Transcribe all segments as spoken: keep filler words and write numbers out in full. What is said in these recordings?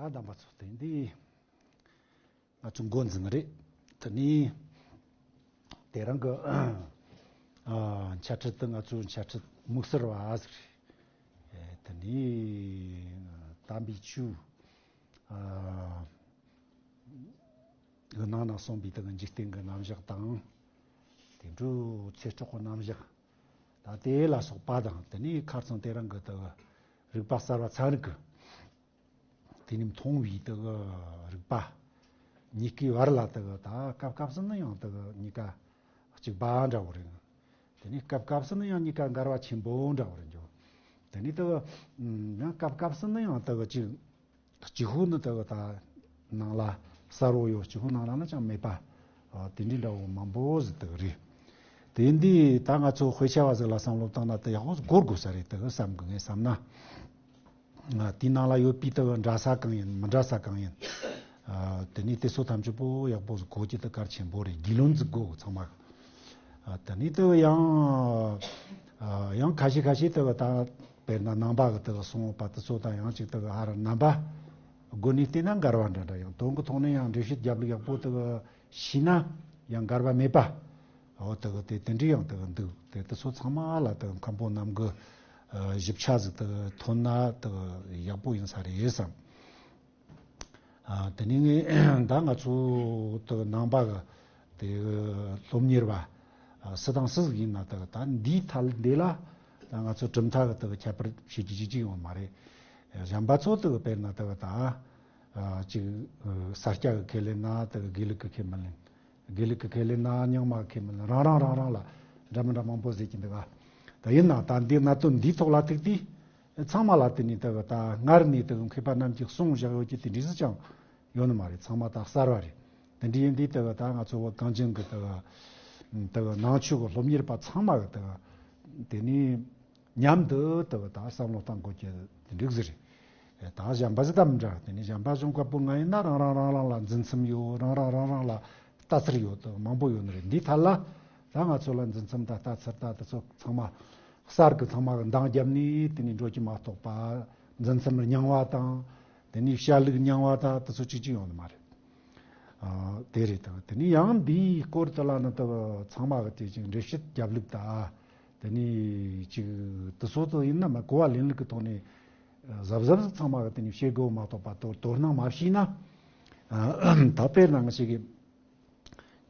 ད་དམ་པ་ཚོ། དེ་འདི་ང་ཚོ་འགོ་འཛིན་གི་རེད། དེ་ནི་དེ་རིང་གི་ཨ་འཆད་ཁྲིད་དེ་ང་ཚོའི་འཆད་ཁྲིད་དམིགས་བསལ་བ་ཟིག་རེད། དེ་ནི་དམ་པའི་ཆོས་ཨ་གི་ནང་ན་གསུངས་པའི་དེ་གི་འཇིག་རྟེན་གི་རྣམ་གཞག་དང་། དེ་འཕྲོས་ཚེ་སྲོག་གི་རྣམ་གཞག་ད་དེ་ལ་སོགས་པ་དང་། དེ་ནས་ཁ་རྩང་དེ་རིང་གི་དེ་གི་རིག་པ་གསར་བ་ཚན་རིག་གི་དེ་ནས་མཐོང་བའི་དེ་གི་རིག་པ་གཉིས་ཀའི་བར་ལ་དེ་གི་ད་སྐབས་སྐབས་སུ་ནི་ཡང་དེ་གི་གཉིས་ཀ་གཅིག་པ་འདྲ་བོ་རེད། དེ་ནས་སྐབས་སྐབས་སུ་ནི་ཡང་གཉིས་ཀ་འགལ་བ་ཆེན་པོ་འདྲ་བོ་རེད་འགྱོ། དེ་ནས་དེ་གི་ཡང་སྐབས་སྐབས་སུ་ནི་ཡང་དེ་གི་གཅིག་གཅིག་པོ་ནི་དེ་གི་ད་ནང་ལ་གསལ་བོ་ཡོད། གཅིག་པོ་ནང་ལ་ནི་ཅང་མེད་པ། ཨ་དེ་འདྲའི་འདྲ་བོ་མང་པོ་ཟིག་དེ་གི་རེད། དེ་འདི་ད་ང་ཚོ་དཔེ་ཆ་བ་ཟིག་ལ་བསམ་བློ་བཏང་ན་དེ་ཡག་པོ་ཟིག་གོ་དགོས་ས་རེད་དེ་གི་བསམ་གི། ངས་བསམ་ན། ཨ་དེའི་ནང་ལ་ཡོད་པའི་དེ་གི་འདྲ་ས་གང་ཡིན་མི་འདྲ་ས་གང་ཡིན། ཨ་དེ་ནས་དེ་ཚོ་ཐམས་ཅད་པོ་ཡག་པོ་ཟིག་གོ་རྒྱུ་དེ་གལ་ཆེན་པོ་རེད། རྒྱུས་ལོན་ཟིག་དགོས་ཚང་མ། ཨ་དེ་ནས་དེ་ཡང་ཨ་ཡང་ཁ་ཤས་ཁ་ཤས་དེ་གི་ད་དཔེར་ན་ནང་པ་གི་དེ་གི་གསུངས་པ་དེ་ཚོ་དང་ཡང་ཅིག་དེ་གི་ཧ་ར་རྣམ་པ་སྒོ་ནས་བལྟས་ན་འགལ་བ་འདྲ་འདྲ། ཡང་དོན་གི་ཐོག་ནས་ཡང་འགྲེལ་བཤད་རྒྱབ་ལུགས་ཡག་པོ་དེ་གི་ཤེས་ན་ཡང་འགལ་བ་མེད་པ། འོ་དེ་གི་དེ་དེ་འདྲའི་ཡང་དེ་གི་འདུག་དེ་དེ་ཚོ་ཚང་མ་ལ་དེ་གི་མཁན་པོ་རྣམས་གི་ཨ་ཞིབ་ཆ་ཟིག་དེ་གི་ཐོན་ན་དེ་གི་ཡག་པོ་ཡིན་ས་རེད་བསམ། ཨ་དེ་ནས་ངས་ད་ང་ཚོ་དེ་ནང་པ་གི་དེ་སློབ་གཉེར་བ་ཨ་སུ་དང་སུ་ཟིག་ཡིན་ན་དེ་ད་འདིའི་ཐད་འདི་ལ་ད་ང་ཚོ་གྲུབ་མཐའ་གི་དེ་ཁྱད་པར་བྱེད་རྒྱུ་ཅིག་ཅིག་ཡོད་མ་རེད། གཞན་པ་ཚོ་དེ་དཔེར་ན་དེ་ད་ཨ་ཅིག་ས་སྐྱ་གི་ཁས་ལེན་ན་དེ་དགེ་ལུགས་གི་ཁས་མི་ལེན། དགེ་ལུགས་ཀྱི་ཁས་ལེན་ན་རྙིང་མ་ཁས་མི་ལེན། རང་རང་རང་རང་ལ་འདྲ་མི་འདྲ་མང་པོ་ཟེར་གྱི་འདུག་ག་ད་ཡིན་ན་ད་འདི་གནད་དོན་འདིའི་ཐོག་ལ་ཐུག་དུས་ཚང་མ་ལ་དེ་ནས་དེ་གི་ད་སྔར་ནས་དེ་གི་མཁས་པ་རྣམས་ཀྱིས་གསུངས་བཞག་ཡོད་ཀྱི་དེ་འདྲ་ཟིག་ཀྱང་ཡོད་ནི་མ་རེད། ཚང་མ་ད་གསར་བ་རེད། དེ་འདྲ་ཡིན་དུས་དེ་གི་ད་ང་ཚོ་བོད་གངས་ཅན་གི་དེ་གི་དེ་གི་ནང་ཆོས་གི་སློབ་གཉེར་པ་ཚང་མ་གི་དེ་གི་དེ་ནས་མཉམ་དུ་དེ་གི་ད་བསམ་བློ་གཏང་དགོས་ཀྱི་དེ་འདྲ་ཟིག་རེད། ད་གཞན་པ་ཟིག་ད་མི་འདྲ། དེ་ནས་གཞན་པ་གཞུང་བཀའ་པོད་ལྔ་ཡིན་ན་རང་རང་རང་རང་ལ་འཛིན་མཚམས་ཡོད། རང་རང་རང་རང་ལ་ལྟ་ཚུལ་ཡོད་དེ་མང་པོ་ཡོད་ནི་རེད། འདིའི་ཐད་ལ་ད་ང་ཚོ་ལ་འཛིན་མཚམས་ད་ལྟ་ཚུལ་ད་དེ་ཚོ་ཚང་མ་གསར་གི་ཚང་མ་གི་འདང་བརྒྱབ་ནས་དེ་ནས་འགྲོ་རྒྱུ་མ་གཏོགས་པ། འཛིན་མཚམས་རྙིང་བ་དང་དེ་ནས་བཤད་ལུགས་རྙིང་བ་ད་དེ་ཚོ་གཅིག་གཅིག་ཡོད་ནི་མ་རེད། ཨ་དེ་རེད། ད་དེ་ནས་ཡང་འདིའི་སྐོར་དེ་ལ་ནི་ད་ཚང་མ་གི་དེ་ཅིག་འགྲེལ་བཤད་རྒྱབ་ལུགས་ད་དེ་ནས་ཅིག་དེ་ཚོ་དེ་ཡིན་ན་མ་གོ་བ་ལེན་ལུགས་ཀྱི་ཐོག་ནས་གཟབ་གཟབ་ཟིག་ཚང་མ་གི་དེ་ནས་བྱེད་དགོས་མ་གཏོགས་པ། དོ་དོ་སྣང་མ་བྱས་ན། ཨ་ད་དཔེར་ན་ང་ཞིག་གིས་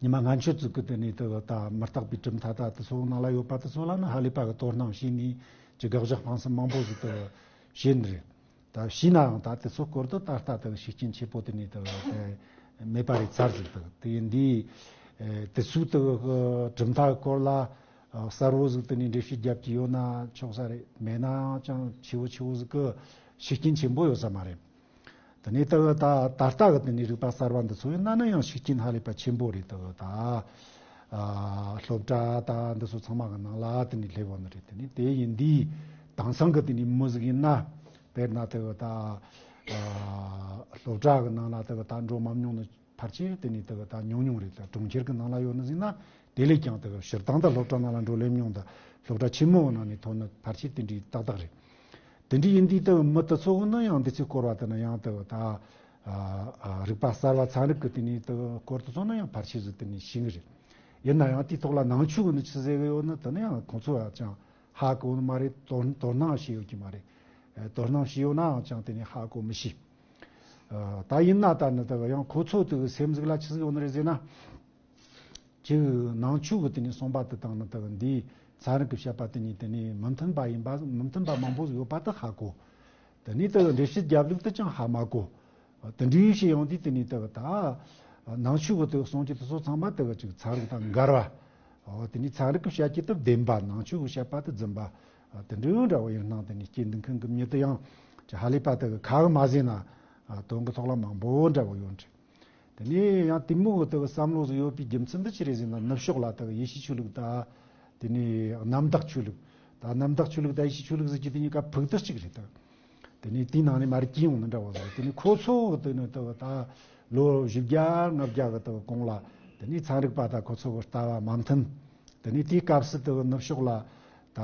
ཉི་མ་སྔ་ཆོས་ཚོ་གི་དེ་ནས་དེ་གི་ད་མུ་སྟེགས་པའི་གྲུབ་མཐའ་ད་དེ་ཚོ་ནང་ལ་ཡོད་པ་དེ་ཚོ་ལ་ནི་ཧ་ལས་པ་གི་དོ་སྣང་བྱས་ནས་ཀྱི་དགག་བཞག་ཕངས་སེམས་མང་པོ་ཟིག་དེ་བྱས་ནི་རེད། ད་བྱས་ནའང་ད་དེ་ཚོ་སྐོར་དུ་ད་ལྟ་དེ་གི་ཤུགས་རྐྱེན་ཆེ་པོ་དེ་ནས་དེ་གི་དེ་མེད་པ་རེད་ཚར་ཟིག་དེ་གི་དེ་ཡིན་དུས། ཨེ་དེ་ཚོའི་དེ་གི་གྲུབ་མཐའ་གི་སྐོར་ལ་ཨ་གསལ་བོ་ཟིག་དེ་ནས་འགྲེལ་བཤད་རྒྱབ་ཀྱི་ཡོད་ན་ཆོག་ས་རེད། མེད་ན་ཅང་ཆེ་བོ་ཆེ་བོ་ཟིག་གི་ཤུགས་རྐྱེན་ཆེན་པོ་ཡོད་ས་མ་རེད། དེ་ནས་ད་ད་ད་ལྟ་གི་དེ་ནས་རིག་པ་གསར་བ་འདི་ཚོ་ཡིན་ན་ནི་ཡང་ཤུགས་རྐྱེན་ཧ་ལས་པ་ཆེན་པོ་རེད། ད་ད་ཨ་སློབ་གྲྭ་ད་འདི་ཚོ་ཚང་མ་གི་ནང་ལ་དེ་ནས་སླེབས་ཡོད་ནི་རེད། དེ་ནས་དེ་ཡིན་དུས་དེང་སང་གི་དེ་ནས་མི་ཟིག་ཡིན་ན་དཔེར་ན་ད་ད་ཨ་སློབ་གྲྭ་གི་ནང་ལ་ད་ད་འགྲོ་མ་མྱོང་ནི་ཕལ་ཆེར་དེ་ནས་དེ་གི་ད་ཉུང་ཉུང་རེད། ད་གྲོང་ཁྱེར་གི་ནང་ལ་ཡོད་ནི་ཟིན་ན་དེ་ལས་ཀྱང་དེ་གི་སྤྱིར་བཏང་ད་སློབ་གྲྭ་ནང་ལ་འགྲོ་སླེབས་མྱོང་ད་སློབ་གྲྭ་ཆེན་མོའི་ནང་ནས་ཐོན་ནི་ཕལ་ཆེར་དེ་འདྲའི་ཏག་ཏག་རེད། དེ་འདྲའི་ཡིན་དུས་དེ་གི་མི་དེ་ཚོ་གི་ནི་ཡང་འདི་ཚོའི་སྐོར་བ་དེ་ནི་ཡང་དེ་གི་ད་ཨ་ཨ་རིག་པ་གསར་བ་ཚན་རིག་གི་དེ་ནས་དེ་གི་སྐོར་དེ་ཚོ་ནི་ཡང་ཕལ་ཆེར་ཟིག་དེ་ནས་ཤེས་ཀྱི་རེད། ཡིན་ན་ཡང་དེའི་ཐོག་ལ་ནང་ཆོས་གི་ནི་ཆི་ཟེར་གི་ཡོད་ནི་དེ་ནི་ཡང་ཁོང་ཚོ་ཡང་ཅང་ཧ་གོ་ནི་མ་རེད། དོ་དོ་སྣང་བྱས་ཡོད་ཀྱི་མ་རེད། ཨ་དོ་སྣང་བྱས་ཡོད་ནའང་ཅང་དེ་ནས་ཧ་གོ་མི་ཤེས། ཨ་ད་ཡིན་ན་ད་ནི་ད་ཡང་ཁོ་ཚོ་དེ་གི་སེམས་ཟིག་ལ་ཆི་ཟིག་ཡོད་ནི་རེད་ཟེར་ན། ཅིག་ནང་ཆོས་གི་དེ་ནས་གསུངས་པ་དེ་དང་ནི་ད་འདིའི་ཚན་རིག་གི་བཤད་པ་དེ་གཉིས་དེ་ནས་མི་མཐུན་པ་ཡིན་པ་མི་མཐུན་པ་མང་པོ་ཟིག་ཡོད་པ་དེ་ཧ་གོ། དེ་ནས་ད་འགྲེལ་བཤད་རྒྱབ་ལུགས་དེ་ཅང་ཧ་མ་གོ། དེ་འདྲའི་བྱས་ཡོང་དུས་དེ་ནས་ད་ད་ནང་ཆོས་གི་དེ་གསུང་རྒྱུ་དེ་ཚོ་ཚང་མ་ད་ཅིག་ཚན་རིག་དང་འགལ་བ། འོ་དེ་ནས་ཚན་རིག་གི་བཤད་རྒྱུ་དེ་བདེན་པ། ནང་ཆོས་གི་བཤད་པ་དེ་རྫུན་པ། དེ་འདྲའི་འདྲ་བོ་ཡིན་སྣང་དེ་ནས་སྐྱེ་འདུག་མཁན་གི་མྱི་དེ་ཡང་ཅི་ཧ་ལས་པ་དེ་གི་ཁ་གི་མ་ཟིན་ན་དོན་གི་ཐོག་ལ་མང་པོ་འདྲ་བོ་ཡོད་རེད། དེ་ནས་ཡང་དེ་མོ་དེ་གི་བསམ་བློ་ཟིག་ཡོད་པའི་རྒྱུ་མཚན་དེ་ཅི་རེད་ཟེར་ན། ནུབ་ཕྱོགས་ལ་དེ་གི་ཡེ་ཤུ་ཆོས་ལུགས་དང་། དེ་ནས་གནམ་བདག་ཆོས་ལུགས་དང་། གནམ་བདག་ཆོས་ལུགས་དང་ཡེ་ཤུ་ཆོས་ལུགས་ཟེར་གྱི་དེ་གཉིས་ཀ་ཕུགས་དེ་གཅིག་རེད་ད། དེ་ནས་དེའི་ནང་ནས་མར་སྐྱེས་ཡོང་ནི་འདྲ་བོ་ཟིག་དེ་ནས་ཁོ་ཚོ་གི་དེ་ནས་དེ་གི་ད་ལོ་བཞི་བརྒྱ་ལྔ་བརྒྱ་གི་དེ་གི་གོང་ལ་དེ་ནས་ཚན་རིག་པ་དང་ཁོ་ཚོ་གི་ལྟ་བ་མ་མཐུན། དེ་ནས་དེའི་སྐབས་སུ་དེ་གི་ནུབ་ཕྱོགས་ལ་ད་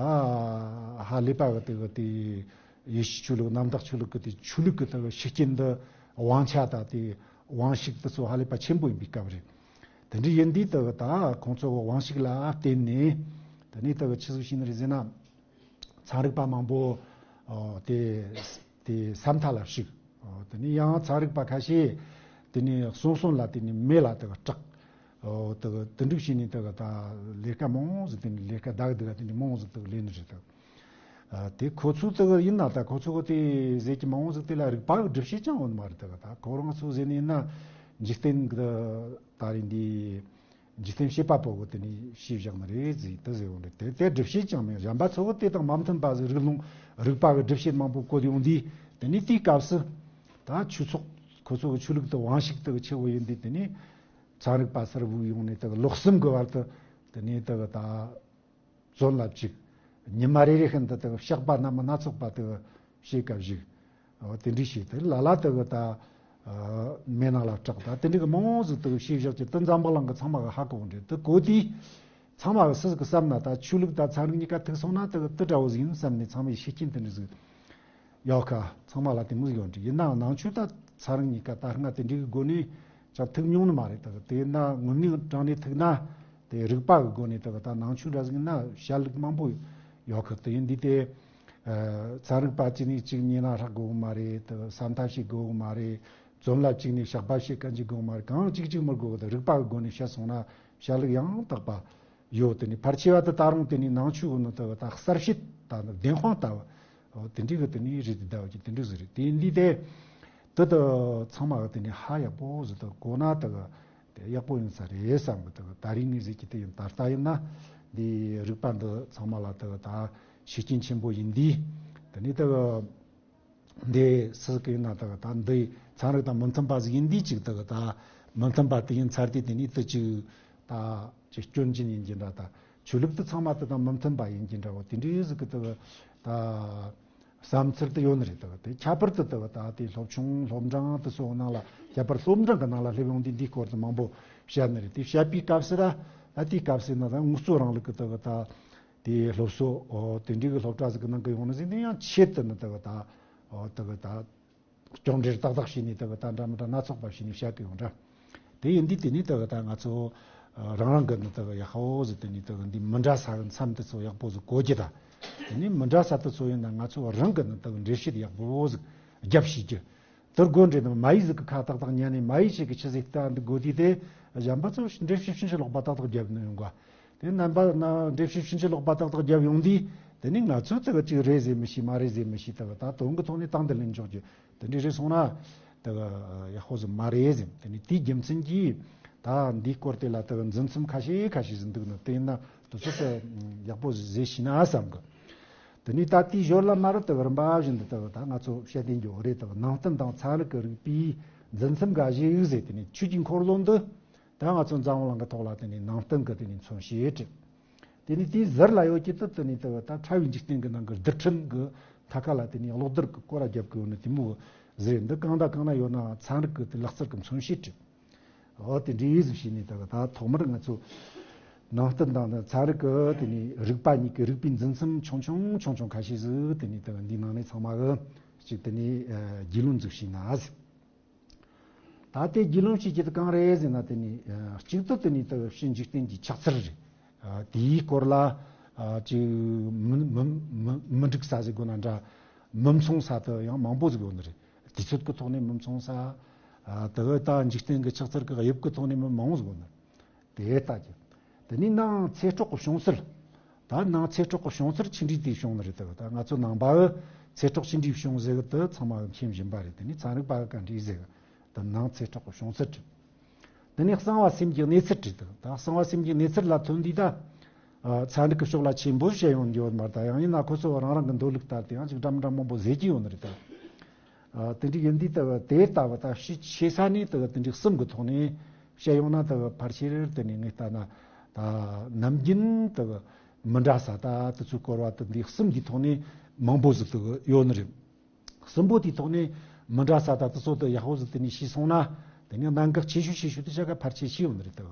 ཧ་ལས་པ་གི་དེ་གི་དེ་ཡེ་ཤུ་ཆོས་ལུགས་གནམ་བདག་ཆོས་ལུགས་གི་དེ་ཆོས་ལུགས་གི་དེ་གི་ཤུགས་རྐྱེན་འདི་ དབང་ཆ་དང་དེ་དབང་ཤུགས་དེ་ཚོ་ཧ་ལས་པ་ཆེན་པོ་ཡིན་པའི་སྐབས་རེད། དེ་འདྲ་ཡིན་དུས་དེ་གི་ད་ཁོང་ཚོ་གི་དབང་ཤུགས་ལ་བརྟེན་ནས་དེ་ནས་དེ་གི་ཆི་ཟིག་བྱས་ནི་རེད་ཟེར་ན། ཚན་རིག་པ་མང་པོ་ཨོ་དེ་དེ་ས་མཐའ་ལ་ཞུགས། ཨོ་དེ་ནས་ཡང་ཚན་རིག་པ་ཁ་ཤས་དེ་ནས་གསོན་གསོན་ལ་དེ་ནས་མེ་ལ་དེ་གི་སྐྲག། ཨོ་དེ་གི་དེ་འདྲ་བྱས་ནས་དེ་གི་ད་ལས་ཀ་མང་ཟིག་དེ་ནས་ལས་ཀ་བདག་སྡུག་དེ་ནས་མང་ཟིག་དེ་གི་ལས་ནི་རེད་དེ། ཨ་དེ་ཁོ་ཚོ་དེ་གི་ཡིན་ན་ད་ཁོ་ཚོ་གི་དེ་ཟེར་གྱི་མང་ཟིག་དེ་ལ་རིག་པ་གི་སྒྲུབ་བྱེད་ཅང་ཡོད་མ་རེད། དེ་གི་ད་ཁོ་རང་ཚོ་ཟེར་ནི་ཡིན་ན་འཇིག་རྟེན་གི་ད་རིང་འདི། འཇིག་རྟེན་བྱེད་པ་པོ་གི་དེ་ནས་ཤེས་བཞག་ནི་རེད་ཟེར་དེ་ཟེར་བ་རེད། དེ་དེ་སྒྲུབ་བྱེད་ཅང་མེད། གཞན་པ་ཚོ་གི་དེ་དང་མ་མཐུན་པ་ཟིག་རིག་ལུང་རིག་པ་གི་སྒྲུབ་བྱེད་མང་པོ་བཀོད་ཡོང་དུས། དེ་ནས་དེའི་སྐབས་སུ་ད་ཆོས་ཚོགས་ཁོ་ཚོ་གི་ཆོས་ལུགས་དེ་དབང་ཤུགས་དེ་གི་ཆེ་བོ་ཡིན་དུས། དེ་ནས་ཚན་རིག་པ་སར་བུད་ཡོང་ནས་དེ་གི་ལོ་གསུམ་གི་བར་དུ་དེ་ནས་དེ་གི་ད་བཙོན་ལ་བཅུག། ཉི་མ་རེ་རེ་བཞིན་དུ་དེ་གི་བཤགས་པ་སྣ་མིན་སྣ་ཚོགས་པ་དེ་གི་བྱེད་སྐབས་ཤིག། འོ་དེ་འདྲ་ཞིག་དེ་ལ་ལ་དེ་གི་ད་མེ་ནང་ལ་སྐྲག། ད་དེ་འདྲ་གི་མང་ཟིག་དེ་གི་ཤེས་བཞག་གི་དེ་འཛམ་བུ་གླིང་གི་ཚང་མ་གི་ཧ་གོ་གི་འདྲ། དེ་གོ་དུས་ཚང་མ་གི་སུ་ཟིག་གི་བསམ་ན་ད་ཆོས་ལུགས་ད་ཚན་རིག་གཉིས་ཀ་ཐུག་སོང་ན་དེ་གི་དེ་འདྲ་བོ་ཟིག་ཡིན་བསམ་ནས་ཚང་མའི་ཤེས་རྐྱེན་དེ་འདྲ་ཟིག་ཡོད་ཁ། ཚང་མ་ལ་དེ་མོ་ཟིག་ཡོད་འདྲ། ཡིན་ནའང་ནང་ཆོས་ད་ཚན་རིག་གཉིས་ཀ་ད་སྔ་དེ་འདྲ་གི་སྒོ་ནས་ཅང་ཐུག་མྱོང་ནི་མ་རེད། ད་གི་དེ་ཡིན་ན་དངོས་གནས་དྲང་ནས་ཐུག་ན་དེ་རིག་པ་གི་སྒོ་ནས་ད་གི་ད་ནང་ཆོས་འདྲ་ཟིག་ཡིན་ན་བཤད་ལུགས་མང་པོ་ཡོད་ཁ། དེ་ཡིན་དུས་དེ། ཚན་རིག་པ་གཅིག་ནས་གཅིག་ཉན་ན་ཧྲག་དགོས་གི་མ་རེད། དེ་ས་མཐའ་ཞིག་དགོས་གི་མ་རེད། རྩོམ་ལ་གཅིག་ནས་བཤགས་པ་བྱེད་མཁན་གཅིག་དགོས་གི་མ་རེད། གང་གཅིག་གཅིག་མི་དགོས་གི། དེ་རིག་པ་གི་སྒོ་ནས་བཤད་སོང་ན་བཤད་ལུགས་ཡང་དག་པ་ཡོད། དེ་ནས་ཕལ་ཆེ་བ་དེ་ད་རུང་དེ་ནས་ནང་ཆོས་གི་ནང་དུ་ད་གསར་བཤད་ད་བདེན་དཔང་ལྟ་བུ་དེ་འདྲའི་གི་དེ་ནས་རེད། དེ་ལྟ་བུ་གི་དེ་འདྲ་ཟིག་རེད། དེ་ཡིན་དུས་དེ་དེ་དུ་ཚང་མ་གི་དེ་ནས་ཧ་ཡག་པོ་ཟིག་ད་གོ་ན་ད་གི་དེ་ཡག་པོ་ཡིན་ས་རེད་བསམ་གི། དེ་ད་རིང་ངས་ཟེར་གྱི་དེ་ཡིན། ད་ལྟ་ཡིན་ན་འདི་རིག་པ་འདི་ཚང་མ་ལ་དེ་ད་ཤུགས་རྐྱེན་ཆེན་པོ་ཡིན་དུས། དེ་ནས་དེ་འདི་སུ་གི་ཡིན་ན་དེ་ད་འདི་ཚན་རིག་དང་མི་མཐུན་པ་ཟིག་ཡིན་དུས་ཅིག་དེ་ད་མི་མཐུན་པ་དེ་ཡིན་ཚར་དུས། དེ་ནས་དེ་ཅིག་ད་ཅིག་སྐྱོན་ཅན་ཡིན་གྱི་འདྲ། ད་ཆོས་ལུགས་དེ་ཚང་མ་དེ་དང་མི་མཐུན་པ་ཡིན་གྱི་འདྲ་བོ་དེ་འདྲའི་ཟིག་གི་དེ་ད། བསམ་ཚུལ་དུ་ཡོད་ནི་རེད། དེ་དེ་ཁྱད་པར་དུ་དེ་ད་དེ་སློབ་ཆུང་སློབ་འབྲིང་དུ་སོགས་ནང་ལ་ཁྱད་པར་སློབ་འབྲིང་གི་ནང་ལ་སླེབས་ཡོང་དུས་འདིའི་སྐོར་དུ་མང་པོ་བཤད་ནི་རེད། དེ་བཤད་པའི་སྐབས་སུ་ད་ཨ་དེའི་སྐབས་སུ་ན་ད་དངོས་གཙོ་རིང་ལུགས་ཀྱི་དེ་ད་དེ་སློབ་གསོ་ཨོ་དེ་འདྲའི་གི་སློབ་གྲྭ་ཟིག་གི་ནང་གི་ཡོང་ནི་ཟིག་འདི་ཡང་ཆེད་དུ་ནི་དེ་ད་ཨོ་དེ་ད་སྐྱོན་འགྲེལ་ཏག་ཏག་བྱས་ནས་དེ་ད་འདྲ་མི་འདྲ་སྣ་ཚོགས་པ་བྱས་ནས་བཤད་གི་ཡོང་འདྲ། དེ་ཡིན་དུས་དེ་ནས་དེ་གི་ད་ང་ཚོ་རང་རང་གི་ནི་དེ་གི་ཡག་པོ་ཟིག་དེ་ནས་དེ་གི་འདི་མི་འདྲ་ས་གི་མཚམས་དེ་ཚོ་ཡག་པོ་ཟིག་གོ་རྒྱུ་ད། དེ་ནས་མི་འདྲ་ས་དེ་ཚོ་ཡིན་ན་ང་ཚོ་རང་གི་ནི་དེ་གི་འགྲེལ་བཤད་ཡག་པོ་ཟིག་རྒྱབ་ཤེས་རྒྱུ། དེར་དགོས་འདྲེ་ནི་མ་ཡིག་ཟིག་གི་ཁ་ཏག་ཏག་ཉན་ནས་མ་ཡིག་ཞིག་གི་ཆི་ཟིག་ལྟ་འདི་དགོས་དུས་དེ་གཞན་པ་ཚོ་འགྲེལ་བཤད་ཕྱིན་ཅི་ལོག་པ་ཏག་ཏག་རྒྱབ་ནི་ཡོང་ག། དེ་རྣམ་པ་ན་འགྲེལ་བཤད་ཕྱིན་ཅི་ལོག་པ་ཏག་ཏག་རྒྱབ་ཡོང་དུས་དེ་ནས་ང་ཚོ་དེ་གི་ཅིག་རེད་ཟེར་མི་ཤེས། མ་རེད་ཟེར་མི་ཤེས། དེ་གི་ད་དོན་གི་ཐོག་ནས་སྟངས་འདི་ལེན་འཇོག་རྒྱུ། དེ་འདྲ་རེད་སོང་ན་དེ་གི་ཡག་པོ་ཟིག་མ་རེད་ཟེར། དེ་ནས་དེའི་རྒྱུ་མཚན་གྱིས་ད་འདིའི་སྐོར་དེ་ལ་དེ་གི་འཛིན་མཚམས་ཁ་ཤས་ཁ་ཤས་ཟིག་འདུག་ནི། དེ་ཡིན་ན་དེ་ཚོ་དེ་ཡག་པོ་ཟིག་བཟོས་ཤེས་ན་བསམ་གི། དེ་ནས་ད་དེའི་ཞོར་ལ་མ་རེད་དེ་གི་རིམ་པ་བཞིན་དུ་དེ་གི་ད་ང་ཚོ་བཤད་དེ་འགྱོ་རེད། དེ་གི་ནང་བསྟན་དང་ཚན་རིག་གི་རིག་པའི་འཛིན་མཚམས་འགའ་ཞིག་ཟེར། དེ་ནས་ཆོས་ཀྱི་འཁོར་ལོ་འདི་ད་ང་ཚོ་འཛམ་བུ་གླིང་གི་ཐོག་ལ་དེ་ནས་ནང་བསྟན་གི་དེ་ནས་མཚོན་བྱེད་བྲིས། དེ་ནས་དེའི་ཟུར་ལ་ཡོད་ཀྱི་དུ་དེ་ནས་དེ་ད་ཕྲ་བའི་འཇིག་རྟེན་གྱི་ནང་གི་རྡུལ་ཕྲན་གྱི་མཐའ་ཁ་ལ་དེ་ནས་གློག་རྡུལ་གྱི་སྐོར་ར་རྒྱབ་གི་ཡོད་ནི་དེ་མོ་ཟེར། འདི་གང་དང་གང་ན་ཡོད་ན་ཚན་རིག་གི་དེ་ལག་རྩལ་གྱི་མཚོན་བྱེད་བྲིས། འོ་དེ་འདྲའི་ཟིག་བྱས་ནས་དེ་ད་ཐོག་མར་ང་ཚོ་ནང་བསྟན་དང་ཚན་རིག་གི་དེ་ནས་རིག་པ་གཉིས་ཀྱི་རིག་པའི་འཛིན་མཚམས་ཆུང་ཆུང་ཆུང་ཆུང་ཁ་ཤས་ཟིག་དེ་ནས་དེ་འདིའི་ནང་ནས་ཚང་མ་གི་ཅིག་དེ་ནས་རྒྱུས་ལོན་ཟིག་བྱས་ན་ཟེར། ད་ལྟའི་རྒྱུས་ལོན་བྱེད་རྒྱུ་དེ་གང་རེད་ཟེར་ན། དེ་ནི་གཅིག་ཏུ་དེ་ནི་ད་ཕྱི་འཇིག་རྟེན་གྱི་ཆགས་ཚུལ་རེད། དེའི་སྐོར་ལ་ཅིག་མི་མི་མི་མི་འགྲིག་ས་ཟེར་དགོས་ན་འདྲ། མི་མཚུངས་ས་དེ་ཡང་མང་པོ་ཟིག་ཡོད་ནི་རེད། དུས་ཚོད་ཀྱི་ཐོག་ནས་མི་མཚུངས་ས། དེ་གི་ད་འཇིག་རྟེན་གྱི་ཆགས་ཚུལ་གྱི་དབྱིབས་ཀྱི་ཐོག་ནས་མི་མང་བོ་ཟིག་ཡོད་ནི་རེད། དེ་ལྟ་རྒྱུ། དེ་ནས་ནང་ཚེ་སྲོག་གི་བྱུང་ཚུལ། ད་ནང་ཚེ་སྲོག་གི་བྱུང་ཚུལ་ཆི་འདྲའི་དེ་བྱུང་ནི་རེད། ད་ང་ཚོ་ནང་པ་གི་ཚེ་སྲོག་ཆི་འདྲའི་བྱུང་ཟེར་གི་དེ་ཚང་མ་མཁྱེན་བཞིན་པ་རེད། དེ་ནས་ཚན་རིག་པ་གི་ག་འདྲའི་ཟེར་གི་དེ་ནང་ཚེ་སྲོག་གི་བྱུང་ཚུལ་བྲིས། དེ་ནས་གསང་བ་སེམས་ཀྱི་གནས་ཚུལ་བྲིས་འདུག་ད་གསང་བ་སེམས་ཀྱི་གནས་ཚུལ་ལ་ཐོན་དུས་ད་ཚན་རིག་གི་ཕྱོགས་ལ་ཆེན་པོ་བཤད་ཡོང་རྒྱུ་ཡོད་མ་རེད། ད་ཡང་ཡིན་ན་ཁོ་ཚོ་རང་རང་གི་འདོད་ལུགས་ལྟར་དེ་ཡང་ཅིག་འདྲ་མི་འདྲ་མང་པོ་ཟེར་གྱི་ཡོད་ནི་རེད། ད་དེ་འདྲ་ཡིན་དུས་ད་དེ་ལྟ་བུ་ད་ཕྱི་ཆེ་ས་ནས་ད་དེ་འདྲའི་གསུམ་གི་ཐོག་ནས་བཤད་ཡོང་ན། ད་ཕལ་ཆེར་དེ་ནས་ངས་ལྟ་ན་ད་ནམ་རྒྱུན་ད་མི་འདྲ་ས་ད་དེ་ཚོའི་སྐོར་བ་ད་འདི་གསུམ་གྱི་ཐོག་ནས་མང་པོ་ཟིག་ད་ཡོད་ནི་རེད། གསུམ་པོ་དེའི་ཐོག་ནས་མི་འདྲ་ས་ད་དེ་ཚོ་ད་ཡག་པོ་ཟིག་དེ་ནས་ཤེས་སོང་ན། དེ་ནས་གནད་འགག་ཆེ་ཤོས་ཆེ་ཤོས་དེ་ཆ་ག་ཕལ་ཆེར་ཤེས་ཡོང་ནི་རེད་ད།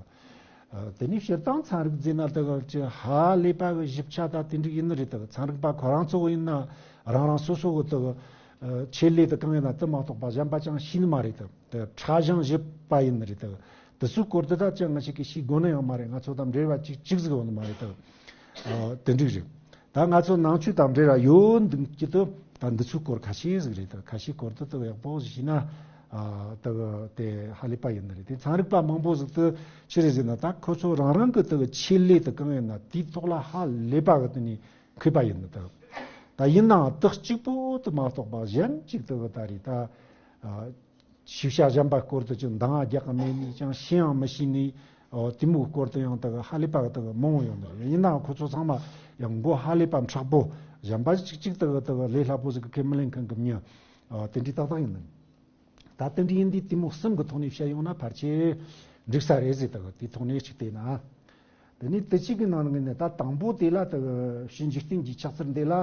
དེ་ནས་སྤྱིར་བཏང་ཚན་རིག་ཟེར་ན་ད་ཅི་ཧ་ལས་པ་གི་ཞིབ་ཆ་ད་དེ་འདྲ་ཡིན་ནི་རེད་ད། ཚན་རིག་པ་ཁོ་རང་ཚོ་ཡིན་ན་རང་རང་སོ་སོ་གི་ད་ ཆེད་ལས་དེ་གང་ཡིན་ན་དེ་མ་གཏོགས་པ་གཞན་པ་ཅང་ཤེས་ནི་མ་རེད་དེ། དེ་ཕྲ་ཞིང་ཞིབ་པ་ཡིན་ནི་རེད་དེ། དེ་ཚོའི་སྐོར་དེ་ད་ཅང་ང་ཞིག་གིས་ཤེས་དགོས་ནི་ཡང་མ་རེད། ང་ཚོ་དང་འབྲེལ་བ་གཅིག་གཅིག་ཟིག་ཡོད་ནི་མ་རེད་དེ། དེ་འགྲིག་རེད། ད་ང་ཚོ་ནང་ཆོས་དང་འབྲེལ་བ་ཡོད་འདུག་གི་དེ། ད་འདི་ཚོའི་སྐོར་ཁ་ཤས་ཟིག་རེད་དེ། ཁ་ཤས་སྐོར་དེ་དེ་ཡག་པོ་ཞིག་ཤེས་ན། ཨ། དེ་དེ་ཧ་ལས་པ་ཡིན་ནི་རེད་དེ། ཚན་རིག་པ་མང་པོ་ཟིག་དེ་ཆི་རེད་ཟེར་ན། ད་ཁོ་ཚོ་རང་རང་གི་དེ་ཆེད་ལས་དེ་གང་ཡིན་ན་དེའི་ཐོག་ལ་ཧ་ལས་པ་གི་དེ་ནས་མཁས་པ་ཡིན་ནི་དེ། ད་ཡིན་ནའང་དེ་གཅིག་པོ་དེ་མ་གཏོགས་པ་གཞན་གཅིག་དེ་གི་ད་རེད་ད། ཨ། ཤེས་བྱ་གཞན་པ་སྐོར་དུ་ཅིག་འདང་རྒྱག་གི་མེད་ནས། ཅང་ཤེས་ཡང་མི་ཤེས་ནས། ཨོ། དེ་མོའི་སྐོར་དུ་ཡང་དག་ཧ་ལས་པ་དག་མང་བོ་ཡོང་གི་རེད། ཡིན་ནའང་ཁོ་ཚོ་ཚང་མ་ཡང་མགོ་ཧ་ལས་པ་མཁྲེགས་པོ། གཞན་པ་གཅིག་གཅིག་དག་དག་ལས་སླ་པོ་ཟིག་གི་ཁས་མི་ལེན་མཁན་གི་མྱི། ཨོ། དེ་འདྲའི་ཏག་ཏག་ཡིན་ནི། ད་དེ་འདྲའི་ཡིན་དུས་དེ་མོ་གསུམ་གི་ཐོག་ནས་བཤད་ཡོང་ན་ཕལ་ཆེར་འགྲིག་ས་རེད་ཟེར། དག་དེའི་ཐོག་ནས་གཅིག་བལྟས་ན། དེ་ནས་དེ་གཅིག་གི་ནང་ནས་ནི། ད་དང་པོ་དེ་ལ་དེ་ཕྱི་འཇིག་རྟེན་གྱི་ཆགས་ཚུལ་འདི་ལ།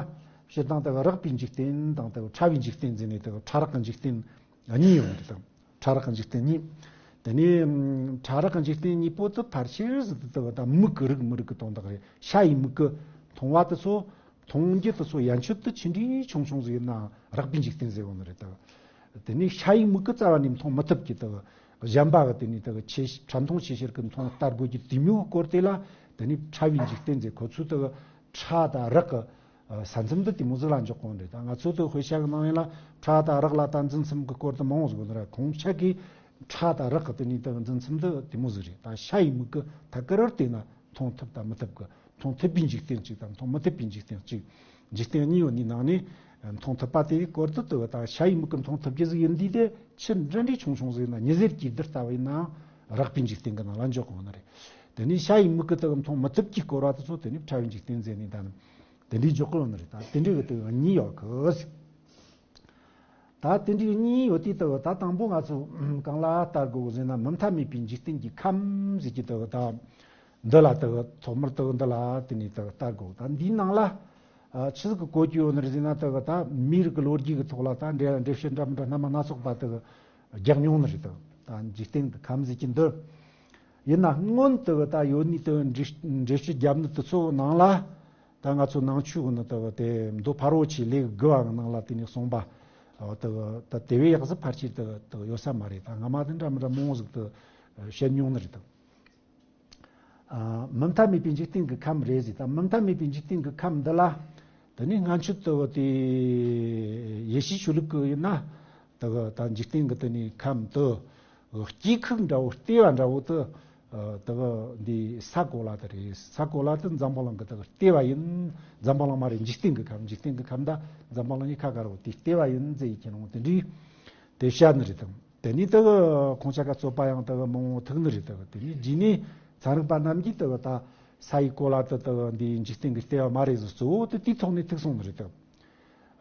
སྤྱིར་བཏང་དེ་རགས་པའི་འཇིག་རྟེན་དང་དེ་ཕྲ་བའི་འཇིག་རྟེན་ཟེར་ནས། དེ་ཕྲ་རགས་ཀྱི་འཇིག་རྟེན་གཉིས་ཡོད་རེད་དམ། ཕྲ་རགས་ཀྱི་འཇིག་རྟེན་གཉིས། དེ་ནས་ཕྲ་རགས་ཀྱི་འཇིག་རྟེན་གཉིས་པོ་དེ་ཕལ་ཆེར་ཟིག་དེ་དེ་ད་མིག་གི་རིགས་མི་རིགས་ཀྱི་དོན་དག་རེད། ཤ་ཡི་མིག་གིས་མཐོང་བ་དེ་ཚོ། མཐོང་རྒྱུ་དེ་ཚོ་ཡན་ཆོད་དེ་ཆི་འདྲའི་ཆུང་ཆུང་ཟིག་ཡིན་ནའང་རགས་པའི་འཇིག་རྟེན་ཟེར་བ་ནི་རེད་དམ། དེ་ནས་ཤ་ཡི་མིག་གིས་རྩ་བ་ནས་མཐོང་མི་ཐུབ་ཀྱི་དེ། གཞན་པ་གི་དེ་ནས་དེ་ཆེ་ཕྲ་མཐོང་ཆེ་ཤོས་ཀྱི་མཐོང་ལྟ་དགོས་ཀྱི་དེ་མོའི་སྐོར་དེ་ལ། དེ་ནས་ཕྲ་བའི་འཇིག་རྟེན་ཟེར། ཁོ་ཚོའི་དེ་ཕྲ་དང་རགས་ཀྱི་ས་མཚམས་དེ་དེ་མོ་ཟིག་ལ་འཇོག་གོ་ནི་རེད། ད་ང་ཚོ་དེ་དཔེ་ཆ་གི་ནང་ཡིན་ལ་ཕྲ་དང་རགས་ལ་ད་འཛིན་མཚམས་ཀྱི་སྐོར་དེ་མང་བོ་ཟིག་ཡོད་ནི་རེད། ཁོང་ཆ་གིས་ཕྲ་དང་རགས་ཀྱི་དེ་ནས་དེ་འཛིན་མཚམས་དེ་དེ་མོ་ཟིག་རེད། ད་ཤ་ཡི་མིག་གིས་ཐད་ཀར་བལྟས་ན་མཐོང་ཐུབ་དང་མི་ཐུབ་ཀྱི། མཐོང་ཐུབ་པའི་འཇིག་རྟེན་གཅིག་དང་མཐོང་མི་ཐུབ་པའི་འཇིག་རྟེན་གཅིག། འཇིག་རྟེན་གཉིས་ཡོད་ནི་ནང་ནས་མཐོང་ཐུབ་པ་དེའི་སྐོར་དུ་དུ་དང་ཤ་ཡི་མིག་གིས་མཐོང་ཐུབ་རྒྱུ་ཟིག་ཡིན་དུས། དེ་ཆུ་འདྲ་འདྲའི་ཆུང་ཆུང་ཟིག་ཡིན་ན། ཉི་ཟེར་གྱི་རྡུལ་ལྟ་བུ་ཡིན་ནའང་རགས་པའི་འཇིག་རྟེན་གྱི་ནང་ལ་འཇོག་གི་ཡོད་ནི་རེད། དེ་ནས་ཤ་ཡི་མིག་གིས་དུ་མཐོང་མི་ཐུབ་ཀྱི་སྐོར་བ་དེ་ཚོ་དེ་ནི་ཕྲ་བའི་འཇིག་རྟེན་ཟེར་ནས། ད་ནི་དེ་འདྲའི་འཇོག་གི་ཡོད་ནི་རེད། ད་དེ་འདྲའི་གི་དུ་གཉིས་ཡོད་གི། ད་དེ་འདྲའི་གཉིས་ཡོད་དུས་དུ། ད་དང་པོ་ང་ཚོ་གང་ལ་ལྟ་དགོས་ཟེར་ན། མུ་མཐའ་མེད་པའི་འཇིག་རྟེན་གྱི་ཁམས་ཟེར་གྱི་དུ། ད་འདི་ལ་དུ་ཐོག་མར་དུ་འདི་ལ་དེ་ནས་དུ་ལྟ་དགོས། ད་འདིའི་ནང་ལ་ཆི་ཟིག་གི་གོ་རྒྱུ་ཡོད་ནི་རེད་ཟེར་ན། དུ་ད་མིའི་རིགས་ཀྱི་ལོ་རྒྱུས་ཀྱི་ཐོག་ལ་ད་འགྲེལ་འགྲེལ་བཤད་འདྲ་མི་འདྲ་སྣ་མ་སྣ་ཚོགས་པ་དུ་རྒྱག་མྱོང་ནི་རེད་དུ། ད་འཇིག་རྟེན་གྱི་ཁམས་ཟེར་གྱི་འདི། ཡིན་ན་སྔོན་དུ་ད་ཡོད་ནི་དུ་འགྲེལ་འགྲེལ་བཤད་རྒྱབ་ནི་དུ་ཚོ་ནང་ལ། ད་ང་ཚོ་ནང་ཆོས་ནི་དུ་དེ་མདོ་ཕ་རོལ་ཕྱིན་ལེའུ་དགུ་བ་གི་ནང་ལ་དེ་ནས་གསུངས་པ་དུ་ད་དེ་བས་ཡག་ཟིག་ཕལ་ཆེར་དུ་དུ་ཡོད་ས་མ་རེད། ད་སྔ་མ་དེ་འདྲ་མི་འདྲ་མང་བོ་ཟིག་དུ་བཤད་མྱོང་ནི་རེད་དུ། ཨ། མུ་མཐའ་མེད་པའི་འཇིག་རྟེན་གྱི་ཁམས་རེད་ཟེར། ད་མུ་མཐའ་མེད་པའི་འཇིག་རྟེན་གྱི་ཁམས་འདི་ལ། དེ་ནས་སྔ་ཕྱི་དུ་དེ་ཡེ་ཤུའི་ཆོས་ལུགས་ཀྱི་ཡིན་ན། དུ་ད་འཇིག་རྟེན་གྱི་དེ་ནས་ཁམས་དུ་སྐྱེ་ཁུག་འདྲ་བོ། ལྟེ་བ་འདྲ་བོ་དུ། ཨ། དུ་འདི་ས་གོ་ལ་དུ་རེད། ས་གོ་ལ་དུ་འཛམ་བུ་གླིང་གི་དུ་ལྟེ་བ་ཡིན། འཛམ་བུ་གླིང་མ་རེད། འཇིག་རྟེན་གྱི་ཁམས། འཇིག་རྟེན་གྱི་ཁམས་ད་འཛམ་བུ་གླིང་གཉིས་ཁ་ག་རོ་དེ་ལྟེ་བ་ཡིན་ཟེར་ཡི་ཁྱེད་རང་དེ་འདྲའི་དེ་བཤད་ནི་རེད་དམ། དེ་ནས་དུ་ཁོང་ཆ་ག་རྩོད་པ་ཡང་དུ་མང་བོ་ཐུག་ནི་རེད་དུ། དེ་ནས་རྗེས་ནས་ཚན་རིག་པ་རྣམས་ཀྱིས་དུ་ད་ས་ཡི་གོ་ལ་དུ་དུ་འདི་འཇིག་རྟེན་གྱི་ལྟེ་བ་མ་རེད་ཟེར། གཙོ་བོ་དུ་དེའི་ཐོག་ནས་ཐུག་སོང་ནི་རེད་དུ།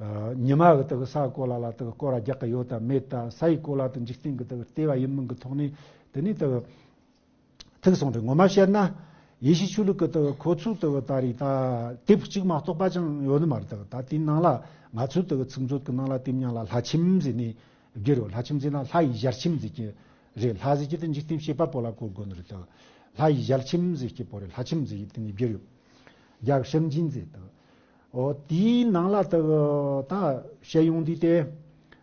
ཨ། ཉི་མ་གི་དུ་ས་གོ་ལ་ལ་དུ་སྐོར་ར་རྒྱག་གི་ཡོད་དམ་མེད་དམ། ས་ཡི་གོ་ལ་དུ་འཇིག་རྟེན་གྱི་དུ་ལྟེ་བ་ཡིན་མིན་གྱི་ཐོག་ནས་དེ་ནས་དུ་ཐུག་སོང་རེད། ངོ་མ་བཤད་ན་ཡེ་ཤུ་ཆོས་ལུགས་ཀྱི་དུ་ཁོ་ཚོའི་དུ་ད་རེས་ད་དེབ་གཅིག་མ་གཏོགས་པ་ཅང་ཡོད་ནི་མ་རེད་དུ། ད་དེའི་ནང་ལ་ང་ཚོའི་དུ་ཚིག་མཛོད་ཀྱི་ནང་ལ་དེབ་ཉང་ལ་ལྷ་ཁྱིམ་ཟེར་ནས་བསྒྱུར་ཡོད། ལྷ་ཁྱིམ་ཟེར་ན་ལྷ་ཡི་ཞལ་ཁྱིམ་ཟེར་གྱི་རེད། ལྷ་ཟེར་གྱི་དུ་འཇིག་རྟེན་བྱེད་པ་པོ་ལ་གོ་དགོས་ནི་རེད་དུ། ལྷ་ཡི་ཞལ་ཁྱིམ་ཟེར་གྱི་པོ་རེད། ལྷ་ཁྱིམ་ཟེར་གྱི་དེ་ནས་བསྒྱུར་ཡོད། རྒྱ་གི་ཤིན་ཅིན་ཟེར་དུ། འོ། དེའི་ནང་ལ་དུ་ད་བཤད་ཡོང་དུས་དེ།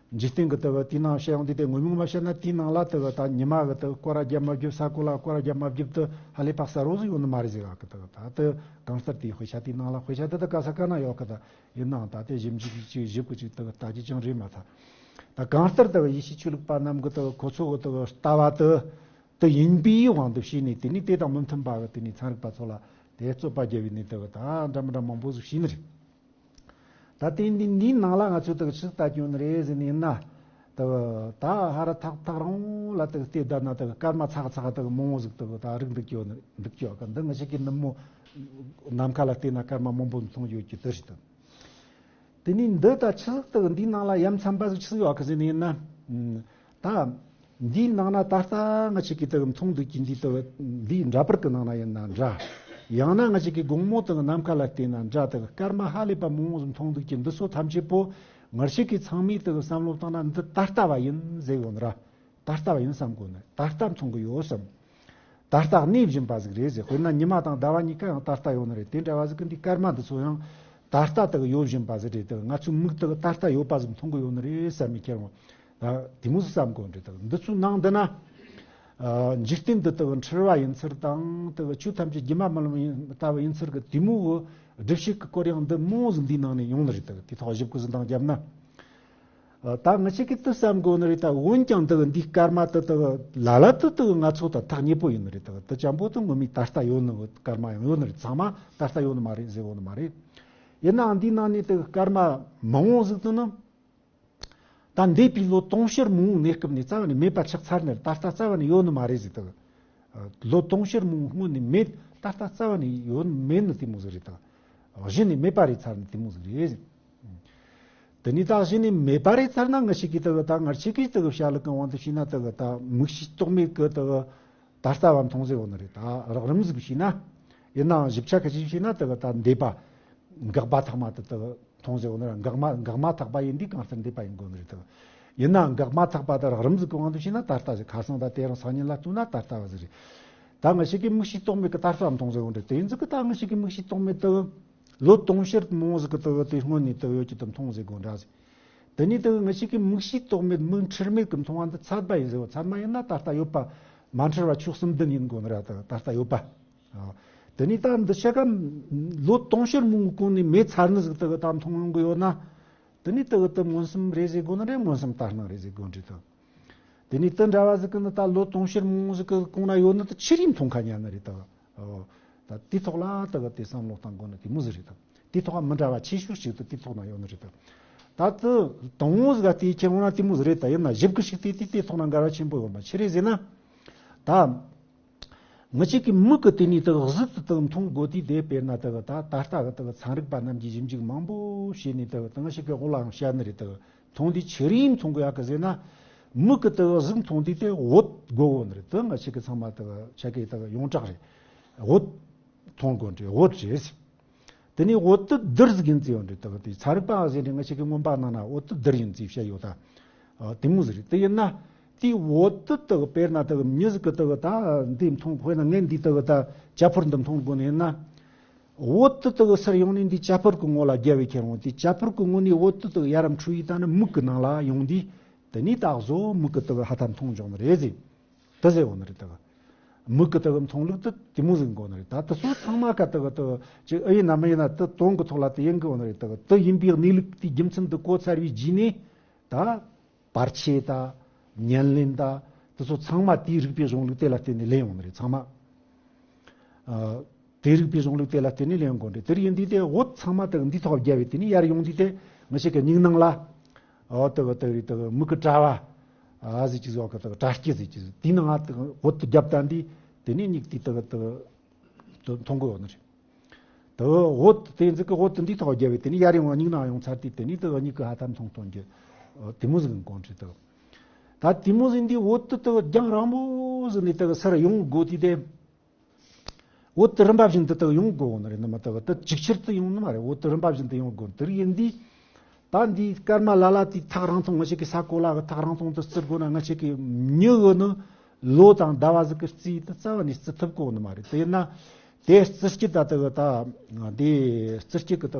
འཇིག་རྟེན་གྱི་དུ་དེའི་ནང་བཤད་ཡོང་དུས་དེ། ངོ་མ་ངོ་མ་བཤད་ན་དེའི་ནང་ལ་དུ་ད་ཉི་མ་གི་དུ་སྐོར་ར་རྒྱབ་མ་རྒྱབ། ས་གོ་ལ་སྐོར་ར་རྒྱབ་མ་རྒྱབ་དུ་ཧ་ལས་པ་གསལ་བོ་ཟིག་ཡོད་ནི་མ་རེད་ཟེར་ག་གི། དུ་ད་དུ་གང་ལྟར་དེའི་དཔེ་ཆ་དེའི་ནང་ལ། དཔེ་ཆ་དེ་དུ་ག་ས་ག་ན་ཡོད་གི། ད་ཡིན་ནའང་ད་དེ་ཞིབ་འཇུག་ཅིག་ཞིབ་གི་ཅིག་དུ་ལྟ་རྒྱུ་ཅང་རེད་མ་ཐག། ད་གང་ལྟར་དུ་ཡེ་ཤུ་ཆོས་ལུགས་པ་རྣམས་གི་དུ་ཁོ་ཚོ་གི་དུ་ལྟ་བ་དུ་དུ་ཡིན་པའི་དབང་དུ་བྱས་ནས། དེ་ནས་དེ་དང་མི་མཐུན་པ་གི་དེ་ནས་ཚན་རིག་པ་ཚོ་ལ་དེ་རྩོད་པ་རྒྱབ་པའི་ནས་དུ་ད་འདྲ་མི་འདྲ་མང་པོ་ཟིག་བྱས་ནི་རེད། ད་དེ་འདི་འདིའི་ནང་ལ་ང་ཚོས་དུ་ཆི་ཟིག་ལྟ་རྒྱུ་ནི་རེད་ཟེར་ནས་ཡིན་ན། དུ་ད་ཧ་ར་ཐག་ཐག་རང་ལ་དུ་བལྟས་བསྡད་ན་དུ་སྐར་མ་ཚག་ཚག་དུ་མང་བོ་ཟིག་དུ་ད་རིག་འདུག་ཡོད་ནི་འདུག་ཡོད་གི། འདི་ང་ཞིག་གི་ནུབ་མོ་ནམ་མཁའ་ལ་བལྟས་ན་སྐར་མ་མང་པོ་མཐོང་ཡོད་ཀྱི་དུ་རེད་དུ། དེ་ནས་འདི་ད་ཆི་ཟིག་དུ་འདིའི་ནང་ལ་ཡ་མཚན་པ་ཟིག་ཆི་ཟིག་ཡོད་གི་ཟེར་ནས་ཡིན་ན། ད་འདིའི་ནང་ན་ད་ལྟ་ང་ཅིག་གིས་དུ་མཐོང་འདུག་གི་འདི་དུ་འདིའི་འདྲ་པར་གི་ནང་ན་ཡིན་ན་འདྲ། ཡང་ན་ང་ཅིག་གིས་དགོང་མོ་དུ་ནམ་མཁའ་ལ་བལྟས་ན་འདྲ། དུ་སྐར་མ་ཧ་ལས་པ་མང་བོ་ཟིག་མཐོང་འདུག་གི། འདི་ཚོ་ཐམས་ཅད་པོ་ང་ཅིག་གིས་ཚང་མས་དུ་བསམ་བློ་བཏང་ན་འདི་ད་ལྟ་བ་ཡིན་ཟེར་གོ་ནི་ར། ད་ལྟ་བ་ཡིན་བསམ་དགོས་ནི། ད་ལྟ་མཐོང་གི་ཡོད་བསམ། ད་ལྟ་གནས་བཞིན་པ་ཟིག་རེད་ཟེར། དཔེར་ན་ཉི་མ་དང་ཟླ་བ་གཉིས་ཀ་ཡང་ད་ལྟ་ཡོད་ནི་རེད། དེ་འདྲ་བ་ཟིག་གི་འདི་སྐར་མ་འདི་ཚོ་ཡང་ ད་ལྟ་དག་ཡོད་བཞིན་པ་ཟིག་རེད། དག་ང་ཚོའི་མིག་དག་ད་ལྟ་ཡོད་པ་ཟིག་མཐོང་གི་ཡོད་ནི་རེད་བསམ་མི་ཁྱེར་འོང་། ད་དེ་མོ་ཟིག་བསམ་དགོས་རེད། དག་འདི་ཚོའི་ནང་འདི་ན། ཨ། འཇིག་རྟེན་འདི་དག་འཁྲུལ་བ་ཡིན་ཚུལ་དང་། དག་ཆོས་ཐམས་ཅད་སྒྱུ་མ་མ་ཡིན་ལྟ་བུ་ཡིན་ཚུལ་གི་དེ་མོ་གི་སྒྲུབ་བྱེད་ཀྱི་སྐོར་ཡང་འདི་མོ་ཟིག་འདིའི་ནང་ནས་ཡོང་ནི་རེད། དག་དེ་ཐོག་ཞིབ་གི་ཟིག་འདང་བརྒྱབ་ན། ཨ། ད་ང་ཆོ་གིས་དེ་བསམ་དགོས་ནི་རེད། ད་འོན་ཀྱང་དག་འདིའི་སྐར་མ་དེ་དག་ལ་ལ་དེ་དག་ང་ཚོ་དང་ཐག་ཉེ་པོ་ཡིན་ནི་རེད། དག་དེ་ཅན་པོ་དེ་ངོ་མའི་ད་ལྟ་ཡོད་ནི་སྐར་མ་ཡང་ཡོད་ནི་རེད། ཚང་མ་ད་ལྟ་ཡོད་ནི་མ་རེད་ཟེར་གོ་ནི་མ་རེད། ཡིན་ནའང་འདིའི་ནང་ནས་དག་སྐར་མ་མང་བོ་ཟིག་དེ་ནི། ད་འདས་པའི་ལོ་དུང་ཕྱུར་མང་བོའི་གནས་སྐབས་ནས་རྩ་བ་ནས་མེད་པ་ཆགས་ཚར་ནས། ད་ལྟ་རྩ་བ་ནས་ཡོད་ནི་མ་རེད་ཟེར། དག་ལོ་དུང་ཕྱུར་མང་བོ་སྔོན་ནས་མེད། ད་ལྟ་རྩ་བ་ནས་ཡོད་མེད་ནི་དེ་མོ་ཟིག་རེད། དག་གཞི་ནས་མེད་པ་རེད་ཚར་ནི་དེ་མོ་ཟིག་རེད། དེ་ནས་ད་གཞི་ནས་མེད་པ་རེད་ཚར་ན། ང་ཆོ་གིས་དག་ད་ང་ཆོ་གིས་དག་བྱ་ལུགས་གང་དབང་དུ་བྱས་ན། དག་ད་མིག་ཤེས་རྟོག་མེད་ཀྱིས་དག་ད་ལྟ་བ་མཐོང་ཟེར་བ་ནི་རེད། ད་རགས་རིམ་ཟིག་བྱས་ན། ཡིན་ནའང་ཞིབ་ཆ་གི་ཅིག་བྱས་ན། དག་ད་འདས་པ་འགག་པ་ཐེག་པ་དེ་དག་མཐོང་ཟེར་བ་ནི་རེད། འགག་མ་འགག་མ་ཐེག་པ་ཡིན་དུས་གང་ལྟར་འདས་པ་ཡིན་དགོས་ནི་རེད། དག་ཡིན་ནའང་འགག་མ་ཐེག་པ་དེ་རགས་རིམ་ཟིག་གི་དབང་དུ་བྱས་ན་ད་ལྟ་ཟིག་ཁ་སང་དང་དེ་རིང་སང་ཉིན་ལ་ལྟོས་ན་ད་ལྟ་བ་ཟིག་རེད། ད་ང་ཆོ་གིས་མིག་ཤེས་རྟོག་མེད་ཀྱིས་ད་ལྟ་མཐོང་ཟེར་བ་འདྲ། དེ་ཡིན་ཟིག་གི་ད་ང་ཆོ་གིས་མིག་ཤེས་རྟོག་མེད་དག་ལོ་དུང་ཕྱུར་མང་ཟིག་གི་དག་དེ་སྔོན་ནས་དག་ཡོད་ཀྱི་དེ་མཐོང་ཟེར་དགོས་འདྲ་ཟིག་དེ་ནས་དག་ང་ཆོ་གིས་མིག་ཤེས་རྟོག་མེད་མིག་འཁྲུལ་མེད་ཀྱིས་མཐོང་བ་འདི་ཚད་པ་ཡིན་ཟེར་བ། ཚད་མ་ཡིན་ན་ད་ལྟ་ཡོད་པ་མ་འཁྲུལ་བ་ཆོས་གསུམ་ལྡན་ཡིན་དགོས་ནི་རེད། ད་ད་ལྟ་ཡོད་པ། ཨ། དེ་ནས་ད་འདི་ཆ་ག་ལོ་དུང་ཕྱུར་མང་པོའི་གོང་ནས་མེད་ཚར་ནི་ཟིག་དག་ད་མཐོང་ཡོང་གི་ཡོད་ན། དེ་ནས་དག་དེ་མངོན་སུམ་རེད་ཟེར་དགོས་ནི་རེད། མངོན་སུམ་ལྟར་སྣང་རེད་ཟེར་དགོས་ནི་རེད། དག་དེ་ནས་དེ་འདྲ་བ་ཟིག་གི་ནི་ད་ལོ་དུང་ཕྱུར་མང་པོ་ཟིག་གི་གོང་ན་ཡོད་ནི་དེ་ཆི་རིགས་མཐོང་ཁ་ཉན་ནི་རེད། དག་ཨོ། ད་དེ་ཐོག་ལ་དག་དེ་བསམ་བློ་གཏང་དགོས་ནི་དེ་མོ་ཟིག་རེད། དག་དེ་ཐོག་མི་འདྲ་བ་ཆེ་ཤོས་ཤིག་དེ་དེ་ཐོག་ན་ཡོད་ནི་རེད། དག་ད་དེ་དང་པོ་ཟིག་ག་དེ་ཁྱེར་འོང་ན་དེ་མོ་ཟིག་རེད། ད་ཡིན་ན་ཞིབ་གི་ཞིག་དེ་དེ་དེ་ཐོག་ན་འགལ་བ་ཆེན་པོ་ཡོད་མ། ཆི་རེད་ཟེར་ན། ད་ང་ཆོ་གི་མིག་གིས་དེ་ནས་དག་གཟུགས་དེ་དག་མཐོང་དགོས་དུས། དེ་དཔེར་ན་དག་ད་ད་ལྟ་གི་དག་ཚན་རིག་པ་རྣམས་ཀྱིས་ཞིབ་འཇུག་མང་པོ་བྱས་ནས་དག་ད་ང་ཆོ་གི་འོག་ལའང་བཤད་ནི་རེད། དག་མཐོང་དུས་ཆི་རིགས་མཐོང་དགོས་ཡག་གི་ཟེར་ན། མིག་གིས་དག་གཟུགས་མཐོང་དུས་དེ་འོད་དགོས་གོ་ནི་རེད། དེ་ང་ཆོ་གི་ཚང་མ་དག་ཆ་གི་དག་ཡོངས་གྲགས་རེད། འོད་མཐོང་དགོས་ནི་རེད། འོད་རེད། དེ་ནས་འོད་དེ་རྡུལ་ཟིག་ཡིན་ཚུལ་ཡོད་རེད། དག་དེ་ཚན་རིག་པ་ཟེར་ནས་ང་ཆོ་གི་མངོན་པ་ནང་ན་འོད་དེ་རྡུལ་ཡིན་ཚུལ་བཤད་ཡོད་ད། ཨ། དེ་མོ་ཟིག་རེད། དེ་ཡིན་ན་དེའི་འོད་དེ་དག་དཔེར་ན་དག་མྱི་ཟིག་གིས་དག་ད་འདི་མཐོང་། དཔེར་ན་ངས་འདི་དག་ད་ཇ་ཕོར་འདི་མཐོང་དགོས་ནི་ཡིན་ན། འོད་དེ་དག་སར་ཡོང་ནས་འདི་ཇ་ཕོར་གི་ངོ་ལ་རྒྱབ་བས་ཁྱེར་འོང་དུས། ཇ་ཕོར་གི་ངོ་ནས་འོད་དེ་དག་ཡར་འཕྲོས་ཡི་ད་ནི་མིག་གི་ནང་ལ་ཡོང་དུས། དེ་ནས་ད་གཟོད་མིག་གིས་དག་ཧ་ཐ་མཐོང་འཇོག་ནི་རེད་ཟེར། དེ་ཟེར་བ་ནི་རེད། དག་མིག་གིས་དག་མཐོང་ལུགས་དེ་དེ་མོ་ཟིག་དགོས་ནི་རེད། ད་དེ་ཚོ་ཚང་མ་ཀ་དག་དག་ཅིག་ཨེ་ཡིན་ན་མི་ཡིན་ན་དེ་དོན་གི་ཐོག་ལ་དེ་ཡིན་དགོས་ནི་རེད། དག་དེ་ཡིན་པའི་གནས་ལུགས་དེའི་རྒྱུ་མཚན་དེ་གོ་ཚར་བའི་རྗེས་ནས། ད་བར་ཆད་ད་ཉམས་ལེན་ད་དེ་ཚོ་ཚང་མ་དེའི་རིགས་པའི་གཞུང་ལུགས་དེ་ལ་བརྟེན་ནས་ལེན་ཡོང་ནི་རེད། ཚང་མ། ཨ། དེའི་རིགས་པའི་གཞུང་ལུགས་དེ་ལ་བརྟེན་ནས་ལེན་དགོས་རེད། དེར་ཡིན་དུས་དེ་འོད་ཚང་མ་དག་འདི་ཐོག་བརྒྱབ་པས་དེ་ནས་ཡར་ཡོང་དུས་དེ་ང་ཆོ་གི་མིག་ནང་ལ། ཨོ། དག་དག་རེད། དག་མིག་གི་དྲ་བ། ཨ་ཟེར་གྱི་ཟོག་གི་དག་དྲ་སྐྱི་ཟེར་གྱི་ཟོག་དེའི་ནང་ང་དག་འོད་དེ་བརྒྱབ་ད་འདི། དེ་ནས་མིག་དེ་དག་དག་མཐོང་གི་ཡོད་ནི་རེད། དེ་འོད་དེ་ཟིག་གི་འོད་དེ་འདི་ཐོག་བརྒྱབ་པས་དེ་ནས་ཡར་ཡོང་བ་མིག་ནང་ཡོང་ཚར་དུས། དེ་ནས་དེ་མིག་གིས་ཧ་ཐ་མཐོང་གཏོང་རྒྱུ་དེ་མོ་ཟིག་གི་གོང་ཁྲིད་དེ། ད་དེ་མོ་ཟིག་འདི་འོད་དེ་དེ་རྒྱང་རིང་པོ་ཟིག་ནས་དེ་སར་ཡོང་དགོས་དུས་དེ། འོད་དེ་རིམ་པ་བཞིན་དུ་དེ་ཡོང་དགོས་ནི་རེད། ནི་མ་དེ་དེ་ཅིག་ཆར་དུ་ཡོང་ནི་མ་རེད། འོད་དེ་རིམ་པ་བཞིན་དུ་ཡོང་དགོས། དེར་ཡིན་དུས། ད་འདི་སྐར་མ་ལ་ལ་དེའི་ཐག་རིང་ཐུང་། ང་ཆོ་གི་ས་གོ་ལ་གི་ཐག་རིང་ཐུང་དེ་བརྩི་དགོས་ན། ང་ཆོ་གི་མྱི་གི་ནི་ལོ་དང་ཟླ་བ་ཟིག་གི་རྩིས་དེ་རྩ་བ་ནས་བརྩི་ཐུབ་གོ་ནི་མ་རེད། དེ་ཡིན་ན་དེ་རྩི་སྤྱི་ད་དེ་གི་ད་འདི་རྩི་སྤྱི་གི་དེ་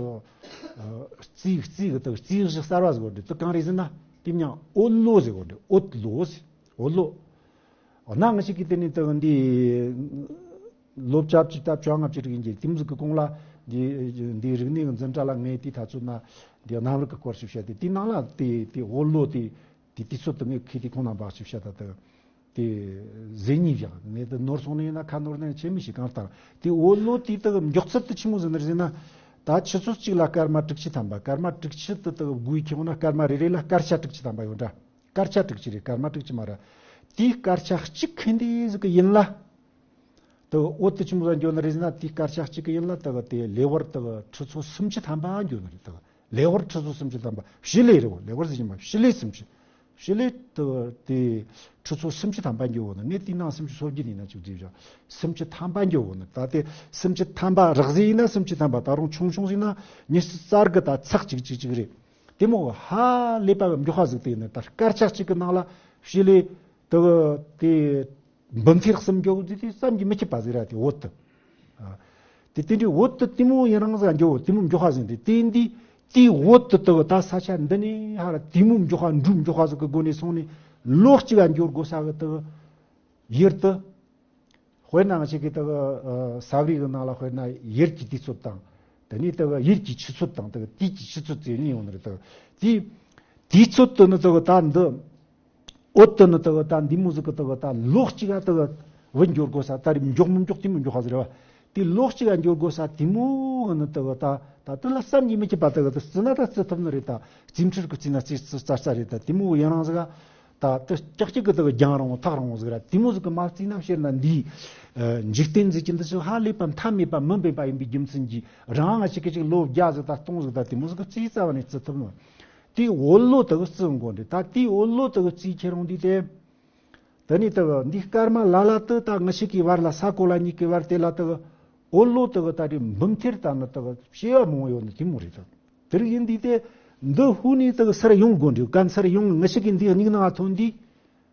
རྩིས་རྩིས་གི་དེ་རྩིས་གཞི་གསར་བ་ཟིག་ཡོད་རེད། དེ་གང་རེད་ཟེར་ན་དེ་མྱིང་འོད་ལོ་ཟེར་གོ་རེད། འོད་ལོ་ཟེར། འོད་ལོ། འོ་ན་ང་ཆོ་གི་དེ་ནས་དེ་འདི། ལོ་བཅོ་བརྒྱད་དང་བཅོ་ལྔ་བཅུ་དྲུག་ཡིན་གྱི་དེ་མོ་ཟིག་གི་གོང་ལ། འདི་འདི་རིག་གནས་ཀྱི་འཛིན་གྲྭ་ལ་ངས་དེ་ད་ཚོད་ན་འདི་གནམ་རིག་གི་སྐོར་ཞིག་བཤད་དེ། དེའི་ནང་ལ་དེ་དེ་འོད་ལོ་དེ་དེ་དུས་ཚོད་དེ་ངས་ཁེ་དེ་ཁོང་རྣམ་པ་ཞིག་བཤད་ད་དེ་དེ་ཟེར་ཉིན་བཞག་ངས་དེ་ནོར་སོང་ནི་ཡིན་ན་ཁ་ནོར་ནི་ཆེ་མི་ཞིག་གང་ལྟར་དེ་འོད་ལོ་དེ་དེ་མགྱོགས་ཚད་དེ་ཆི་མོ་ཟིག་ནི་རེད་ཟེར་ན། ད་ཆུ་ཚོད་གཅིག་ལ་སྐར་མ་དྲུག་ཅུ་ཐམ་པ། སྐར་མ་དྲུག་ཅུ་དེ་དེ་དགུའི་ཁྱོན་ན་སྐར་མ་རེ་རེ་ལ་སྐར་ཆ་དྲུག་ཅུ་ཐམ་པ་ཡོད་འདྲ། སྐར་ཆ་དྲུག་ཅུ་རེད། སྐར་མ་དྲུག་ཅུ་མ་རེད། དེའི་སྐར་ཆ་གཅིག་ཁེ་འདི་ཟིག་གི་ཡུན་ལ། དེ་འོད་དེ་ཆི་མོ་ཟིག་འགྱོ་ནི་རེད་ཟེར་ན། དེའི་སྐར་ཆ་གཅིག་གི་ཡུན་ལ་དེ་དེ་ལེ་དབར་དེ་ཁྲི་ཚོ་སུམ་ཅུ་ཐམ་པ་འགྱོ་ནི་རེད། དེ་ལེ་དབར་ཁྲི་ཚོ་སུམ་ཅུ་ཐམ་པ། བྱེ་ལེ་རེད་བ། ལེ་དབར་ཟེར་གྱི་མ། བྱེ་ལེ་སུམ་ཅུ། བྱེ་ལེ་དེ་དེ་ཁྲི་ཚོ་སུམ་ཅུ་ཐམ་པ་འགྱོ་བ་ནི། ངས་དེའི་ནང་སུམ་ཅུ་སོ་བརྒྱད་ཡིན་ན་ཅིག་བརྩིས་བཞག་སུམ་ཅུ་ཐམ་པ་འགྱོ་བ་ནི། ད་དེ་སུམ་ཅུ་ཐམ་པ་རགས་ཟིག་ཡིན་ན་སུམ་ཅུ་ཐམ་པ། ད་རུང་ཆུང་ཆུང་ཟིག་ན་ཉི་ཤུ་རྩ་དགུ་དང་ཚེག་གཅིག་གཅིག་གཅིག་རེད། དེ་མོ་ཧ་ལས་པ་གི་མགྱོགས་པ་ཟིག་དེ་ཡིན་ན། ད་སྐར་ཆ་གཅིག་གི་ནང་ལ་བྱེ་ལེ་དེ་དེ་འབུམ་ཐེར་གསུམ་འགྱོ་དུས་དེ་བསམ་གྱིས་མི་ཁྱབ་པ་ཟིག་ར། དེ་འོད་དེ། ཨ། དེ་དེ་འདྲའི་བོད་དུ་དེ་མོ་ཡུན་རིང་ཟིག་འགྱོ་དེ་མོ་འགྱོ་ཁ་ཟིན་དེ་དེ་འདི་དེའི་བོད་དུ་དུ་ད་ས་ཆ་འདི་ནས་ཧ་ར་དེ་མོ་འགྱོ་ཁ་འགྲུབ་འགྱོ་ཁ་ཟིག་གི་སྒོ་ནས་སོང་ནས་ལོ་གཅིག་ག་འགྱོ་དགོས་ས་གི་དུ་ཡུལ་དུ། དཔེར་ན་ང་ཅག་གི་དག་ས་བརི་གི་ནང་ལ་དཔེར་ན་ཡུལ་གྱི་དུས་ཚོད་དང་། དེ་ནས་དག་ཡུལ་གྱི་ཆུ་ཚོད་དང་དག་དུས་ཀྱི་ཆུ་ཚོད་ཟེར་ནི་ཡོང་ནི་རེད། དག་དེའི་དུས་ཚོད་དུ་ནི་དག་ད་འདི་འོད་དུ་ནི་དག་ད་འདི་མོ་ཟིག་གི་དག་ད་ལོ་གཅིག་ག་དག་བུད་འགྱོ་དགོས་ས་ད་རེས་མགྱོགས་མི་མགྱོགས་དེ་མོ་མགྱོགས་ས་ཟིག་རེད་བ། དེ་ལོ་གཅིག་ག་འགྱོ་དགོས་ས་དེ་མོ་གི་ནི་དག་ད་ད་དེ་ལ་བསམ་གྱིས་མི་ཁྱབ་པ་དག་ད་བརྩི་ན་ད་བརྩི་ཐུབ་ནི་རེད། ད་རྩིས་འཕྲུལ་གི་བརྩིས་ན་རྩིས་རྩིས་རྩ་རྩ་རེད། ད་དེ་མོ་ཡུན་རིང་ཟིག་ག་ད་དེ་ཀྱག་ཀྱག་གི་དག་རྒྱང་རིང་བོ་ཐག་རིང་བོ་ཟིག་ར་དེ་མོ་ཟིག་གི་མ་བརྩིས་ན་ཕྱིར་ན་འདིའི་འཇིག་རྟེན་ཟིག་གི་འདི་ཚོ་ཧ་ལས་པ་མཐའ་མེད་པ་མི་འབེབས་པ་ཡིན་པའི་རྒྱུ་མཚན་གྱིས་རང་ང་ཅག་གི་ཅིག་ལོ་བརྒྱ་ཟིག་ད་སྟོང་ཟིག་ད་དེ་མོ་ཟིག་གི་རྩིས་རྩ་བ་ནས་བརྩི་ཐུབ་ནོ། དེའི་འོད་ལོ་དག་རྩི་འགོ་འདི་ད་དེའི་འོད་ལོ་དག་རྩིས་ཁྱེར་རུང་འདི་དེ། དེ་ནས་དག་འདི་སྐར་མ་ལ་ལ་དུ་ད་ང་ཅག་གི་བར་ལ་ས་གོ་ལ་གཉིས་ཀྱི་བར་དེ་ལ་དག་འོད་ལོ་དག་ད་རེས་འབུམ་ཐེར་ད་ནི་དག་བྱེ་བ་མང་ཡོད་ནི་དེ་མོ་རེད་དག་དེ་རིགས་ཡིན་དུས་དེ་འདི་ཧུ་ནས་དག་སར་ཡོང་དགོས་འདྲི་གན་སར་ཡོང་ང་ཅག་གི་འདི་སྙིང་ནང་ཐོན་དུས།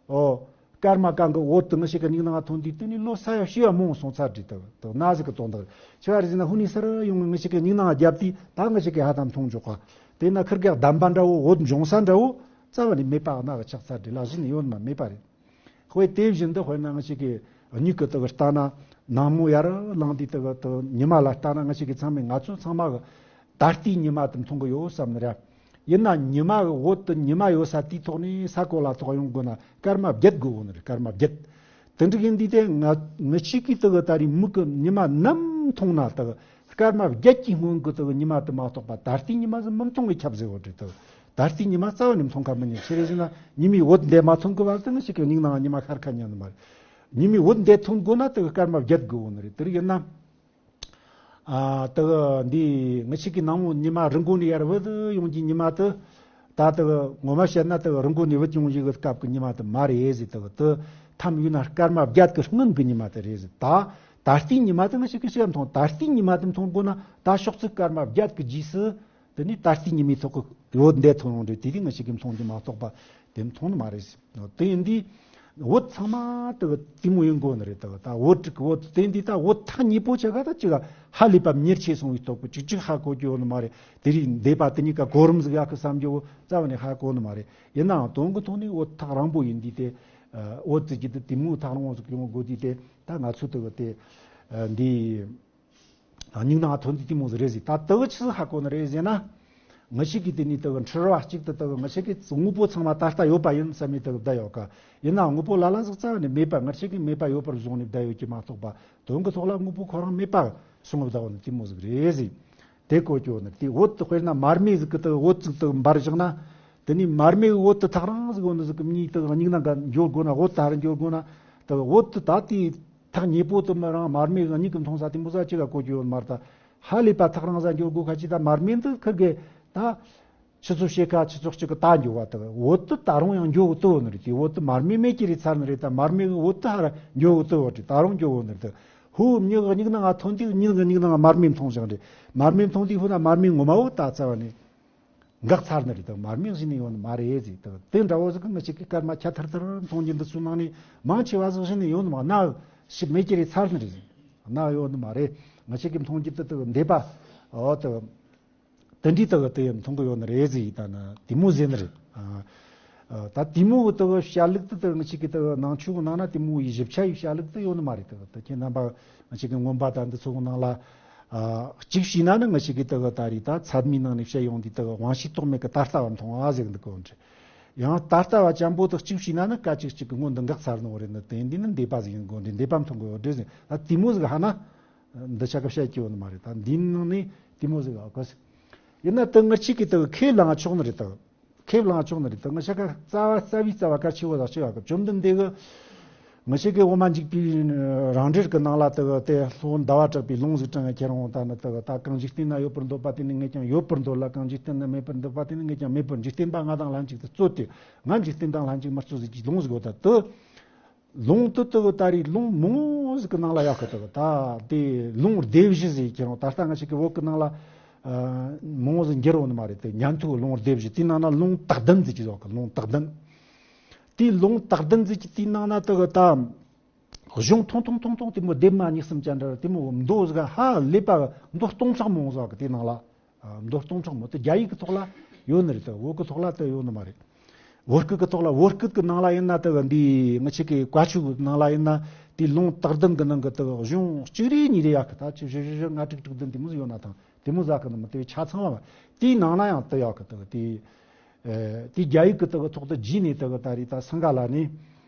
ཨོ། སྐར་མ་གང་གི་འོད་དུ་ང་ཅག་གི་སྙིང་ནང་ཐོན་དུས་དེ་ནས་ལོ་ས་ཡ་བྱེ་བ་མང་སོང་ཚར་འདྲི་དག་དག་ན་ཟིག་གི་དོན་དག་ཆེ་བ་རེད་ཟེར་ན་ཧུ་ནས་སར་ཡོང་ང་ཅག་གི་སྙིང་ནང་བརྒྱབ་དུས་ད་ང་ཅག་གི་ཧ་ད་མཐོང་འཇོག་ག་དེ་ན་ཁིར་གེ་གདམས་པ་འདྲ་བོ་འོད་འབྱུང་ས་འདྲ་བོ་རྩ་བ་ནས་མེད་པ་ན་གི་ཆགས་ཚར་འདྲི་ལ་གཞི་ནས་ཡོད་མ་མེད་པ་རེད། དཔེ་དེ་བཞིན་དུ་དཔེར་ན་ང་ཅག་གི་མྱིག་གི་དག་ལྟ་ན་ནངས་མོ་ཡར་ལངས་དུས་དག་དག་ཉི་མ་ལ་ལྟ་ན་ང་ཅག་གི་ཚང་མས་ང་ཚོ་ཚང་མ་གི་ད་ལྟའི་ཉི་མ་དེ་མཐོང་གི་ཡོད་བསམ་ནི་ར། ཡིན་ན་ཉི་མ་གི་འོད་དུ་ཉི་མ་ཡོད་ས་དེའི་ཐོག་ནས་ས་གོ་ལ་ཐོག་ཡོང་དགོས་ན་སྐར་མ་བརྒྱད་དགོས་འོ་ནི་རེད། སྐར་མ་བརྒྱད། དེ་འདྲ་ཡིན་དུས་དེ་ང་ང་ཅག་གི་དག་ད་རེས་མིག་གི་ཉི་མ་ནམ་མཐོང་ན་དག་སྐར་མ་བརྒྱད་ཀྱི་སྔོན་གི་དག་ཉི་མ་དེ་མ་གཏོགས་པ་ད་ལྟའི་ཉི་མ་ཟིག་མི་མཐོང་བའི་ཁྱབ་ཟེར་བ་རེད་དག་ད་ལྟའི་ཉི་མ་རྩ་བ་ནས་མཐོང་ཁ་མི་ཉན། ཆི་རེད་ཟེར་ན་ཉི་མའི་འོད་འདི་མ་ཐོན་གི་བར་དུ་ང་ཅག་གི་མྱིག་ནང་ཉི་མ་ཤར་ཁ་ཉན་ནི་མ་རེད། ཉི་མའི་འོད་འདི་ཐོན་དགོས་ན་དེ་གི་སྐར་མ་བརྒྱད་དགོས་འོ་ནི་རེད། དེ་རིགས་ཡིན་ན། ཨ་དེ་གི་འདི་ང་ཅག་གི་ནངས་མོ་ཉི་མ་རི་མགོ་ནས་ཡར་བུད་ཡོང་གི་ཉི་མ་དེ། ད་དེ་གི་ངོ་མ་བཤད་ན་དེ་གི་རི་མགོ་ནས་བུད་ཡོང་གི་གི་སྐབས་ཀྱི་ཉི་མ་དེ་མ་རེད་ཟེར། དེ་གི་དེ་མཚམས་ཡོད་ན་སྐར་མ་བརྒྱད་གི་སྔོན་གི་ཉི་མ་དེ་རེད་ཟེར། ད་ད་ལྟའི་ཉི་མ་དེ་ང་ཅག་གི་ཤི་ཡ་མཐོང་ད་ལྟའི་ཉི་མ་དེ་མཐོང་དགོས་ན་ད་ཕྱོགས་ཚིགས་སྐར་མ་བརྒྱད་གི་རྗེས་སུ། དེ་ནས་ད་ལྟའི་ཉི་མའི་ཐོག་གི་འོད་འདི་མཐོང་ཡོང་དུས་དེ་དུས་ང་ཅག་གིས་མཐོང་རྒྱུ་མ་གཏོགས་པ་དེ་མཐོང་ནི་མ་རེད། དེ་ཡིན་དུས་འོད་ཚང་མ་དེ་གི་དེ་མོ་ཡིན་དགོས་ནི་རེད། དེ་གི་ད་འོད་དྲུག་གི་འོད་དེ་ཡིན་དུས་ད་འོད་ཐག་ཉེ་པོ་ཆེ་ག་ད་ཅི་ག་ཧ་ལས་པ་མྱུར་ཆེ་སོང་བའི་སྟོབས་ཀྱིས་ཅིག་ཅིག་ཧ་གོ་རྒྱུ་ཡོད་ནི་མ་རེད། དེ་རིང་འདས་པ་དེ་གཉིས་ཀ་གོ་རིམ་ཟིག་ཡག་གི་བསམ་རྒྱུ་རྩ་བ་ནས་ཧ་གོ་ནི་མ་རེད། ཡིན་ནའང་དོན་གི་ཐོག་ནས་འོད་ཐག་རིང་པོ་ཡིན་དུས་དེ་འོད་ཙི་གི་དེ་དེ་མོ་ཐག་རིང་བོ་ཟིག་ཡོང་དགོས་དུས་དེ་ད་ང་ཚོ་དེ་གི་དེ་འདི། སྙིང་ནང་ཐོན་དུས་དེ་མོ་ཟིག་རེད་ཟེར། ད་དེ་གི་ཆི་ཟིག་ཧ་གོ་ནི་རེད་ཟེར་ན། ང་ཅག་གིས་དེ་ནས་དེ་གི་འཁྲུལ་བ་གཅིག་ཏུ་དེ་གི་ང་ཅག་གི་དངོས་པོ་ཚང་མ་ད་ལྟ་ཡོད་པ་ཡིན་བསམ་ནས་དེ་གི་བསྡད་ཡོད་ཀ་ཡིན་ན་དངོས་པོ་ལ་ལ་ཟིག་རྩ་བ་ནས་མེད་པ་ང་ཅག་གིས་མེད་པ་ཡོད་པར་བཟུང་ནས་བསྡད་ཡོད་ཀྱི་མ་གཏོགས་པ་དོན་གི་ཐོག་ལ་དངོས་པོ་ཁོ་རང་མེད་པ་སོང་བསྡད་ཡོད་ནི་དེ་མོ་ཟིག་རེད་ཟེར། དེ་གོ་ཀྱོ་ནི་དེ་འོད་དེ་དཔེར་ན་མར་མེ་ཟིག་གི་དེ་འོད་ཟིག་དེ་འབར་བཞག་ན། དེ་ནས་མར་མེ་གི་འོད་དེ་ཐག་རིང་ཟིག་འོ་ནི་ཟིག་གི་མྱིག་དེ་མྱིག་ནང་ག་འགྱོ་དགོས་ན་འོད་དེ་རུ་འགྱོ་དགོས་ན། དེ་འོད་དེ་ད་དེ་ཐག་ཉེ་པོ་དེ་མི་རང་མར་མེ་གི་མྱིག་གི་མཐོང་ས་དེ་མོ་ས་ཅི་ག་གོ་རྒྱུ་ཡོད་མ་རེད། ད་ཧ་ལས་པ་ཐག་རིང་ས་འགྱོ་དགོས་ཁ་ཅིག་ད་མར་མེ་འདི་ཁིར་གི་ད་ཆུ་ཚོད་ཕྱེད་ཀ་ཆུ་ཚོད་གཅིག་གི་ད་འགྱོ་བ་དེ་འོད་དེ་ད་རུང་ཡང་འགྱོ་གི་དེ་འོ་ནི་རེད། དེ་འོད་དེ་མར་མེ་མེད་ཀྱི་རེད་ཚར་ནི་རེད། ད་མར་མེ་གི་འོད་དེ་ཧ་ར་འགྱོ་གི་དེ་འོ་རེད། ད་རུང་འགྱོ་འོ་ནི་རེད། དེ་ཧུ་མྱི་གི་མྱིག་ནང་ང་ཐོན་དུས་མྱི་གི་མྱིག་ནང་ང་མར་མེ་མཐོང་བཞག་རེད། མར་མེ་མཐོང་དུས་ཧུ་ན་མར་མེ་ངོ་མ་འོ་ད་རྩ་བ་ནས། འགག་ཚར་ནི་རེད། དང་མར་མེ་ཟིན་ནི་ཡོད་ནི་མ་རེད་ཟེར། དང་དེ་འདྲ་བོ་ཟིག་གི་ང་ཅག་གི་སྐར་མ་ཁྱད་ཐར་ཐར་མཐོང་རྒྱུ་འདི་ཚོའི་ནང་ནས་མང་ཆེ་བ་ཟིག་ཟིན་ནི་ཡོད་ནི་མ་ན་ཞིག་མེད་ཀྱི་རེད་ཚར་ནི་རེད་ཟེར། ན་ཡོད་ནི་མ་རེད། ང་ཅག་གི་མཐོང་རྒྱུ་དེ་དེ་འདས་པ་འོ་དེ་དེ་འདྲའི་དེ་དེ་མཐོང་གི་ཡོད་ནི་རེད་ཟེར། ད་ན་དེ་མོ་ཟེར་ནི་རེད། ཨ་ད་དེ་མོ་གི་དེ་བཤད་ལུགས་དེ་དེ་ང་ཅག་གི་དེ་ནང་ཆོས་གི་ནང་ན་དེ་མོ་ཡི་ཞིབ་ཆ་ཡི་བཤད་ལུགས་དེ་ཡོད་ནི་མ་རེད། དེ་དེ་ཁྱེད་རྣམ་པ་ང་ཅག་གི་མངོན་པ་དང་འདི་ཚོ་གི་ནང་ལ། ཨ་གཅིག་བྱས་ན་ནི་ང་ཅག་གི་དེ་གི་ད་རེས་ད་ཚད་མའི་ནང་ནས་བཤད་ཡོང་དུས་དེ་གི་དབང་ཤེས་རྟོག་མེད་ཀྱི་ད་ལྟ་བ་མཐོང་བ་ཟེར་གི་འདུག་གོ་འདྲ། ཡང་ད་ལྟ་བ་ཅན་པོ་དེ་གཅིག་བྱས་ན་ནི་སྐད་ཅིག་གཅིག་གི་སྔོན་དུ་འགག་ཚར་ནོ་རེད། ནི་དེ་འདི་ནི་འདས་པ་ཟིག་ཡིན་དགོས་འདྲ། འདས་པ་མཐོང་གི་ཡོད་འདྲ་ཟེར། ད་དེ་མོ་ཟིག་ཧ་ན་འདི་ཆ་ག་བཤད་ཀྱི་ཡོད་ནི་མ་རེད། ད་འདིའི་ནང་ནས་དེ་མོ་ཟིག་ཨ་གོ་ཟིག་ཡིན་ན་དེ་ང་ཅག་གི་དེ་གི་ཁས་བླངས་ཆོག་ནི་རེད། དེ་ཁས་བླངས་ཆོག་ནི་རེད། དེ་ང་ཅག་ག་རྩ་བ་རྩ་བའི་རྩ་བ་གལ་ཆེ་བོ་ཟིག་ཆེ་བ་གི་བཅོམ་ལྡན་འདས་གི་ང་ཅག་གི་འོ་མ་འཇིག་པའི་རང་འགྲེལ་གི་ནང་ལ་དེ་གི་དེ་ལྷོ་ཟླ་བ་གྲགས་པའི་ལུང་ཟིག་དྲངས་ཁྱེར་འོང་། ད་ནི་དེ་གི་ད་གང་འཇིག་རྟེན་ན་ཡོད་པར་འདོད་པ་དེ་ནི་ངས་ཀྱང་ཡོད་པར་འདོད་ལ། གང་འཇིག་རྟེན་ན་མེད་པར་འདོད་པ་དེ་ནི་ངས་ཀྱང་མེད་པར། འཇིག་རྟེན་པ་ང་དང་ལྷན་ཅིག་ཏུ་རྩོད་དེ། ང་འཇིག་རྟེན་དང་ལྷན་ཅིག་མི་རྩོད་ཟེར་གྱི་ལུང་ཟིག་ཡོད། ད་དེ་ལུང་དེ་དེ་གི་ད་རེས་ལུང་མང་བོ་ཟིག་གི་ནང་ལ་ཡོད་གི། དེ་གི་ད་དེ་ལུང་སྡེ་བཞི་ཟེར་ཁྱེར་འོང་། ད་ལྟ་ང་ཅག་གི་བོད་གི་ནང་ལ་ཨ་མང་བོ་ཟིག་འགྱུར་འོང་ནི་མ་རེད། དེ་ཉན་ཐོས་ལུང་སྡེ་བཞི། དེའི་ནང་ན་ལུང་དག་ལྡན་ཟེར་གྱི་ཡོད་གི། ལུང་དག་ལྡན། དེའི་ལུང་དག་ལྡན་ཟེར་གྱི་དེའི་ནང་ན་དེ་གི་ད་ གཞུང་ཐུང་ཐུང་ཐུང་ཐུང་དེ་མོ་ལྡེབ་མ་གཉིས་གསུམ་ཅན་འདྲ་དེ་མོ་མདོ་ཟིག་ཧ་ལས་པ་མདོ་སྟོང་ཕྲག་མང་ཟིག་གི་དེ་ནང་ལ། མདོ་སྟོང་ཕྲག་མང་དེ་རྒྱ་ཡིག་གི་ཐོག་ལ་ཡོད་ནི་རེད་དོ། བོད་གི་ཐོག་ལ་དེ་ཡོད་ནི་མ་རེད། བོད་སྐད་གི་ཐོག་ལ་བོད་སྐད་གི་ནང་ལ་ཡིན་ན་དེ་འདི་ང་ཆེ་གི་བཀའ་ཆོས་གི་ནང་ལ་ཡིན་ན་དེ་ལུང་དག་ལྡན་གི་ནང་གི་དེ་གཞུང་གཅིག་རེ་གཉིས་རེ་ཡག་གི་ད་ཆི་བཞི་བཞི་བཞི་ལྔ་དྲུག་དྲུག་བདུན་དེ་མོ་ཟིག་ཡོད་ན་ཐང་དེ་མོ་ཟིག་གི་ནི་མི་དེ་ཆ་ཚང་བ་དེའི་ནང་ན་ཡང་དེ་ཡག་གི་དེ་དེ། ཨེ། དེ་རྒྱ་ཡིག་གི་དག་ཐོག་ཏུ་བརྗེས་ནས་དག་ད་རེས་ད་སིང་ག་ལ་ནས་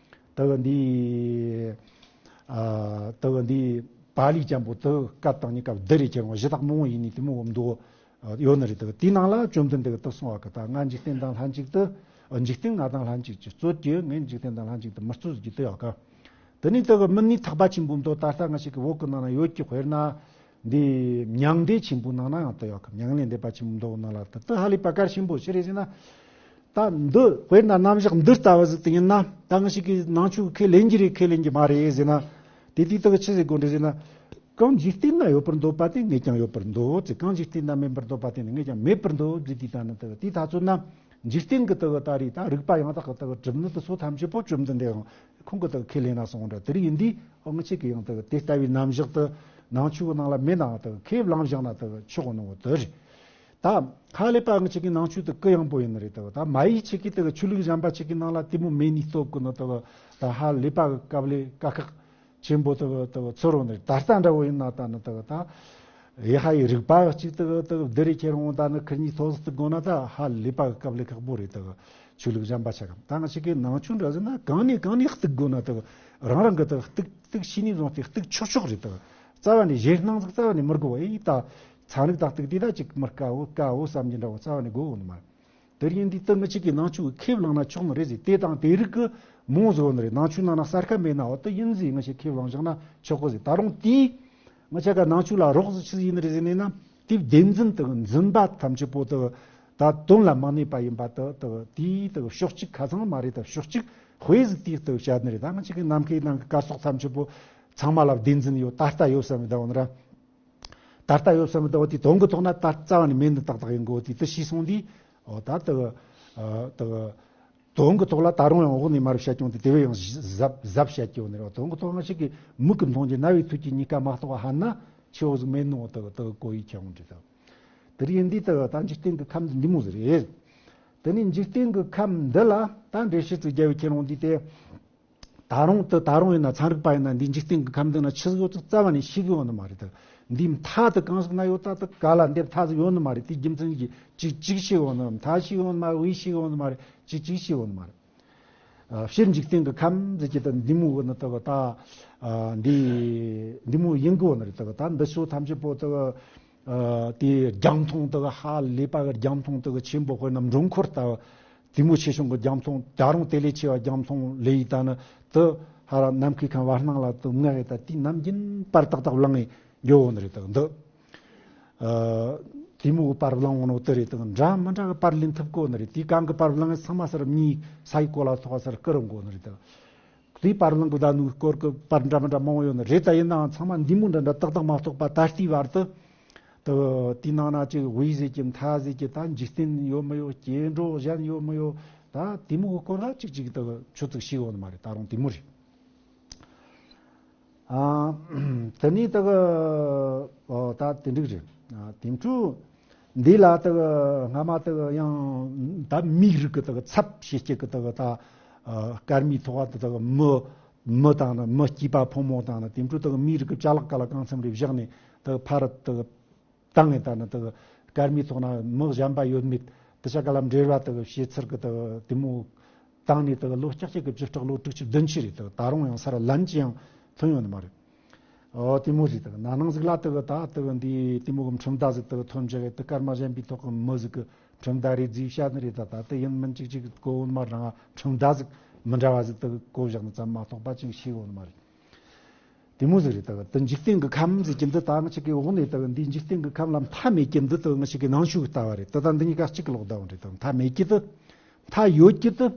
དག་འདི། ཨ། དག་འདི་པཱ་ལི་ཅན་པོ་དག་སྐད་དང་གཉིས་ཀ་བསྡུར་རེ་ཁྱེར་འོང་གཞི་བདག་མང་བོ་ཡིན་ནི་དེ་མོ་འོ་མདོ་ཡོད་ནི་རེད། དག་དེའི་ནང་ལ་བཅོམ་ལྡན་འདས་ཀྱིས་དག་གསུངས་པ་གི་ད་ང་འཇིག་རྟེན་དང་ལྷན་ཅིག་ཏུ། འཇིག་རྟེན་ང་དང་ལྷན་ཅིག་ཏུ་རྩོད་ཀྱི། ངས་འཇིག་རྟེན་དང་ལྷན་ཅིག་ཏུ་མི་རྩོད་ཟེར་གྱི་དེ་ཡག་གི། དེ་ནས་དེ་གི་མི་ནི་ཐེག་པ་ཆེན་པོའི་མདོ་ད་ལྟ་ང་ཞིག་གི་བོད་གི་ནང་ན་ཡོད་ཀྱི། དཔེར་ན་འདི་མྱང་འདས་ཆེན་པོའི་ནང་ན་ཡང་དེ་ཡོད་གི། མྱང་འདས་འདས་པ་ཆེན་པོའི་མདོ་ནང་ལ་དེ་དེ་ཧ་ལས་པ་གལ་ཆེན་པོ་ཞིག་རེད་ཟེར་ན། ད་འདི་དཔེར་ན་རྣམ་གཞག་འདི་ལྟ་བུ་ཟིག་དེ་ཡིན་ན་ད་ང་ཞིག་གི་ནང་ཆོས་ཁས་ལེན་གྱི་རེད་ཁས་ལེན་གྱི་མ་རེད་ཟེར་ན། དེ་དུས་དེ་གི་ཆི་ཟེར་དགོས་འདྲ་ཟེར་ན། གང་འཇིག་རྟེན་ན་ཡོད་པར་འདོད་པ་དེ་ངས་ཀྱང་ཡོད་པར་འདོད་ཅེས། གང་འཇིག་རྟེན་ན་མེད་པར་འདོད་པ་དེ་ནི་ངས་ཀྱང་མེད་པར་འདོད་ཅེས། དེ་ལྟ་ན་དེ་གི་དེ་ད་ཚོད་ན་འཇིག་རྟེན་གི་དེ་གི་ད་རེད་ད་རིགས་པ་ཡང་དག་གི་དེ་གི་གྲུབ་ནི་དེ་ཚོ་ཐམས་ཅད་པོ་བཅོམ་ལྡན་འདས་ཁོང་གིས་དག་ཁས་ལེན་ན་སོང་འདྲ་དེ་རིགས་ཡིན་དུས་ཨོ་ང་ཆེ་གི་ཡང་དག་དེ་ལྟ་བུའི་རྣམ་གཞག་དེ་ནང་ཆོས་གི་ནང་ལ་མེད་ནའང་དག་ཁས་བླངས་བཞག་ན་དག་ཆོག་གོ་ནོ་དེ་རེད། ད་ཧ་ལས་པ་ང་ཆེ་གི་ནང་ཆོས་དེ་གུ་ཡངས་པོ་ཡིན་ནི་རེད། དག་ད་མ་ཡིག་ཆེ་གི་དག་ཆོས་ལུགས་གཞན་པ་ཆེ་གི་ནང་ལ་དེ་མོ་མེད་ནི་སྟོབས་གི་ནི་དག་ད་ཧ་ལས་པ་གི་དཀའ་ལས་དཀའ་ཁག་ཆེན་པོ་དག་དག་ཚོར་རོ་ནི་རེད། ད་ལྟ་འདྲ་བོ་ཡིན་ན་ད་ནི་དག་ད། ཡེ་ཧ་ཡི་རིག་པ་གཅིག་དག་དག་བསྡུར་རེ་ཁྱེར་འོང་ད་ནི་ཁིར་གཉིས་ཐོག་སུ་དགོས་ན་ད་ཧ་ལས་པ་གི་དཀའ་ལས་ཁག་པོ་རེད། དག་ཆོས་ལུགས་གཞན་པ་ཆ་གམ་ད་ང་ཞིག་གི་ནང་ཆོས་འདྲ་ཟེར་ན་གང་ནས་གང་ནས་གཏུག་དགོས་ན་དག་རང་རང་གི་དག་གཏུག་གཏུག་ཤེས་ནས་བཟུང་སྟེ་གཏུག་ཆོག་ཆོག་རེད། དག་རྩ་བ་ནས་ཞེད་སྣང་ཟིག་རྩ་བ་ནས་མི་དགོས་པ་ཡིན་ད། ཚན་རིག་དང་གཏུག་དེ་ད་ཅིག་མི་དཀའ་བོ་དཀའ་བོ་བསམ་གྱི་འདྲ་བོ་རྩ་བ་ནས་དགོས་འོང་ནི་མ་རེད། དེར་ཡིན་དུས་དེ་ང་ཅག་གིས་ནང་ཆོས་ཁས་བླངས་ན་ཆོག་ནི་རེད་ཟེར། དེ་དང་དེ་རིགས་ཀྱི་མོ་བཟོ་ནི་རེད། ནང་ཆོས་ནང་ན་གསར་ཁ་མེད་ན་འོ་དེ་ཡིན་ཟེར་ང་ཅག་ཁས་བླངས་བཞག་ན་ཆོག་གི་ཟེར། ད་རུང་དེས་ང་ཅག་གི་ནང་ཆོས་ལ་རོགས་ཟིག་ཆི་ཟིག་ཡིན་ནི་རེད་ཟེར་ནས་ན། དེ་བདེན་འཛིན་དེ་འཛིན་པ་ཐམས་ཅད་པོ་དེ་ད་དོན་ལ་མ་གནས་པ་ཡིན་པ་དེ་དེ་དེའི་དེ་ཕྱོགས་གཅིག་ཁ་ཚང་མ་རེད། ད་ཕྱོགས་གཅིག་དཔེ་ཟིག་དེའི་དེ་བཤད་ནི་རེད། ད་ང་ཅག་གི་ནམ་མཁའི་ནང་གི་སྐར་ཚོགས་ཐམས་ཅད་པོ་ཚང་མ་ལ་བདེན་འཛིན་ཡོད། ད་ལྟ་ཡོད་བསམ་མི་ད་འོ་ན་ར། ད་ལྟ་ཡོད་བསམ་མི་འདུག་དེ་དོན་གྱི་ཐོག་ན་ད་རྩ་བ་ནས་མེད་ནི་ཏག་ཏག་ཡིན་གོ། དེ་དེ་ཤེས་སོང་དུས་འོ་ད་དེ་དེ་དོན་གྱི་ཐོག་ལ་ད་རུང་ཡང་འོག་ནས་མར་བཤད་ཀྱང་དེ་དེ་བས་ཡང་གཟབ་གཟབ་བཤད་ཀྱི་ཡོད་ནི་རེད། དོན་གྱི་ཐོག་ང་ཅག་གིས་མིག་གིས་མཐོང་རྒྱུ་རྣ་བས་ཐོས་རྒྱུ་གཉིས་ཀ་མ་གཏོགས་ཧ་ན་ཆེ་བོ་ཟིག་མེད་ནོ། དེ་དེ་གོ་ཡི་ཁྱེར་འོང་འདྲི་ད། དེ་རེད་ཡིན་དུས་དེ་ད་འཇིག་རྟེན་གྱི་ཁམས་འདི་མོ་ཟིག་རེད། དེ་ནས་འཇིག་རྟེན་གྱི་ཁམས་འདི་ལ་ད་འགྲེལ་བཤད་ཅིག་རྒྱབ་པའི་ཁྱེར་འོང་དུས་དེ། ད་རུང་དུ་ད་རུང་ཡིན་ན་ཚན་རིག་པ་ཡིན་ན་འདི་འཇིག་རྟེན་གྱི་ཁམས་འདི་ན་ཆི་ཟིག་ཡོད་ཚུལ་རྩ་བ་ནས་ཤེས་གི་ཡོད་ནི་མ་རེད། ད་འདིའི་མཐའ་དུ་གང་ཟིག་ན་ཡོད་ད་དུ་ག་ལ་འདིར་མཐའ་ཟིག་ཡོད་ནི་མ་རེད། དེའི་རྒྱུ་མཚན་གྱིས་ཅིག་ཅིག་ཤེས་ཡོད་ནི་མཐའ་ཤེས་ཡོད་ནི་མ་རེད། དབུས་ཤེས་ཡོད་ནི་མ་རེད། ཅིག་ཅིག་ཤེས་ཡོད་ནི་མ་རེད། ཨ། སྤྱིར་འཇིག་རྟེན་གྱི་ཁམས་ཟེར་གྱི་ད་འདི་མོ་གི་ནི་ད་ད་ཨ་འདི་འདི་མོ་ཡིན་གི་ཡོད་ནི་རེད། ད་ད་འདི་ཚོ་ཐམས་ཅད་པོ་ད་ཨ་དེ་རྒྱང་མཐོང་ད་ཧ་ལས་པ་གི་རྒྱང་མཐོང་ད་ཆེན་པོ་དཔེར་ན་འགྲོ་འཁོར་ལྟ་བུ། དེ་མོ་ཆེ་ཆུང་གི་རྒྱང་མཐོང་ད་རུང་དེ་ལས་ཆེ་བ་རྒྱང་མཐོང་ལས་ཡིན་ད་ནི་དུ་ཧ་ར་ནམ་མཁའི་ཁམས་བར་སྣང་ལ་དུ་ངག་ཡོད་ད་དེ་ནམ་རྒྱུན་པར་ཏག་ཏག་བླངས་ཡོད་ནི་རེད། ད་འདི་ཨ་དེ་མོ་གི་པར་བླངས་འོང་ནོ་དེ་རེད། ད་འདྲ་མི་འདྲ་གི་པར་ལེན་ཐུབ་གོ་ནི་རེད། དེ་གང་གི་པར་བླངས་ཚང་མ་སར་མྱི་ས་ཡི་གོ་ལ་ཐོག་སར་སྐུ་རུ་འགོ་ནི་རེད། ད་དེ་པར་བླངས་གི་ད་ནུ་སྐོར་གི་པར་འདྲ་མི་འདྲ་མང་བོ་ཡོད་ནི་རེད། ད་ཡིན་ནའང་ཚང་མ་འདི་མོ་འདྲ་འདྲ་ཏག་ཏག་མ་གཏོགས་པ་ད་ལྟའི་བར་དུ། དེ་དེའི་ནང་ན་ཅིག་དབུས་ཟེར་གྱི་མཐའ་ཟེར་གྱི་ད་འཇིག་རྟེན་ཡོད་མི་ཡོད། སྐྱེ་འགྲོ་གཞན་ཡོད་མི་ཡོད། ད་དེ་མོ་གི་སྐོར་ལ་ཅིག་ཅིག་ད་ཆུ་ཚིག་ཤེས་ཡོད་ནི་མ་རེད། ད་རུང་དེ་མོ་རེད། ཨ། དེ་ནས་ད་ཨོ་ད་དེ་འགྲིག་རེད། ཨ་དེ་འཕྲོ་འདི་ལ་ད་སྔ་མ་ད་ཡང་ད་མིའི་རིགས་ཀྱི་ད་ཚབ་བྱེད་ཀྱི་ད་ད་ཨ་སྐར་མའི་ཐོག་ད་ད་མི་མི་དང་ནི་མི་སྐྱེས་པ་ཕོ་མོ་དང་ནི་དེ་འཕྲོ་ད་མིའི་རིགས་ཀྱི་ཅ་ལག་ག་ལ་གང་འཚམ་རེ་བཞག་ནས་ད་ཕར་ད་བཏང་ངེ་ད་ནི་དེ་སྐར་མའི་ཐོག་ན་མི་གཞན་པ་ཡོད་མེད་དེ་ཆ་ག་ལ་འབྲེལ་བ་དེ་བྱེད་ཚུལ་གི་དེ་དེ་མོ་བཏང་ནས་དེ་ལོ་ལྕགས་ཀྱི་བཅུ་ཕྲག་ལོ་དྲུག་ཅུ་བདུན་ཅུ་རེད། དེ་ད་རུང་ཡང་སར་ལན་ཅི་ཡང་ཐོན་ཡོད་ནི་མ་རེད། ཨོ་དེ་མོ་རེད། དེ་ན་ནང་ཟིག་ལ་དེ་ད་དེ་འདི་དེ་མོ་གི་ཁྲིམས་ཟླ་ཟིག་དེ་ཐོན་བྱ་གི་དེ་སྐར་མ་གཞན་པའི་ཐོག་གི་མི་ཟིག་གི་ཁྲིམས་ཟླ་རེད་ཟེར་བཤད་ནི་རེད། ད་ད་དེ་ཡིན་མིན་ཅིག་ཅིག་གོ་ཡོད་ནི་མ་རེད། རང་ཁྲིམས་ཟླ་ཟིག་མི་འདྲ་བ་ཟིག་དེ་གོ་བཞག་ནི་ཙམ་མ་གཏོགས་པ་ཅིག་ཤེས་ཡོད་ནི་མ་རེད། དེ་མོ་ཟིག་རེད། ད་དེ་འཇིག་རྟེན་གྱི་ཁམས་ཟེར་གྱི་འདི་ད་ང་ཅག་གི་འོག་ནས་ད་འདི་འཇིག་རྟེན་གྱི་ཁམས་ལ་མཐའ་མེད་ཀྱི་འདི་ད་ང་ཅག་གི་ནང་ཆོས་ཀྱི་ལྟ་བ་རེད། ད་ད་འདི་གཉིས་ཀ་གཅིག་གི་ལོག་ལྟ་བ་རེད། ད་མཐའ་མེད་ཀྱི་འདི་མཐའ་ཡོད་ཀྱི་འདི་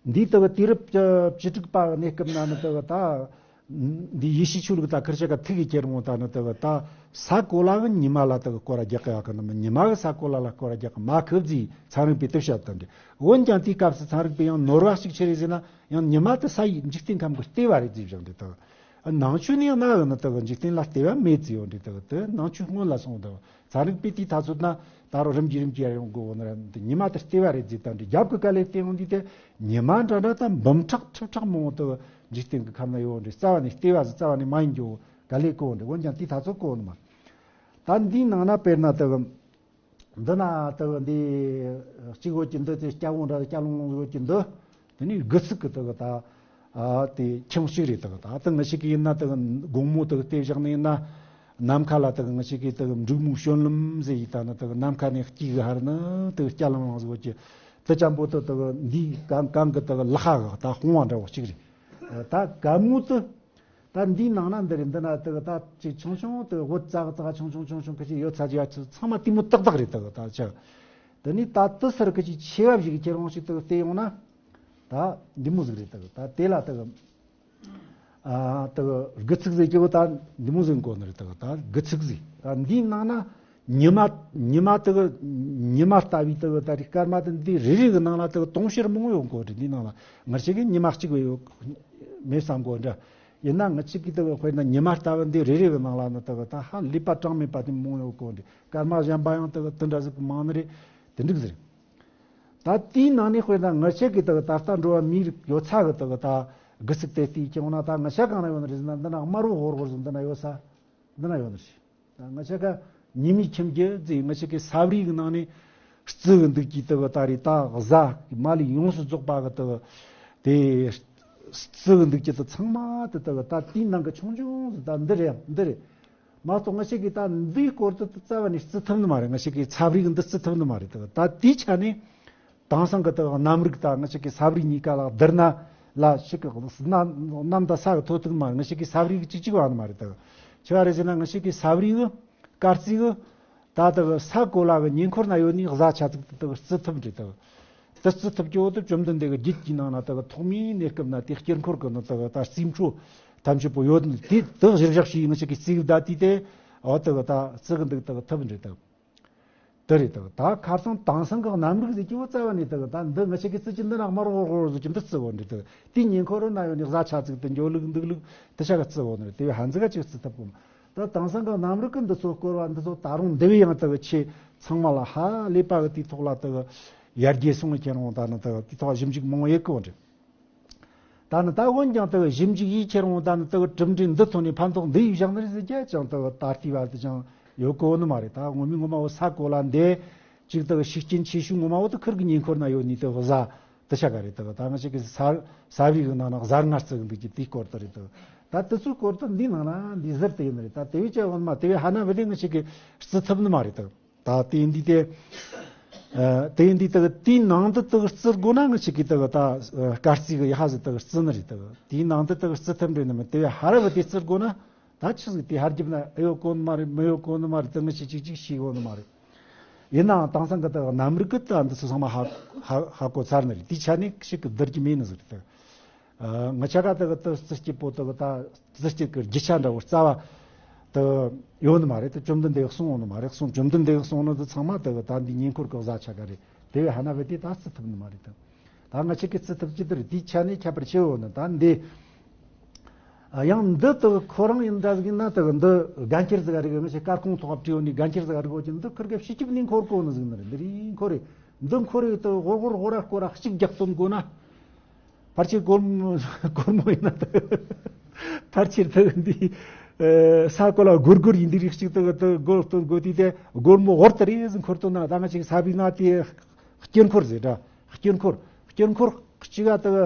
འདི་ད་དུས་རབས་བཅུ་དྲུག་པ་གནས་སྐབས་ན་ནི་ད་ད་ འདི་ཡེ་ཤུ་ཆོས་ལུགས་ད་ཁིར་ཆ་ག་ཐིག་གི་ཁྱེར་འོང་ད་ནི་དེ་གི་ད་ས་གོ་ལ་གི་ཉི་མ་ལ་དེ་གི་སྐོར་ར་རྒྱག་གི་ཡོད་གི་ནི་མི་ཉི་མ་གི་ས་གོ་ལ་ལ་སྐོར་ར་རྒྱག་གི་མ་ཁི་ཟིག་ཚན་རིག་པས་དེ་བཤད་དེ་འདྲ། འོན་ཀྱང་དེའི་སྐབས་སུ་ཚན་རིག་པས་ཡང་ནོར་བ་ཞིག་ཆི་རེད་ཟེར་ན། ཡང་ཉི་མ་དེ་ས་ཡི་འཇིག་རྟེན་ཁམས་ཀྱི་ལྟེ་བ་རེད་ཟེར་བཞག་འདྲ་དེ་གི། ནང་ཆོས་ནས་ཡང་ན་གི་ནི་དེ་གི་འཇིག་རྟེན་ལ་ལྟེ་བ་མེད་ཟེར་ཡོད་འདྲ་དེ་གི་དེ་ནང་ཆོས་སྔོན་ལ་སོང་དེ་གི། ཚན་རིག་པས་དེའི་ཐ་ཚོད་ན་ད་རུང་རིམ་གྱིས་རིམ་གྱིས་ཡར་ཡོང་དགོས་འོ་ན་ར་འདི་ཉི་མ་དེ་ལྟེ་བ་རེད་ཟེར་ད་འདི་རྒྱབ་ཀྱི་དཀའ་ལས་བརྟེན་འོང་འདི་དེ་ཉི་མ་འདྲ་འདྲ་ད་འབུམ་ཕྲག་ཁྲི་ཕྲག་མང་བོ་དེ་འཇིག་རྟེན་གྱི་ཁམས་ན་ཡོད་འདྲ་རྩ་བ་ནས་ལྟེ་བ་ཟེར་རྩ་བ་ནས་མ་ཡིན་རྒྱུ་དཀའ་ལས་གོ་འདྲ། འོན་ཀྱང་དེའི་ཐ་ཚོད་གོ་ནི་མ། ད་འདིའི་ནང་ན་དཔེར་ན་དེ་གི་འདི་ན་དེ་གི་འདི་གཅིག་བོ་གྱི་འདི་དེ་སྐྱ་བོ་འདྲ་སྐྱ་ལོང་ལོང་བོ་གྱི་འདི། དེ་ནས་དགུ་ཚིགས་ཀྱི་དག་ད། ཨ་དེ་ཁྱིམ་གཅིག་རེད་དག་ད་དེ་ང་ཞིག་གི་ཡིན་ན་དག་དགོང་མོ་དག་དེ་བཞག་ནས་ཡིན་ན། ནམ་མཁའ་ལ་དག་ང་ཞིག་གི་དག་འབྲུག་མོ་བྱོན་ལམ་ཟེར་ཡིན་ད་ནི་དག་ནམ་མཁའ་ནས་སྐྱིད་གི་ཧར་ནི་དག་སྐྱ་ལང་ལང་ཟེར་བ་གྱི། དེ་ཅན་པོ་དག་དག་འདིའི་གང་གང་གི་དག་ལག་ཁ་གི་ད་དཔུང་བ་འདྲ་བོ་གཅིག་རེད། ད་གད་མོ་དེ། ད་འདིའི་ནང་ན་འདི་རེད། འདི་ན་དག་ད་ཅིག་ཆུང་ཆུང་དག་འོད་ཙག་ཙག་ཆུང་ཆུང་ཆུང་ཆུང་ཁ་ཅིག་ཡོད་ཚ་ཅིག་ཡ་ཚང་མ་དེ་མོ་ཏག་ཏག་རེད་དག་ད་ཆ། དེ་ནས་ད་དེ་སར་ཁ་ཅིག་ཆེ་བ་ཞིག་ཁྱེར་འོང་ཞིག་དག་བལྟས་ཡོང་ན། ད་འདི་མོ་ཟིག་རེད་དག་ད་དེ་ལ་དག་ཨ་དག་དགུ་ཚིགས་ཟེར་གྱི་བོ་ད་འདི་མོ་ཟིག་གོ་ནི་རེད་དག་ད་དགུ་ཚིགས་ཟིག་ད་འདིའི་ནང་ན་ཉི་མ་ཉི་མ་དག་ཉི་མ་ལྟ་བུའི་དག་ད་རེས་སྐར་མ་དེ་འདི་རེ་རེ་གི་ནང་ལ་དག་དུང་ཕྱུར་མང་ཡོད་གོ་རེད། འདིའི་ནང་ལ་ང་ཅག་གི་ཉི་མ་གཅིག་བས་ཡོད་མེད་བསམ་གོ་འདྲ། ཡིན་ན་ང་ཅག་གི་དག་དཔེར་ན་ཉི་མ་ལྟ་བུ་འདི་རེ་རེ་གི་ནང་ལ་ནི་དག་ད་ཧ་ལས་པ་གྲངས་མེད་པ་དེ་མང་ཡོད་གོ་འདྲ། སྐར་མ་གཞན་པ་ཡང་དག་དེ་འདྲ་ཟིག་མང་ནི་རེད། དེ་འགྲིག་ཟེར། ད་དེའི་ནང་ནས་དཔེར་ན་ང་ཅག་གི་དག་ད་ལྟ་འགྲོ་བ་མིའི་རིགས་ཡོད་ཚད་གི་དག་ད་དགུ་ཚིགས་དེ་བལྟས་ཀྱང་ན་ད་ང་ཅག་གང་ན་ཡོད་ནི་རེད་ཟེར་ན། འདི་ན་དམར་བོ་ཧོར་ཧོར་ཟིག་འདི་ན་ཡོད་ས་འདི་ན་ཡོད་ནི་རེད། ད་ང་ཅག་ག་ཉི་མའི་ཁྱིམ་རྒྱུད་ཟེར། ང་ཅག་གི་ས་བརིའི་གི་ནང་ནས་རྩི་གི་འདུག་གི་དག་ད་རེད། ད་གཟའ་མ་ལས་ཡོངས་སུ་རྫོགས་པ་གི་དག་དེ་རྩི་གི་འདུག་གི་དག་ཚང་མ་དེ་དག་ད་དེའི་ནང་གི་ཆུང་ཆུང་ཟིག་ད་འདི་རེད་ཡ་འདི་རེད། མ་གཏོགས་ང་ཅག་གིས་ད་འདིའི་སྐོར་དུ་རྩ་བ་ནས་རྩི་ཐུབ་ནི་མ་རེད། ང་ཅག་གིས་ས་བརིའི་འདི་རྩི་ཐུབ་ནི་མ་རེད། ད་ད་དེའི་ཆ་ནས་དེང་སང་གི་ད་གནམ་རིག་ད་ང་ཅག་གི་ས་བརི་གཉིས་ཀ་ལ་བསྡུར་ན་ལ་ཞིག་གི་གནམ་གནམ་དང་ས་གི་ཐོ་ཐུག་མ་རེད། ང་ཅག་གི་ས་བརི་གི་གཅིག་གཅིག་བ་ནི་མ་རེད། ད་ཆི་བ་རེད་ཟེར་ན་ང་ཅག་གི་ས་བརི་གི་སྐར་རྩིས་གི་ད་ད་གི་ས་གོ་ལ་གི་ཉེ་འཁོར་ན་ཡོད་ནི་གཟའ་ཆ་ཚིག་ད་གི་རྩི་ཐུབ་རེད། ད་དེ་རྩི་ཐུབ་ཀྱི་འོག་ཏུ་བཅོམ་ལྡན་འདས་ཀྱི་རྒྱུད་ཀྱི་ནང་ན་དེ་གི་ཐོག་མའི་གནས་སྐབས་ན་དེ་དཀྱིལ་འཁོར་གི་ནི་དེ་གི་ད་རྩིས་འཕྲོ་ཐམས་ཅད་པོ་ཡོད་ནི་དེ་དེ་གཞིར་བཞག་བྱས་ང་ཅག་གིས་རྩིས་ཀྱི་ད་དེ་དེ་འོ་དེ་གི་ད་རྩི་གི་འདུག་དེ་གི་ཐུབ་འདྲ་དེ་དེ་རེད། དེ་གི་ད་ཁ་སང་དེང་སང་གི་གནམ་རིག་ཟེར་གྱི་བོ་རྩ་བ་ནས་དེ་གི་ད་འདི་ང་ཅག་གིས་རྩི་གི་འདི་ན་དམར་ཧོར་ཧོར་ཟེར་གྱི་འདི་རྩི་བོ་འདྲ་དེ་དེ་ཉེ་འཁོར་ན་ཡོད་ནི་གཟའ་ཆ་ཚིག་དེ་འགྱོ་ལུགས་འདུག་ལུགས་དེ་ཆ་ག་རྩི་བོ་ནི་རེད། དེ་བས་ཧན་ཟི་ག་ཅིག་རྩི་ཐུབ་གོ་མ། ད་དེང་སང་གི་གནམ་རིག་གི་འདི་ཚོ་སྐོར་བ་འདི་ཚོ་ད་རུང་འདི་བས་ཡང་དག་ཆེ་ཚང་མ་ལ་ཧ་ལས་པ་གི་དེའི་ཐོག་ལ་དག་ཡར་རྒྱས་སོང་ཁྱེར་འོང་ད་ནི་དག་དེའི་ཐོག་ཞིབ་འཇུག་མང་བོ་ཡེད་གོ་འདྲ། ད་ནི་ད་འོན་ཀྱང་དག་ཞིབ་འཇུག་ཡེད་ཁྱེར་འོང་ད་ནི་དག་གྲུབ་འབྲས་འདི་ཐོན་ནས་ཕན་ཐོགས་འདི་ཡིས་བཞག་ནི་རེད་ཟེར་རྒྱ་ཅང་དག་ད་ལྟའི་བར་དུ་ཅང་ཡོད་གོ་ནི་མ་རེད། ད་ངོ་མའི་ངོ་མ་བོ་ས་གོ་ལ་འདི་ཅིག་དག་ཤུགས་རྐྱེན་ཆེ་ཤོས་ངོ་མ་བོ་དག་ཁིར་གི་ཉེ་འཁོར་ན་ཡོད་ནི་དག་གཟའ་དེ་ཆ་ག་རེད། དག་ད་ང་ཅག་གི་ས་ས་བརི་གི་ནང་ན་གཟའ་ལྔ་རྩི་གི་འདུག་གི་དེའི་སྐོར་དུ་རེད། དག་ད་དེ་ཚོའི་སྐོར་དུ་འདི་ནང་ན་འདི་ཟུར་དུ་ཡིན་ནི་རེད། ད་དེ་བས་ཀྱང་འོ་ནི་མ་དེ་བས་ཧ་ན་བ་དེ་ང་ཅག་གིས་རྩི་ཐུབ་ནི་མ་རེད། དག་ད་དེ་འདི་དེ་ཨ་དེ་འདི་དག་དེའི་ནང་དུ་དག་རྩི་དགོས་ན་ང་ཅག་གིས་དག་ད་ཨ་སྐར་རྩིས་གི་ཡ་ཧ་ཟིག་དག་རྩི་ནི་རེད། དག་དེའི་ནང་དུ་དག་རྩི་ཐུབ་འདྲ་ནི་མ་དེ་བས་ཧ་ར་བ་དེ་རྩི་དགོས་ན། ད་ཆི་ཟིག་དེ་ཧར་རྒྱབ་ན་ཨེ་ཡོད་གོ་ནི་མ་རེད། མི་ཡོད་གོ་ནི་མ་རེད། དེ་ང་ཅག་གིས་ཅིག་ཅིག་ཤེས་གོ་ནི་མ་རེད། ཡིན་ནའང་དེང་སང་གི་དག་གནམ་རིག་གི་ད་འདི་ཚོ་ཚང་མ་ཧ་ཧ་ཧ་གོ་ཚར་ནི་རེད། དེའི་ཆ་ནས་ཞིག་གི་བསྡུར་གྱི་མེད་ནི་ཟིག་རེད། དག་ཨ་ང་ཅག་ག་དག་དེ་རྩི་སྤྱད་པོ་དག་ད་རྩི་སྤྱད་གི་རྒྱུ་ཆ་འདྲ་བོ་རྩ་བ་དག་ཡོད་ནི་མ་རེད། དེ་བཅོམ་ལྡན་འདས་གསུངས་ཡོད་ནི་མ་རེད། གསུངས་བཅོམ་ལྡན་འདས་གསུངས་ནི་དེ་ཚང་མ་དག་ད་འདི་ཉེ་འཁོར་གི་གཟའ་ཆ་ག་རེད། དེ་བས་ཧ་ན་བ་དེ་ད་རྩི་ཐུབ་ནི་མ་རེད། དག་ད་ང་ཅག་གིས་རྩི་ཐུབ་ཀྱི་དེ་རེད། དེའི་ཆ་ནས་ཁྱད་པར་ཆེ་བོ་ནི་ད་འདི། ཨ་ཡང་འདི་དག་ཁོ་རང་ཡིན་འདྲ་ཟིག་ཡིན་ན་དག་འདི་དགའ་འཁྱེར་ཟིག་རིག་ང་ཅག་སྐར་ཁུང་ཐོག་བྲིས་ཡོད་ནི་དགའ་འཁྱེར་ཟིག་རིག་གོ་ཅི་འདི་ཁིར་ག་ཕྱི་སྐྱིབས་ནས་འཁོར་གོ་ནི་ཟིག་ནི་རེད། འདི་རིང་འཁོར་རེད། འདི་འཁོར་རེད། དག་ཧོར་ཧོར་ཧོ་ར་སྐོར་ར་གཅིག་རྒྱག་སྟོན་དགོས་ན། ཕལ་ཆེར་སྒོར་མོ་སྒོར་མོ་ཡིན་ན་དག་ཕལ་ཆེར་དག་འདི་ཨ་ས་གོ་ལ་སྒོར་སྒོར་ཡིན་འདི་རིགས་གཅིག་དག་དག་སྒོར་སྟོན་དགོས་དུས་དེ་སྒོར་མོ་ཧོར་དུ་རེ་ཟིག་འཁོར་སྟོན་ན། ད་ང་ཅག་ས་བརི་ན་དེ་དཀྱིལ་འཁོར་ཟེར་འདྲ། དཀྱིལ་འཁོར་དཀྱིལ་འཁོར་གཅིག་ག་དག་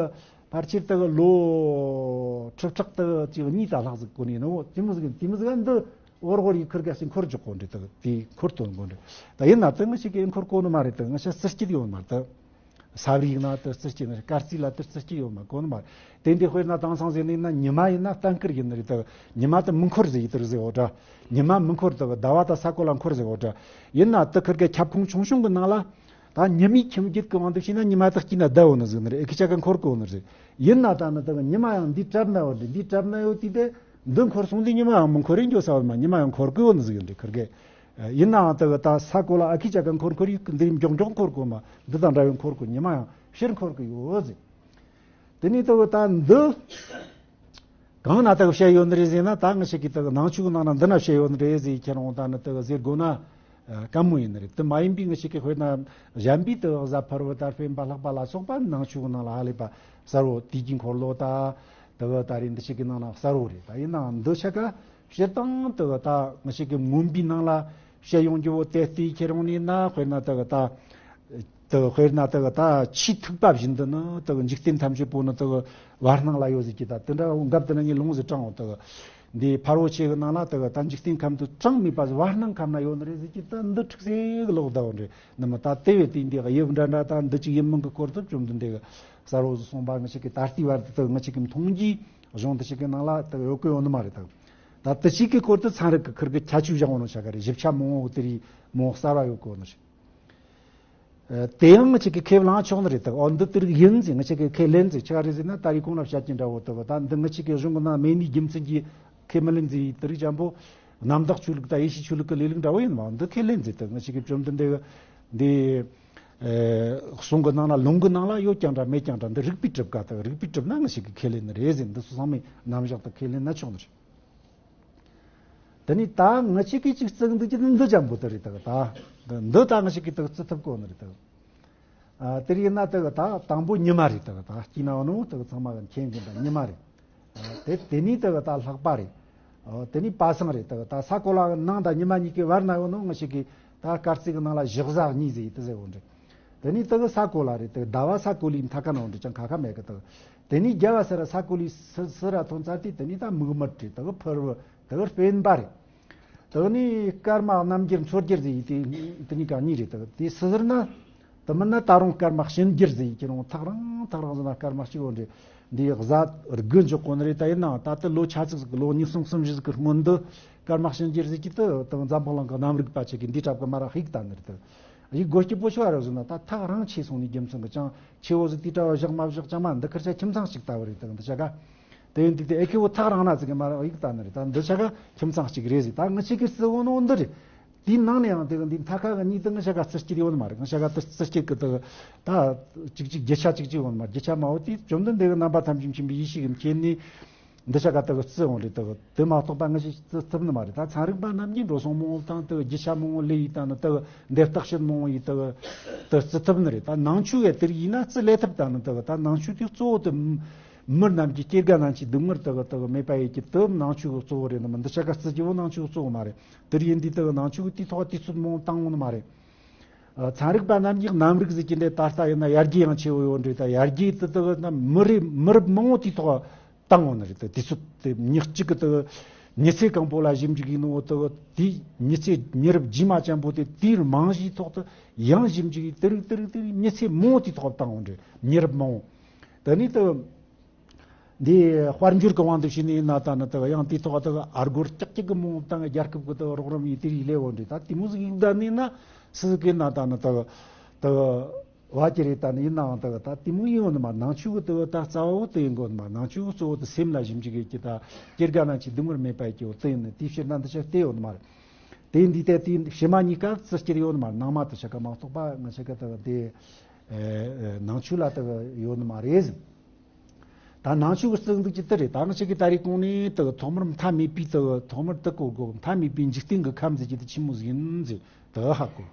ཕལ་ཆེར་དག་ལོ་ཁྲི་ཕྲག་དག་ཅིག་གཉིས་དང་ལྷག་ཟིག་གོ་ནས་ནོ། དེ་མོ་ཟིག་དེ་མོ་ཟིག་འདི་ཧོར་ཧོར་ཡི་ཁིར་ག་ཞིག་འཁོར་འཇོག་གོ་འདྲ། དག་དེ་འཁོར་སྟོན་གོ་འདྲ། ད་ཡིན་ན་དག་ང་ཅག་གིས་འཁོར་གོ་ནི་མ་རེད། དག་ང་ཅག་རྩི་སྤྱད་ཡོད་མ་རེད། དག་ས་བརི་ན་དག་རྩི་སྤྱད་ནི་རེད། སྐར་རྩིས་ལ་དག་རྩི་སྤྱད་ཡོད་མ་གོ་ནི་མ་རེད། དེ་འདི་དཔེར་ན་དེང་སང་ཟེར་ནི་ཡིན་ན་ཉི་མ་ཡིན་ན་གཏན་འཁེལ་ཡིན་ནི་རེད། དག་ཉི་མ་དེ་མི་འཁོར་ཟེར་ཡི་དེ་རེད་ཟེར་འོ་འདྲ། ཉི་མ་མི་འཁོར། དག་ཟླ་བ་དང་ས་གོ་ལ་འཁོར་ཟེར་འོ་འདྲ། ཡིན་ན་དག་ཁིར་ག་ཁྱབ་ཁོངས་ཆུང་ཆུང་གི་ནང་ལ། ད་ཉི་མའི་ཁྱིམ་རྒྱུད་ཀྱི་དབང་དུ་བྱས་ན་ཉི་མ་དག་སྐྱིད་ན་བསྡད་ཡོད་ནི་ཟིག་ནི་རེད། ཨེ་ཁི་ཆ་ག་འཁོར་གི་ཡོད་ནི་རེད། ཡིན་ན་ད་ནི་དག་ཉི་མ་ཡང་འདི་གྲབས་ན་ཡོད་དེ་འདི་གྲབས་ན་ཡོད་དེ་དེ་འདི་འཁོར་སོང་དུས་ཉི་མ་ཡང་མི་འཁོར་རེ་འགྱོ་ས་ཡོད་མ། ཉི་མ་ཡང་འཁོར་གི་ཡོད་ནི་ཟིག་ཡིན་རེད་ཁིར་གེ། ཡིན་ནའང་དག་ད་ས་གོ་ལ་ཨེ་ཁི་ཆ་ག་འཁོར་འཁོར་ཡིག་འདི་མགྱོགས་མགྱོགས་འཁོར་གི་ཡོད་མ། འདི་དང་འདྲ་བའི་འཁོར་གི་ཉི་མ་ཡང་ཕྱིར་འཁོར་གི་ཡོད་ཟིག་དེ་ནས་དག་ད་འདི་གང་ན་དག་བཤད་ཡོད་ནི་རེད་ཟེར་ན། ད་ང་ཞིག་གིས་དག་ནང་ཆོས་ཀྱི་ནང་ན་འདི་ན་བཤད་ཡོད་ནི་རེད་ཟེར་ཁྱེད་རང་ད་ནི་དག་ཟེར་དགོས་ན་ཨ་དཀའ་མོ་ཡིན་ནི་རེད། དེ་མ་ཡིན་པའི་ང་ཞིག་གིས་དཔེར་ན་གཞན་པའི་དག་གཟའ་ཕུར་བུ་དང་སྤེན་པ་ལྷག་པ་ལ་སོགས་པ་ནང་ཆོས་ཀྱི་ནང་ལ་ཧ་ལས་པ་གསལ་བོ། དུས་ཀྱི་འཁོར་ལོ་ད་དག་ད་རེས་འདི་ཞིག་གི་ནང་ན་གསལ་བོ་རེད། ད་ཡིན་ནའང་འདི་ཆ་ག་སྤྱིར་བཏང་དག་ད་ང་ཞིག་གི་མངོན་པའི་ནང་ལ་བཤད་ཡོང་རྒྱུ་བོ་དེ་ལྟའི་ཁྱེད་རང་ནས་ན། དཔེར་ན་དག་ད། དག་དཔེར་ན་དག་ད་ཆེས་ཐུག་པ་བཞིན་དུ་ནི་དག་འཇིག་རྟེན་ཐམས་ཅད་པོ་ནི་དག་བར་སྣང་ལ་ཡོད་ཟེར་གྱི། ད་དེ་འདྲ་འགབ་དེ་ན་ངས་ལུང་ཟིག་དྲངས་འོང་། དག་འདི་ཕ་རོལ་ཆོས་ཀྱི་ནང་ལ་དག་ད་འཇིག་རྟེན་ཁམས་དུ་གྲངས་མེད་པ་བར་སྣང་ཁམས་ན་ཡོད་ནི་རེད་ཟེར་གྱི། ད་འདི་འཁྲུག་སེ་གི་ལོག་བསྡད་འོང་རེད། ནི་མི་ད་དེ་བས་དེ་འདི་དབྱིབས་འདྲ་འདྲ་ད་འདི་ཅིག་ཡིན་མིན་གྱི་སྐོར་དུ་བཅོམ་ལྡན་འདས་ཀྱི་གསལ་བོ་ཟིག་གསུངས་པ་ང་ཞིག་གི་ད་ལྟའི་བར་དུ་དག་ང་ཞིག་གི་མཐོང་རྒྱུའི་གཞུང་འདི་ཞིག་གི་ནང་ལ་དག་ཡོད་གི་ཡོད་ནི་མ་རེད། དག་ད་དེ་ཞིག་གི་སྐོར་དུ་ཚན་རིག་གི་ཁིར་གི་ཁྱད་ཆོས་བཞག་འོང་ནོ་ཤ་ག་རེད། ཞིབ་ཆ་མང་བོ་དེ་རིགས་མང་བོ་གསར་བ་ཡོད་གོ་ནོ་ཞིག་ཨ་དེ་ཡང་ང་ཅག་གིས་ཁས་བླངས་ཆོག་ནི་རེད། ད་འོ་འདི་དེ་རིགས་ཡིན་ཟེར་ང་ཅག་གིས་ཁས་ལེན་ཟེར་ཆི་ག་རེད་ཟེར་ན། ད་རེས་གོང་ལ་བཤད་ཀྱི་འདྲ་བོ་ད་ད་འདི་ང་ཅག་གི་གཞུང་གི་ནང་མེད་ནི་རྒྱུ་མཚན་གྱིས་ཁས་མི་ལེན་ཟེར་དེ་རིགས་ཅན་པོ་རྣམ་དག་ཆོས་ལུགས་དང་ཡེ་ཤུའི་ཆོས་ལུགས་ཀྱི་ལས་ལུགས་འདྲ་བོ་ཡིན་མ། འདི་ཁས་ལེན་ཟེར། ད་ང་ཅག་གིས་བཅོམ་ལྡན་འདས་འདི་ཨ་གསུང་གི་ནང་ལ་ལུང་གི་ནང་ལ་ཡོད་ཀྱང་འདྲ་མེད་ཀྱང་འདྲ། འདི་རིགས་པས་གྲུབ་ཀ་ད་རིགས་པས་གྲུབ་ན་ང་ཅག་གིས་ཁས་ལེན་ནི་རེད་ཟེར། འདི་ཚོ་ཚང་མས་རྣམ་གཞག་ཏུ་ཁས་ལེན་ན་ཆོག་ནི་རེད། དེ་ནས་ད་ང་ཅག་གིས་ཅིག་བརྩི་འདུག་ཀྱི་འདི་ཅན་པོ་དེ་རེད། ད་ད་འདི་ད་ང་ཅག་གིས་ད་བརྩི་ཐུབ་གོ་ནི་རེད། ད་ཨ་དེ་ཡིན་ན་ད་ད་དང་པོ་ཉི་མ་རེད། ད་ད་སྐྱིད་ན་འོ་ནོ་ད་ཚང་མ་གི་མཁྱེན་གྱི་འདུག་ཉི་མ་རེད། ཨ་དེ་དེ་ནས་ད་ད་ལྷག་པ་རེད། ཨ་དེ་ནས་པ་སངས་རེད། ད་ད་ས་གོ་ལ་ནང་དང་ཉི་མ་གཉིས་ཀྱི་བར་ན་ཡོད་ནོ་ང་ཅག་གིས་ད་སྐར་རྩིས་ཀྱི་ནང་ལ་ཞག་གཟའ་གཉིས་ཟེར་ཡི་དེ་ཟེར་བོ་འདྲ། དེ་ནས་དེ་གི་ས་གོ་ལ་རེད། དེ་ཟླ་བ་ས་གོ་ལའི་མཐའ་ཁ་ན་འོ་འདྲ་ཅང་ཁ་ཁ་མེད་གི། དེ་དེ་ནས་རྒྱལ་བ་སེ་ར་ས་གོ་ལའི་སི་སི་ར་ཐོན་ཚར་དུས་དེ་ནས་ད་མིག་དམར་རེད། དེ་གི་ཕུར་བུ་དེ་གི་སྤེན་པ་རེད། དེ་ནས་སྐར་མ་རྣམ་འགྱུར་མཚོ་རྒྱུ་ཟེར་ཡི་དེ་དེ་གཉིས་ཀ་གཉིས་རེད། དེ་དེ་སི་ཟེར་ན་དེ་མིན་ན་ད་རུང་སྐར་མ་གཤིན་རྒྱུ་ཟེར་ཡི་ཁྱེད་རང་ཐག་རིང་ཐག་རིང་ཟེར་ན་སྐར་མ་གཅིག་འོ་འདྲ། འདི་གཟའ་དགུ་འཇོག་གོ་ནི་རེད། ད་ཡིན་ནའང་ད་ལྟ་ལོ་ཆ་ཙིག་ཟིག་ལོ་ཉིས་སྟོང་གསུམ་བཞི་ཟིག་གི་སྔོན་དུ་སྐར་མ་གཤིན་རྒྱུ་ཟེར་གྱི་དེ་དང་འཛམ་བུ་གླིང་གི་གནམ་རིག་པ་ཅིག་གིས་འདི་གྲབས་གི་མ་ར་ཤིག་ད་ནི་རེད། ད་ཡི་གོ་སྐྱིད་པོ་ཆོ་ར་ཟེར་ན་ད་ཐག་རིང་ཆེ་སོང་ནི་རྒྱུ་མཚན་གི་ཅང་ཆེ་བོ་ཟིག་དེ་གྲ་བ་བཞག་མ་བཞག་ཅང་མ། འདི་ཁར་ཆ་ཁྱིམ་ཚང་གཅིག་ལྟ་བུ་རེད། ད་འདི་ཆ་ག་དེ་ཡིན་དུས་དེ་ཨེ་ཁེ་བོ་ཐག་རིང་ན་ཟིག་གི་མ་ར་ཡིག་ད་ནི་རེད། ད་འདི་ཆ་ག་ཁྱིམ་ཚང་གཅིག་རེད་ཟིག་ད་ང་ཅག་གིས་བརྩི་འོ་ནོ་འདི་རེད། དེའི་ནང་ནས་ཡང་དེ་གི་འདི་མཐའ་ཁ་གི་གཉིས་དེ་ང་ཅག་ག་རྩི་སྐྱེལ་ཡོད་ནི་མ་རེད། ང་ཅག་ག་རྩི་སྐྱེལ་གི་དེ་ད་གཅིག་གཅིག་རྒྱུ་ཆ་གཅིག་གཅིག་ཡོད་ནི་མ་རེད། རྒྱུ་ཆ་མ་བོ་དེ་བཅོམ་ལྡན་འདས་གི་རྣམ་པ་ཐམས་ཅད་མཁྱེན་པའི་ཡེ་ཤེས་ཀྱི་མཁྱེན་ནས་འདི་ཅག་ག་དེ་གི་བརྩི་འོང་རེད། དེ་གི་དེ་མ་གཏོགས་པ་ང་ཅག་རྩི་ཐུབ་ནི་མ་རེད། ད་ཚན་རིག་པ་རྣམས་ཀྱིས་འགྲོ་སོང་མང་བོ་བཏང་། དེ་གི་རྒྱུ་ཆ་མང་བོ་ལས་ཡི་ད་ནི་དེ་གི་འདེབས་བརྟག་དཔྱད་མང་བོ་ཡི་དེ་གི་དེ་རྩི་ཐུབ་ནི་རེད། ད་ནང་ཆོས་གི་དེ་ཡིན་ན་རྩི་ལས་ཐུབ། ད་ནི་དེ་གི་ད་ནང་ཆོས་དེ་གཙོ་བོ་དེ་མི་རྣམས་ཀྱི་སྐྱེ་རྒ་ན་འཆིའི་སྡུག་བསྔལ་དེ་གི་དེ་གི་མེད་པ་ཡེད་ཀྱི་དེ་ནང་ཆོས་གི་གཙོ་བོ་རེད། ནི་མི་འདི་ཅག་ག་རྩི་རྒྱུ་བོ་ནང་ཆོས་གི་གཙོ་བོ་མ་རེད། དེར་ཡིན་དུས་དེ་གི་ནང་ཆོས་ཀྱི་དུས་ཐོག་དུས་ཚོད་མང་བོ་བཏང་འོང་ནི་མ་རེད། ཨ་ཚན་རིག་པ་རྣམས་ཀྱིས་གནམ་རིག་ཟེར་གྱི་འདི་ད་ལྟ་ཡིན་ན་ཡར་རྒྱས་ཡང་ཆེ་བོ་ཡོད་འདྲ། ད་ཡར་རྒྱས་དེ་དེ་གི་ན་མི་རེ་མི་རབས་མང་བོ་དུས་ཐོག་བཏང་འོང་ནི་རེད། ད་དུས་ཚོད་དེ་མི་གཅིག་གི་དེ་གི་མི་ཚེ་གང་པོ་ལ་ཞིབ་འཇུག་ཡིན་ནོ་དེ་གི་དེའི་མི་ཚེ་མི་རབས་རྗེས་མ་ཅན་པོ་དེ་དེའི་རྨང་གཞིའི་ཐོག་ཏུ་ཡང་ཞིབ་འཇུག་ཡིན། དེ་རིགས་དེ་རིགས་དེ་རིགས་མི་ཚེ་མང་བོ་དུས་ཐོག་བཏང་འོང་འདྲ། མི་རབས་མང་བོ་དེ་ནི་དེ་གི་འདི་དཔལ་འབྱོར་གྱི་དབང་དུ་བྱས་ནས་ཡིན་ན་ད་ནི་དེ་གི་ཡང་དེའི་ཐོག་དེ་གི་ཨ་སྒོར་ལྕགས་ཀྱི་གི་མང་བོ་བཏང་། རྒྱལ་ཁབ་ཀྱི་དེ་གི་རོགས་རམ་ཡིན། དེ་རིགས་ལས་འོ་འདྲ། ད་དེ་མོ་ཟིག་ཡིན་ད་ནི་ན་སུ་ཟིག་གི་ན་ད་ནི་དེ་གི་དེ་གི་བ་ཀྱི་རེད། ད་ནི་ཡིན་ནའང་དེ་གི་ད་དེ་མོ་ཡིན་འོ་ནི་མ། ནང་ཆོས་གི་དེ་གི་ད་རྩ་བ་བོ་དེ་ཡིན་གོ་ནི་མ། ནང་ཆོས་གི་གཙོ་བོ་དེ་སེམས་ལ་ཞིབ་འཇུག་ཡེད་ཀྱི་ད་སྐྱེ་རྒ་ན་འཆིའི་སྡུག་བསྔལ་མེད་པ་ཡེད་ཀྱི་འོ་དེ་ཡིན་ནི། དེའི་ཕྱིར་ན་འདི་ཆ་དེ་ཡོད་ནི་མ་རེད། དེ་འདི་ལྟ་དེ་ཕྱི་མ་གཉིས་ཀ་རྩི་སྐྱེལ་ཡོད་ནི་མ་རེད། ནང་མ་དེ་ཆ་ག་མ་གཏོགས་པ་ང་ཆ་ག་དེ་གི་དེ་ནང་ཆོས་ལ་དེ་གི་ཡོད་ནི་མ་རེད་ཟེར། ད་ནང་ཆོས་ཀྱི་རྩི་འདུག་ཅི་ལྟར་རེད། ད་ང་ཅག་གི་ད་རེས་གོང་ནས་དེ་གི་ཐོག་མར་མཐའ་མེད་པའི་དེ་གི་ཐོག་མར་དེ་གོ་དགོས། མཐའ་མེད་པའི་འཇིག་རྟེན་གྱི་ཁམས་ཟེར་གྱི་དེ་ཆི་མོ་ཟིག་ཡིན་ཟེར་དེ་ཧ་གོ།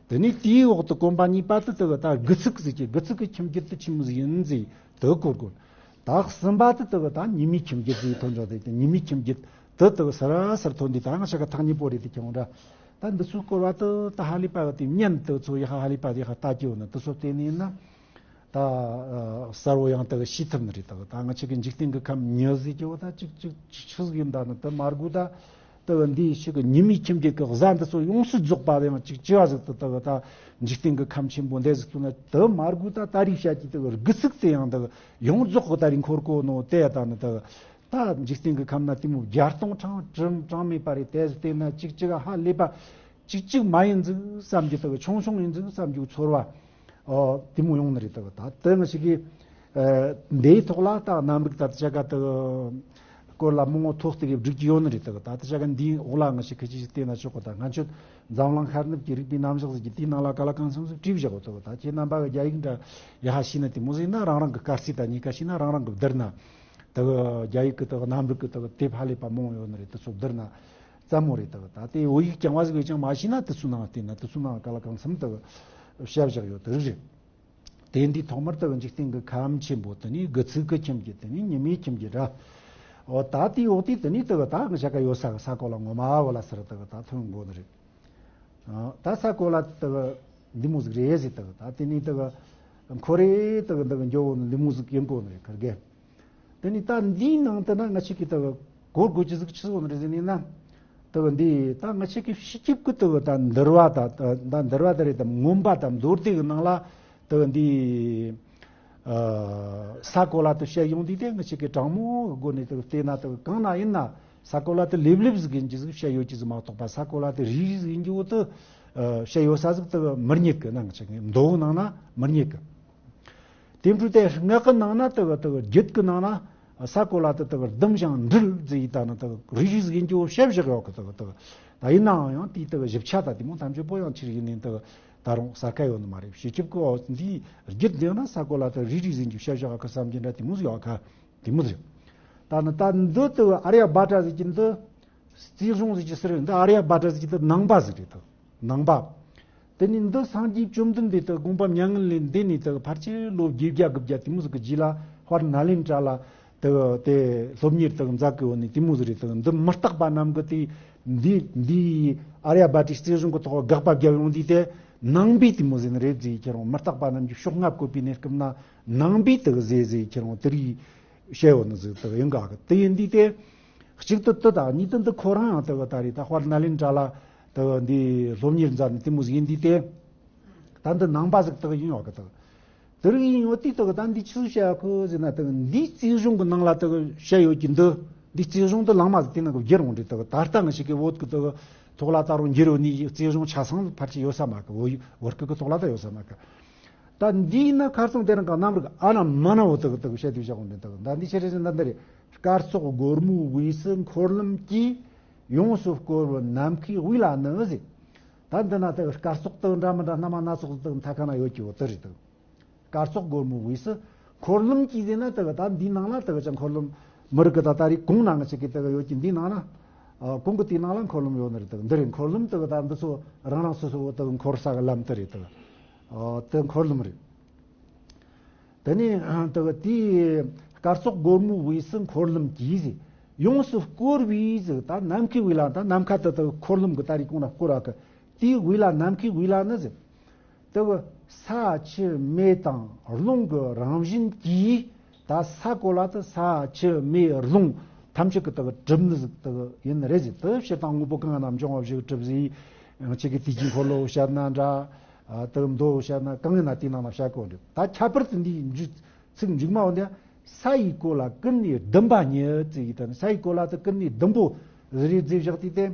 དེ་ནས་དེའི་འོག་ཏུ་གོམ་པ་གཉིས་པ་དེ་དེ་གི་ད་དགུ་ཚིགས་ཟེར་གྱི་དགུ་ཚིགས་ཀྱི་ཁྱིམ་རྒྱུད་དེ་ཆི་མོ་ཟིག་ཡིན་ཟེར་དེ་གོ་དགོས། ད་གསུམ་པ་དེ་དེ་གི་ད་ཉི་མའི་ཁྱིམ་རྒྱུད་ཟེར་ཐོན་འགྲོ། དེ་ཉི་མའི་ཁྱིམ་རྒྱུད་དེ་དེ་གི་ཟུར་ཟུར་ཐོན་དུས་ད་ང་ཅག་ག་ཐག་ཉེ་པོ་རེད། དེ་ཁྱེད་འོང་འདྲ། ད་འདི་ཚོའི་སྐོར་བ་དེ་ད་ཧ་ལས་པ་གི་དེ་བརྙན་དེ་ཚོ་ཡ་ཧ་ཧ་ལས་པ་དེ་ཧ་ལྟ་རྒྱུ་ཡོད་ན་དེ་ཚོ་བལྟས་ནས་ན། ད་ཨ་གསལ་བོ་ཡང་དག་ཤེས་ཐུབ་ནི་རེད། དག་ད་ང་ཅག་གི་འཇིག་རྟེན་གྱི་ཁམས་མྱི་ཟེར་གྱི་བོ་ད་ཅིག་ཅིག་ཅིག་ཆི་ཟིག་ཡིན་ད་ནི་དེ་མ་དགོས། ད་དེ་འདིའི་ཕྱི་གི་ཉི་མའི་ཁྱིམ་རྒྱུད་ཀྱི་གཟའ་འདི་ཚོ་ཡོངས་སུ་རྫོགས་པ་ཡང་ཅིག་ཅི་བ་ཟིག་ཏུ་དག་ད་འཇིག་རྟེན་གྱི་ཁམས་ཆེན་པོ་འདི་ཟིག་ཏུ་ན་དེ་མ་དགོས། ད་ད་རེས་བཤད་ཀྱི་དེ་དགུ་ཚིགས་དེ་ཡང་དག་ཡོངས་རྫོགས་གི་ད་རེས་འཁོར་གོ་ནོ་དེ་ད་ནི་དག་ད་འཇིག་རྟེན་གྱི་ཁམས་ན་དེ་མོ་བརྒྱ་སྟོང་གྲངས་གྲངས་མེད་པ་རེད། དེ་ཟིག་བལྟས་ན་ཅིག་ཅིག་ཧ་ལས་པ་ཅིག་ཅིག་མ་ཡིན་ཟིག་བསམ་རྒྱུ་དག་ཆུང་ཆུང་ཡིན་ཟིག་བསམ་རྒྱུ་ཚོར་བ། ཨོ་དེ་མོ་ཡོང་ནི་རེད། ད་གི་ད་དེ་ང་ཞིག་གི་ཨ་འདིའི་ཐོག་ལ་ད་རྣམ་རིག་ད་དེ་ཆ་ག་དེ་སྐོར་ལ་མང་བོ་ཐོག་སྟེ་གི་བསྒྲིགས་ཀྱི་ཡོད་ནི་རེད། ད་གི་ད་དེ་ཆ་ག་འདིའི་འོག་ལ་ང་ཞིག་ཁི་ཅི་ཞིག་བལྟས་ན་ཆོག་གི། ད་ང་ཆོད་འཛམ་གླིང་ཤར་ནུབ་ཀྱི་རིག་པའི་རྣམ་གཞག་ཟེར་གྱི་དེའི་ནང་ལ་ག་ལ་གང་འཚམ་ཞིག་བྲིས་བཞག་གོ། ད་གི་ད་ཁྱེད་རྣམ་པ་གི་རྒྱ་ཡིག་འདྲ་ཡ་ཧ་ཤེས་ན་དེ་མོ་ཟིག་ཡིན་ན་རང་རང་གི་སྐར་རྩིས་ད་གཉིས་ཀ་ཤེས་ན་རང་རང་གི་བསྡུར་ན། དེ་གི་རྒྱ་ཡིག་གི་དེ་གི་རྣམ་རིག་གི་དེ་གི་དེབ་ཧ་ལས་པ་མང་ཡོད་ནི་རེད། དེ་ཚོ་བསྡུར་ན་སླ་མོ་རེད། དེ་གི་ད་དེ་བོད་ཡིག་རྐྱང་བ་ཟིག་ཡོད་ཀྱང་མ་ཤེས་ན་དེ་ཚོའི་ནང་བལྟས་ན་དེ་ཚོའི་ནང་ག་ལ་གང་འཚམ་དེ་གི་བཤད་བཞག་ཡོད་དེ་རིགས་རེད། དེ་འདི་ཐོག་མར་དེ་གི་འཇིག་རྟེན་གི་ཁམས་ཆེན་པོ་དེ་ནི་དགུ་ཚིགས་གི་ཁྱིམ་གྱི་དེ་ནི་ཉི་མའི་ཁྱིམ་གྱི་ར། འོ་ད་དེའི་འོག་དེ་དེ་ནི་དེ་གི་ད་ང་ཞ་ག་ཡོད་ས་གི་ས་གོ་ལ་ངོ་མ་བོ་ལ་ཟེར་དེ་གི་ད་ཐོན་དགོས་ནི་རེད། ཨ་ད་ས་གོ་ལ་དེ་གི་འདི་མོ་ཟིག་རེད་ཟེར། དེ་གི་ད་དེ་ནི་དེ་གི་འཁོར་རེ་དེ་གི་འདི་གི་འགྱོ་བོ་ནི་འདི་མོ་ཟིག་ཡིན་དགོས་ནི་རེད། ཁར་གེ། དེ་ནི་ད་འདིའི་ནང་དུ་ན་ང་ཆོ་གི་དེ་གི་གོ་དགོས་ཀྱི་ཟིག་ཆི་ཟིག་ཡོད་ནི་རེད་ཟེར་ནི་ན། དེ་གི་འདི་ད་ང་ཆོ་གི་སྤྱི་ཁྱབ་ཀྱི་དེ་གི་ད་འདུལ་བ་ད་ད་འདུལ་བ་ད་རེད། ད་མངོན་པ་ད་མདོ་སྡེ་གི་ནང་ལ་དེ་གི་འདི་ཨ་ས་གོ་ལ་དེ་བཤད་ཡོང་དུས་དེ་ང་ཆོ་གི་དྲང་མོ་གི་སྒོ་ནས་དེ་གི་བལྟས་ན་དེ་གི་གང་ན་ཡིན་ན་ས་གོ་ལ་དེ་ལེབ་ལེབ་ཟིག་ཡིན་གྱི་ཟིག་བཤད་ཡོད་ཀྱི་ཟིག་མ་གཏོགས་པ། ས་གོ་ལ་དེ་རིལ་རིལ་ཟིག་ཡིན་གྱི་བོ་དེ་ཨ་བཤད་ཡོད་ས་ཟིག་དེ་གི་མི་རྙེད་གི། ན་ང་ཆོ་གི་མདོ་ནང་ན་མི་རྙེད་གི། དེ་འཕྲོས་དེ་སྔགས་ཀྱི་ནང་ན་དེ་གི་དེ་གི་རྒྱུད་ཀྱི་ནང་ན་ས་གོ་ལ་དེ་དེ་གི་ལྡུམ་ཞིང་འདྲིལ་ཟེར་ཡི་ད་ནི་དེ་གི་རིལ་རིལ་ཟིག་ཡིན་གྱི་བོ་བཤད་བཞག་ཡོད་གི། དེ་གི་དེ་གི་ད་ཡིན་ནའང་ཡང་དེའི་དེ་གི་ཞིབ་ཆ་ད་དེ་མོ་ཐམས་ཅད་པོ་ཡང་ཕྱིར་ཡིན་ནས་དེ་གི་ད་རུང་གསལ་ཁ་ཡོད་ནི་མ་རེད། སྤྱི་ཁྱབ་ཀྱི་འོ་འདིའི་རྒྱུད་འདི་ན་ས་གོ་ལ་དེ་རིལ་རིལ་ཟིག་ཡིན་གྱི་བཤད་བཞག་གི་བསམ་གྱི་འདྲ་དེ་མོ་ཟིག་ཡོད་ག། དེ་མོ་ཟིག་ད་ནི་ད་འདི་དེ་གི་ཨཱརྱ་བྷ་ཏྲ་ཟེར་གྱི་འདི་རྩིས་གཞུང་ཟེར་གྱི་ཟེར་འདི་ཨཱརྱ་བྷ་ཏྲ་ཟེར་གྱི་འདི་ནང་པ་ཟིག་རེད། དེ་ནང་པ། དེ་ནས་འདི་སངས་རྒྱས་བཅོམ་ལྡན་འདས་དེ་དགོངས་པ་མྱ་ངན་ལས་འདས་ནས་དེ་ཕལ་ཆེར་ལོ་བརྒྱད་བརྒྱ་དགུ་བརྒྱ་དེ་མོ་ཟིག་གི་རྗེས་ལ་དཔལ་ནཱ་ལེནྡྲ་ལ་དེ་དེ་སློབ་གཉེར་དེ་མཛད་གི་ཡོད་ནི་དེ་མོ་ཟིག་རེད། དེ་འདི་མུ་སྟེགས་པ་རྣམས་ཀྱི་དེ་འདི་འདི་ཨཱརྱ་བྷ་ཏྲའི་རྩིས་གཞུང་གི་ཐོག་དགག་པ་བརྒྱབ་ཡོང་དུས་དེ་ནང་པའི་དེ་མོ་ཟིག་ནི་རེད་ཟེར། ཁྱེད་རང་མུ་སྟེགས་པ་རྣམས་ཀྱི་ཕྱོགས་སྔ་བཀོད་པའི་གནས་སྐབས་ན་ནང་པའི་དེ་ཟེར་ཟེར། ཁྱེད་རང་དེ་རིགས་བཤད་ཡོད་ནི་ཟིག་དེ་ཡིན་ག་གི། དེ་ཡིན་དུས་དེ་གཅིག་ཏུ་དེ་དང་གཉིས་དུ་འདི་ཁོ་རང་ཡང་དེ་གི་ད་རེད། ད་དཔལ་ནཱ་ལེནྡྲ་ལ་དེ་གི་འདི་སློབ་གཉེར་མཛད་ནི་དེ་མོ་ཟིག་ཡིན་དུས་དེ། ད་འདི་ནང་པ་ཟིག་དེ་གི་ཡིན་ཡོད་གི། དེ་གི་དེ་རིགས་ཡིན་ཡོད་དུས་དེ་གི་ད་འདི་ཆི་ཟིག་བཤད་ཡོད་གི་ཟེར་ན། དེ་གི་འདིའི་རྩིས་གཞུང་གི་ནང་ལ་དེ་གི་བཤད་ཡོད་ཀྱི་འདི་འདི་རྩིས་གཞུང་དེ་བླ་མ་ཟིག་དེ་ནང་གི་བསྒྱུར་འོང་རེད། དེ་གི་ད་ལྟ་ང་ཞིག་གི་བོད་གི་དེ་གི་ཐོག་ལ་ད་རུང་འགྱུར་ཡོད་ནི་རྩིས་གཞུང་ཆ་ཚང་ཕལ་ཆེར་ཡོད་ས་མ་གི། བོད་བོད་སྐད་གི་ཐོག་ལ་ད་ཡོད་ས་མ་གི། ད་འདིའི་ནང་ཁ་སང་དེ་རིང་གི་རྣམ་རིག་ཨ་ན་མ་ན་བོ་དེ་གི་དེ་གི་བཤད་དེ་བཞག་འོང་རེད། དེ་གི་ད་འདི་ཆི་རེད་ཟེར་ན་འདི་རེད། སྐར་ཚོགས་སྒོར་མོའི་དབུས་སུ་འཁོར་ལམ་གྱིས། ཡོངས་སུ་བསྐོར་བའི་ནམ་མཁའི་དབུས་ལ་ནི་ཟེར། ད་འདི་ན་དེ་གི་སྐར་ཚོགས་དེ་འདྲ་མི་འདྲ་སྣ་མ་སྣ་ཚོགས་དེ་མཐའ་ཁ་ན་ཡོད་ཀྱི་བོ་དེ་རེད། དེ་གི་སྐར་ཚོགས་སྒོར་མོའི་དབུས་སུ་འཁོར་ལམ་གྱིས་ཟེར་ན་དེ་གི་ད་འདིའི་ནང་ལ་དེ་གི་ཅང་འཁོར་ལམ་མི་རིགས་གི་ད་ད་རེས་གོང་ན་ང་ཅིག་གི་དེ་གི་ཡོད་ཀྱི། འདིའི་ནང་ན་ཨ་གོང་གི་དེའི་ནང་ལ་འཁོར་ལམ་ཡོད་ནི་རེད། དེ་གི་འདི་རེད། འཁོར་ལམ་དེ་གི་ད་འདི་ཚོ་རང་རང་སོ་སོ་བོ་དེ་གི་འཁོར་ས་གི་ལམ་དེ་རེད། དེ་གི་ཨ་དེ་འཁོར་ལམ་རེད། དེ་ནས་དེ་གི་དེའི་སྐར་ཚོགས་སྒོར་མོའི་དབུས་སུ་འཁོར་ལམ་གྱིས་ཟེར། ཡོངས་སུ་བསྐོར་བའི་ཟེར། ད་ནམ་མཁའི་དབུས་ལ་ད་ནམ་མཁའ་དེ་དེ་གི་འཁོར་ལམ་གི་ད་རེས་གོང་ན་བསྐོར་བ་གི། དེའི་དབུས་ལ་ནམ་མཁའི་དབུས་ལ་ནི་ཟེར། དེ་གི་ས་ཆུ་མེ་དང་རླུང་གི་རང་བཞིན་གྱིས། ད་ས་གོ་ལ་དེ་ས་ཆུ་མེ་རླུང་ཐམས་ཅད་ཀྱིས་དེ་གི་གྲུབ་ནི་ཟིག་དེ་གི་ཡིན་ནི་རེད་ཟེར། དེ་ཕྱི་དང་དངོས་པོ་གང་ན་འབྱུང་བ་བཞི་གིས་གྲུབ་ཟེར། ཡང་ཅིག་གི་དུས་ཀྱི་འཁོར་ལོ་བཤད་ན་འདྲ། ཨ་དེ་གི་མདོ་བཤད་ན་གང་ཡིན་ན་དེའི་ནང་ན་བཤད་གོ་རེད། ད་ཁྱད་པར་དུ་འདིའི་མཇུག་ཚིག་མཇུག་མ་བོ་འདི་ས་ཡི་གོ་ལ་ཀུན་ནས་ཟླུམ་པ་ཉིད་ཟེར་ཡི། ད་ནི་ས་ཡི་གོ་ལ་དེ་ཀུན་ནས་ཟླུམ་པོ་ཟིག་རེད་ཟེར་བཞག་དུས་དེ།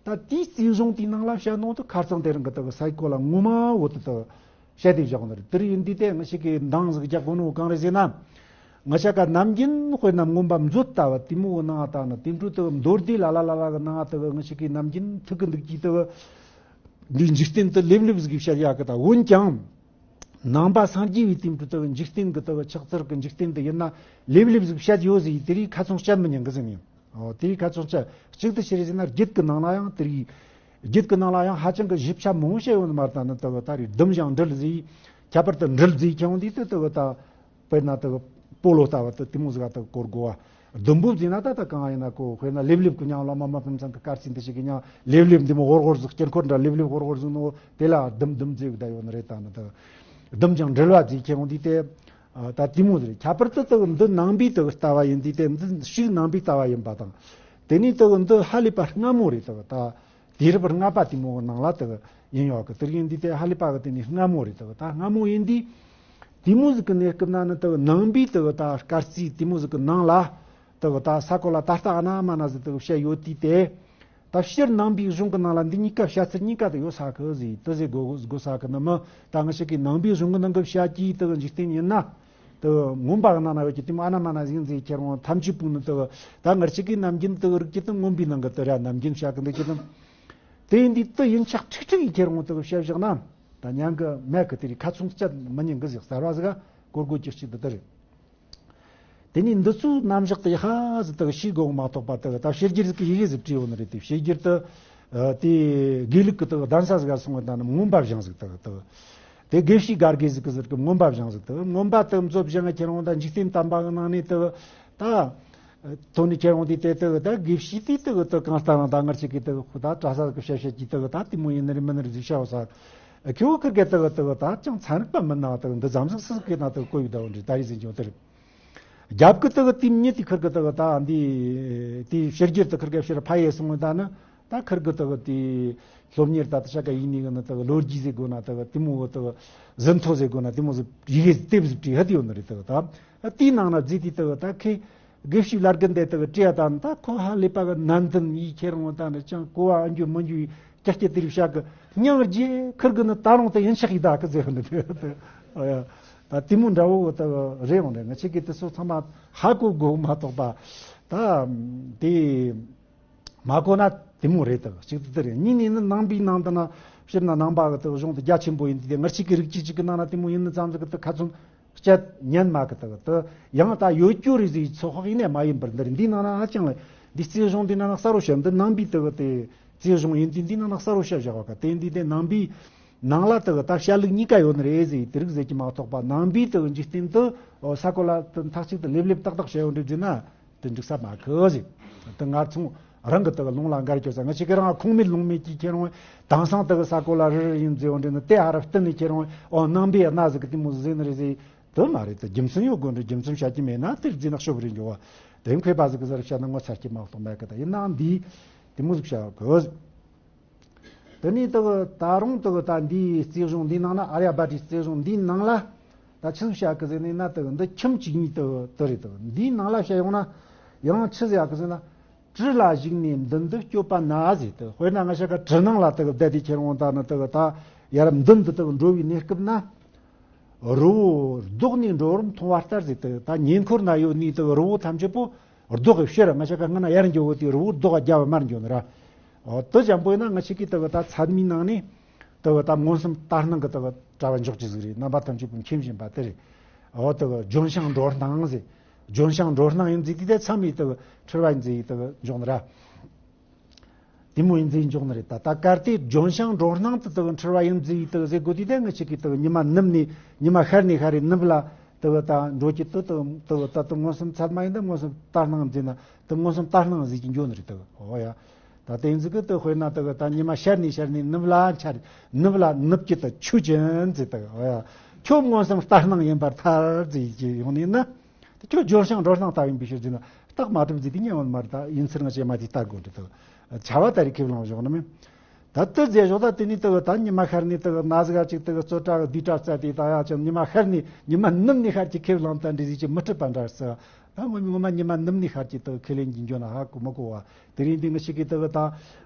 ད་དེའི་རྩིས་གཞུང་དེའི་ནང་ལ་བཤད་ནོ་དེ་ཁ་རྩང་དེ་རིང་གི་དེ་གི་ས་ཡི་གོ་ལ་ངོ་མ་བོ་དེ་དེ་བཤད་དེ་བཞག་ནི་རེད། དེ་རིང་འདི་དེ་ང་ཞིག་གི་འདང་ཟིག་རྒྱག་དགོས་ནོ་གང་རེད་ཟེར་ན། ང་ཞ་ག་ནམ་རྒྱུན་དཔེར་ན་མངོན་པ་མཛོད་ལྟ་བུ་དེ་མོ་གི་ནང་ད་ནི་དེ་འཕྲོ་དེ་གི་མདོ་སྡེ་ལ་ལ་ལ་ལ་གི་ནང་དེ་གི་ང་ཞིག་གི་ནམ་རྒྱུན་ཐུག་གི་འདུག་གི། དེ་གི་འདི་འཇིག་རྟེན་དེ་ལེབ་ལེབ་ཟིག་བཤད་ཡག་གི། ད་འོན་ཀྱང་ནང་པ་སངས་རྒྱས་པའི་དེ་འཕྲོ་དེ་གི་འཇིག་རྟེན་གི་དེ་གི་ཆགས་ཚུལ་གི་འཇིག་རྟེན་དེ་ཡིན་ན་ལེབ་ལེབ་ཟིག་བཤད་ཡོད་ཟེར་ཡི། དེ་རིགས་ཁ་ཚོན་བཅད་མི་ཉན་གི་ཟེར་ནི་ཡིན། ཨོ་དེའི་ཁ་ཚོན་ཆ་གཅིག་ཏུ་ཕྱིར་ཟེར་ན་རྒྱུད་ཀྱི་ནང་ལ་ཡང་དེ་རིགས། རྒྱུད་ཀྱི་ནང་ལ་ཡང་ཧ་ཅང་གི་ཞིབ་ཆ་མང་བོ་བཤད་ཡོད་ནི་མ་རེད། ད་ནི་དེ་གི་ད་རེས་ཟླུམ་ཞིང་འདྲིལ་ཟེར། ཁྱད་པར་དུ་འདྲིལ་ཟེར་ཁྱེར་འོང་དུས་དེ་དེ་གི་ད་དཔེར་ན་དེ་གི་སྤོ་ལོ་ལྟ་བུ་དེ་དེ་མོ་ཟིག་ག་དེ་གི་གོ་དགོས་པ། ཟླུམ་པོ་ཟེར་ན་ད་ད་གང་ཡིན་ན་གོ། དཔེར་ན་ལེབ་ལེབ་ཀྱི་མྱིང་བླ་མ་མ་ཕམ་ཚང་གི་སྐར་རྩིས་འདི་ཞིག་གི་མྱིང་ལེབ་ལེབ་འདི་མོ་ཧོར་ཧོར་ཟིག་དཀྱིལ་འཁོར་འདྲ་ལེབ་ལེབ་ཧོར་ཧོར་ཟིག་ནོ་དེ་ལ་ཟླུམ་ཟླུམ་ཟེར་གི་ད་ཡོད་ནི་རེད། ད་ནི་དེ་གི་ཟླུམ་ཞིང་འདྲིལ་བ་ཟེར་ཁྱེར་འོང་དུས་དེ། ཨ་ད་དེ་མོ་རེད། ཁྱད་པར་དུ་དེ་གི་འདི་ནང་པའི་དེ་གི་ལྟ་བ་ཡིན་དུས་དེ། འདི་ཕྱིའི་ནང་པའི་ལྟ་བ་ཡིན་པ་དང་། དེ་ནས་དེ་གི་འདི་ཧ་ལས་པ་སྔ་མོ་རེད། དེ་གི་ད་དུས་རབས་ལྔ་པ་དེ་མོ་གི་ནང་ལ་དེ་གི་ཡིན་ཡོད་གི། དེ་ཡིན་དུས་དེ་ཧ་ལས་པ་གི་དེ་ནས་སྔ་མོ་རེད། དེ་གི་ད་སྔ་མོ་ཡིན་དུས་དེ་མོ་ཟིག་གི་གནས་སྐབས་ན་ནི་དེ་གི་ནང་པའི་དེ་གི་ད་སྐར་རྩིས་དེ་མོ་ཟིག་གི་ནང་ལ་དེ་གི་ད་ས་གོ་ལ་ད་ལྟ་ཨ་ན་མ་ན་ཟིག་དེ་གི་བཤད་ཡོད་དུས་དེ། ད་སྤྱིར་ནང་པའི་གཞུང་གི་ནང་ལ་འདི་གཉིས་ཀ་བཤད་ཚུལ་གཉིས་ཀ་དེ་ཡོད་ས་གི་ཟེར། དེ་ཟེར་དགོས་དགོས་ས་གི་ནི་མི་ད་ང་ཞིག་གིས་ནང་པའི་གཞུང་གི་ནང་གི་བཤད་ཀྱི་དེ་འཇིག་རྟེན་ཡིན་ན། དེ་མངོན་པ་གི་ནང་ན་ཡོད་ཀྱི་དེ་མོ་ཨ་ན་མ་ན་ཟིན་ཟིན་ཁྱེར་འོང་ཐམས་ཅད་པོ་ནི་དེ་ད་ང་ཞིག་གིས་ནམ་རྒྱུན་དེ་རིགས་ཀྱི་དེ་མངོན་པའི་ནང་གི་དེ་ར་ནམ་རྒྱུན་བཤད་གི་འདུག་ཀྱི་དེ། དེ་ཡིན་དུས་དེ་ཡིན་ཆགས་ཁྲིག་ཁྲིག་ཡིན་ཁྱེར་འོང་དེ་བཤད་བཞག་ན་ད་ཉན་གི་མེད་གི། དེ་རིགས་ཁ་ཚོན་བཅད་མི་ཉན་གི་ཟིག་གསར་བ་ཟིག་ག་གོ་དགོས་ཀྱི་ཅིག་དེ་དེ་རེད། དེ་ནས་འདི་ཚོའི་རྣམ་གཞག་དེ་ཧ་ཟིག་དག་ཤེས་དགོས་མ་གཏོགས་པ་དག་ད་ཕྱི་རྒྱལ་ཟིག་གི་ཡི་གེ་ཟིག་བྲིས་ཡོད་ནི་རེད། དེ་ཕྱི་རྒྱལ་དུ་ཨ་དེ་དགེ་ལུགས་ཀྱི་དག་གདན་ས་ཟིག་ག་སོང་བ་ད་ནི་མངོན་པ་བཞེངས་ཟིག་དག་དག་དེ་དགེ་བཤེས་སྒར་དགེ་ཟིག་གི་ཟིག་གི་མངོན་པ་བཞེངས་ཟིག་དག་མངོན་པ་དག་མཛོད་བཞེངས་ཁྱེར་འོང་ད་འཇིག་རྟེན་དམ་པ་གི་ནང་ནས་དག་ད་ཐོན་ནས་ཁྱེར་འོང་དེ་དེ་དག་ད་དགེ་བཤེས་དེ་དག་དག་གང་ལྟར་ན་ད་ངར་ཆེ་གི་དག་ཁོ་ད་གྲྭ་ས་གི་བཤད་བཤད་ཀྱི་དག་ད་དེ་མོ་ཡིན་ནི་རེད་མིན་ནི་རེད་ཟིག་བཤད་བ་ས་ཁྱེའུ་ཁིར་གི་དག་དག་ད་ཅང་ཚན་རིག་པ་མིན་ན་དག་འདི་ཙམ་ཟིག་སི་གི་ན་དག་གོ་ཡི་ད་འོན་ཏེ་ད་རེས་ཟིན་ཀྱང་དེ་རེད། རྒྱབ་ཀྱི་དག་དེ་མྱི་དེ་ཁིར་གི་དག་ད་འདི་དེ་ཕྱི་རྒྱལ་དུ་ཁིར་གི་ཕྱིར་ཕ་ཡེ་སོང་བ་ད་ནི་ད་ཁིར་གི་དག་དེ་སློབ་གཉེར་ད་ད་ཤ་ཀ་ཡིན་ནི་གི་ནི་དག་ལོ་རྒྱུས་ཟེར་དགོས་ན་དག་དེ་མོ་གི་དག་ཟིན་ཐོ་ཟེར་དགོས་ན་དེ་མོ་ཟིག་ཡི་གེ་དེབ་ཟིག་བྲིས་ཧ་དེ་ཡོད་ནི་རེད། དག་ད་དེའི་ནང་ན་རྫས་དེ་དག་ད་ཁེ་དགེ་བཤེས་བླ་རྒན་དེ་དག་བྲིས་ད་ནི་ད་ཁོ་ཧ་ལས་པ་གི་ནན་ཏན་ཡིས་ཁྱེར་འོང་ད་ནི་ཅང་གོ་བ་འགྱུར་མི་འགྱུར་ཀྱ་ཀྱ་དེ་རིགས་བཤད་གི་སྙིང་རྗེ་ཁིར་གི་ནི་ད་རུང་དེ་ཡིན་ཆགས་ཡི་ད་གི་ཟེར་ནི་དེ་ད་དེ་མོ་འདྲ་བོ་ད་རེད་འོང་རེད། ང་ཆེ་གི་དེ་ཚོ་ཚང་མ་ཧ་གོ་དགོས་མ་གཏོགས་པ་ད་དེ་མ་གོ་ན་དེ་མོ་རེད། ད་གཅིག་ཏུ་དེ་རེད། གཉིས་ནས་ནི་ནང་པའི་ནང་དུ་ན་སྤྱིར་ན་ནང་པ་གི་ད་གཞུང་དེ་རྒྱ་ཆེན་པོ་ཡིན་དུས་དེ་ང་ཆེ་གི་རིགས་གཅིག་གཅིག་གི་ནང་ན་དེ་མོ་ཡིན་ནི་ཙམ་ཟིག་གི་ད་ཁ་ཚོན་སྤྱད་ཉན་མ་གི་ད་གི་ད་ཡང་ད་ཡོད་རྒྱུ་རེད་ཟིག་ཚོད་དཔག་ཡིན་ནས་མ་ཡིན་པར་འདིར་འདིའི་ནང་ན་ཧ་ཅང་ལ་འདི་རྩིས་གཞུང་འདི་ནང་ན་གསལ་བོ་བཤད། འདི་ནང་པའི་ད་གི་དེ་རྩིས་གཞུང་ཡིན་དུས་འདི་ནང་ན་གསལ་བོ་བཤད་བཞག་པ་ག་དེ་འདི་དེ་ནང་པའི་ནང་ལ་ད་གི་ད་བཤད་ལུགས་གཉིས་ཀ་ཡོད་ནི་རེད་ཟེར་དེ་རིགས་ཟེར་གྱི་མ་གཏོགས་པ་ནང་པའི་ད་གི་འཇིག་རྟེན་དུ་ས་གོ་ལ་ད་མཐའ་གཅིག་ཏུ་ལེབ་ལེབ་ཏག་ཏག་བཤད་ཡོད་འདྲ་ཟེར་ན། དེ་འགྲིག་ས་མ་གི་ཟིག་དེ་ང་ཚོ་རང་གི་དག་ལུང་ལ་འགལ་གྱི་ས་ང་ཆེ་གི་རང་ཁུངས་མེད་ལུང་མེད་ཀྱི་ཁྱེར་འོང་དེང་སང་དག་ས་གོ་ལ་རི་རི་ཡིན་ཟེར་འོང་འདྲ་ནི་དེ་ཧ་ར་བསྟན་ནས་ཁྱེར་འོང་ཨོ་ནང་པའི་གནའ་ཟིག་གི་དེ་མོ་ཟིག་ཟེར་ནི་རེད་ཟེར་དེ་མ་རེད། དེ་རྒྱུ་མཚན་ཡོད་དགོས་འདྲ་རྒྱུ་མཚན་བཤད་ཀྱི་མེད་ན་དེ་རྫས་ནག་ཤོབ་རེད་འགྱོ་བ་དེ་མཁས་པ་ཟིག་གི་ཟེར་བཤད་ན་ངོ་ཚ་སྐྱེ་མ་གཏོགས་མེད་གི། ད་ཡིན་ནའང་འདི་དེ་མོ་ཟིག་བཤད་གི་ཟིག་དེ་ནས་དག་ད་རུང་དག་ད་འདིའི་རྩིས་གཞུང་འདིའི་ནང་ན་ཨཱརྱ་བྷ་ཏའི་རྩིས་གཞུང་འདིའི་ནང་ལ་ད་ཆི་ཟིག་བཤད་གི་ཟེར་ནས་ན་དག་འདི་ཁྱིམ་གཅིག་གཉིས་དག་དེ་རེད། དག་འདིའི་ནང་ལ་བཤད་ཡོང་ན་ཡང་ཆི་ཟིག་ཡག་གི་ཟེར་ན། གྲུ་ལ་བཞུགས་ནས་མདུན་དུ་སྐྱོད་པ་ན་ཟེར། དག་དཔེར་ན་ང་ཞག་ག་གྲུ་ནང་ལ་དག་བསྡད་དེ་ཁྱེར་འོང་ད་ནི་དག་ད་ཡར་མདུན་དུ་དག་འགྲོ་བའི་གནས་སྐབས་ན། རི་བོ་ལྡོག་ནས་འགྲོ་བར་མཐོང་བ་ལྟར་ཟེར། དག་ད་ཉེ་འཁོར་ན་ཡོད་ནི་དག་རི་བོ་ཐམས་ཅད་པོ་རྡོ་གི་ཕྱིར་ང་ཞག་ག་སྔ་ན་ཡར་འགྱོ་བོ་དེ་རི་བོ་རྡོ་ག་རྒྱབ་མར་འགྱོ་ནི་ར། འོ་དེ་ཅན་པོ་ཡིན་ན་ང་ཞིག་གིས་དེ་གི་ད་ཚད་མའི་ནང་ནས་དེ་གི་ད་མངོན་སུམ་ལྟར་སྣང་གི་དེ་གི་གྲྭ་བ་འཇོག་ཅི་ཟིག་རེད། རྣམ་པ་ཐམས་ཅད་པོ་མཁྱེན་བཞིན་པ་དེ་རེད། འོ་དེ་གི་ལྗོན་ཤིང་འགྲོ་སྣང་ཟེར། ལྗོན་ཤིང་འགྲོ་སྣང་ཡིན་ཟིག་དེ་ད་ཚད་མའི་དེ་གི་འཁྲུལ་བ་ཡིན་ཟིག་དེ་གི་འཇོག་ནི་ར། དེ་མོ་ཡིན་ཟིག་འཇོག་ནི་རེད། ད་ད་གལ་ཏེ་ལྗོན་ཤིང་འགྲོ་སྣང་དེ་དེ་གི་འཁྲུལ་བ་ཡིན་ཟིག་དེ་གི་ཟེར་དགོས་དུས་ད་ང་ཞིག་གིས་དེ་གི་ཉི་མ་ནུབ་ནས་ཉི་མ་ཤར་ནས་ཤར་རེ་ནུབ་ལ། དེ་གི་ད་འགྲོ་གི་དེ་དེ་དེ་གི་ད་དེ་མངོན་སུམ་ཚད་མ་ཡིན་ད་མངོན་སུམ་ལྟར་སྣང་ཟེར་ན་དེ་མངོན་སུམ་ལྟར་སྣང་ཟེར་གྱི་འགྱོ་ནི་རེད། དེ་གི་འོ་ཡ། ད་དེ་ཟིག་གི་དེ་དཔེར་ན་དེ་གི་ད་ཉི་མ་ཤར་ནས་ཤར་ནས་ནུབ་ལ་འཆར། ནུབ་ལ་ནུབ་ཀྱི་དེ་ཆོས་ཅན་ཟེར། དེ་གི་འོ་ཡ། ཁྱོད་མངོན་སུམ་ལྟར་སྣང་ཡིན་པར་ཐལ་ཟེར་གྱི་ཡོང་ནས་ན། དེ་ཁྱོད་ལྗོན་ཤིང་འགྲོ་སྣང་ལྟ་བུ་ཡིན་པའི་ཕྱིར་ཟེར་ན་རྟགས་མ་གྲུབ་ཟེར་དེ་ཉན་ཡོང་ནི་མ་རེད། ད་ཡིན་ཚུལ་ང་བཅས་མ་དེ་ལྟ་དགོས་འདྲི་དེ་གི་བྱ་བ་ད་རེ་ཁས་བླངས་བཞག་ནི་མིན། ད་དེ་ཟེར་ཞོག་ད་དེ་ནས་དེ་གི་ད་ཉི་མ་ཤར་ནས་དེ་གི་ན་ཟིག་ག་ཅིག་དེ་གི་རྩོད་གྲྭ་གི་བསྡུས་གྲྭ་བཙལ་ཏེ་ད་ཡ་ཅང་ཉི་མ་ཤར་ནས་ཉི་མ་ནུབ་ནས་ཤར་གྱི་ཁས་བླངས་ད་འདྲི་ཟིག་ཅིག་མི་སྲིད་པ་འདྲ་ཟེར། ད་ངོ་མ་ངོ་མ་ཉི་མ་ནུབ་ནས་ཤར་གྱི་དེ་གི་ཁས་ལེན་གྱི་འགྱོ་ན་ཧ་གོ་མི་གོ་བ། དེ་རིང་འདི་ང་ཞིག་གིས་དེ་གི་ད་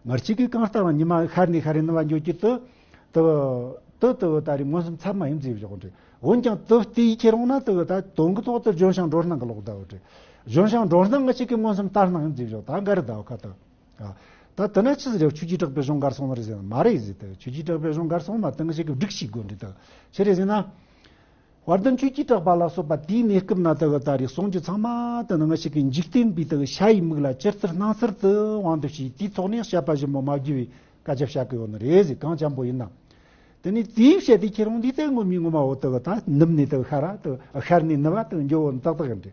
ང་ཞིག་གིས་གང་ལྟར་ཉི་མ་ཤར་ནས་ཤར་རེ་ནུབ་བ་འགྱོ་གྱི་དེ་དེ་གི་དེ་དེ་གི་ད་རེ་མངོན་སུམ་ཚད་མ་ཡིན་ཟེར་བཞག་འདྲི། འོན་ཀྱང་དེ་ལྟ་ཡི་ཁྱེར་འོང་ན་དེ་གི་ད་དོན་གི་ཐོག་ཏུ་ལྗོན་ཤིང་འགྲོ་སྣང་གི་ལོག་ད་འདྲི། ལྗོན་ཤིང་འགྲོ་སྣང་ང་ཞིག་གིས་མངོན་སུམ་ལྟར་སྣང་ཡིན་ཟེར་བཞག་ད་འགའ་རེ་ད་ག་ད། ཨ། ད་དེ་ན་ཆི་ཟིག་རེད། ཆོས་ཀྱི་གྲགས་པའི་གཞུང་འགལ་སོང་བ་རེད་ཟེར་ན་མ་རེད་ཟེར། ད་ཆོས་ཀྱི་གྲགས་པའི་གཞུང་འགལ་སོང་མ་དེ་ང་ཞིག་གིས་སྒྲིག་ཤིག་དགོས་འདྲི། ད་ཆི་རེད་ཟེར་ན། དཔལ་ལྡན་ཆོས་ཀྱི་གྲགས་པ་ལ་སོགས་པ་དེའི་གནས་སྐབས་ན་དེ་གི་ད་རེ་གསུང་རྒྱུ་ཚང་མ་དེ་ནི་ང་ཞིག་གིས་འཇིག་རྟེན་པའི་དེ་གི་ཤ་ཡི་མིག་ལ་ཇི་ལྟར་སྣང་ཚུལ་དུ་དབང་དུ་བྱས། དེའི་ཐོག་ནས་བཤད་པ་ཞིབ་མོ་མ་བགྱི་བའི་སྐད་ཆ་བཤད་གི་ཡོད་ནི་རེད་ཟེར། གང་ཅན་པོ་ཡིན་ན། དེ་ནས་དེའི་བཤད་དེ་ཁྱེར་འོང་དུས་དེ་ངོ་མའི་ངོ་མ་འོ་དེ་གི་ད་ནུབ་ནས་དེ་གི་ཤར་ར་དེ་གི་ཤར་ནས་ནུབ་བ་དེ་གི་འགྱོ་འོ་ནི་ཏག་ཏག་ཡིན་ཏེ།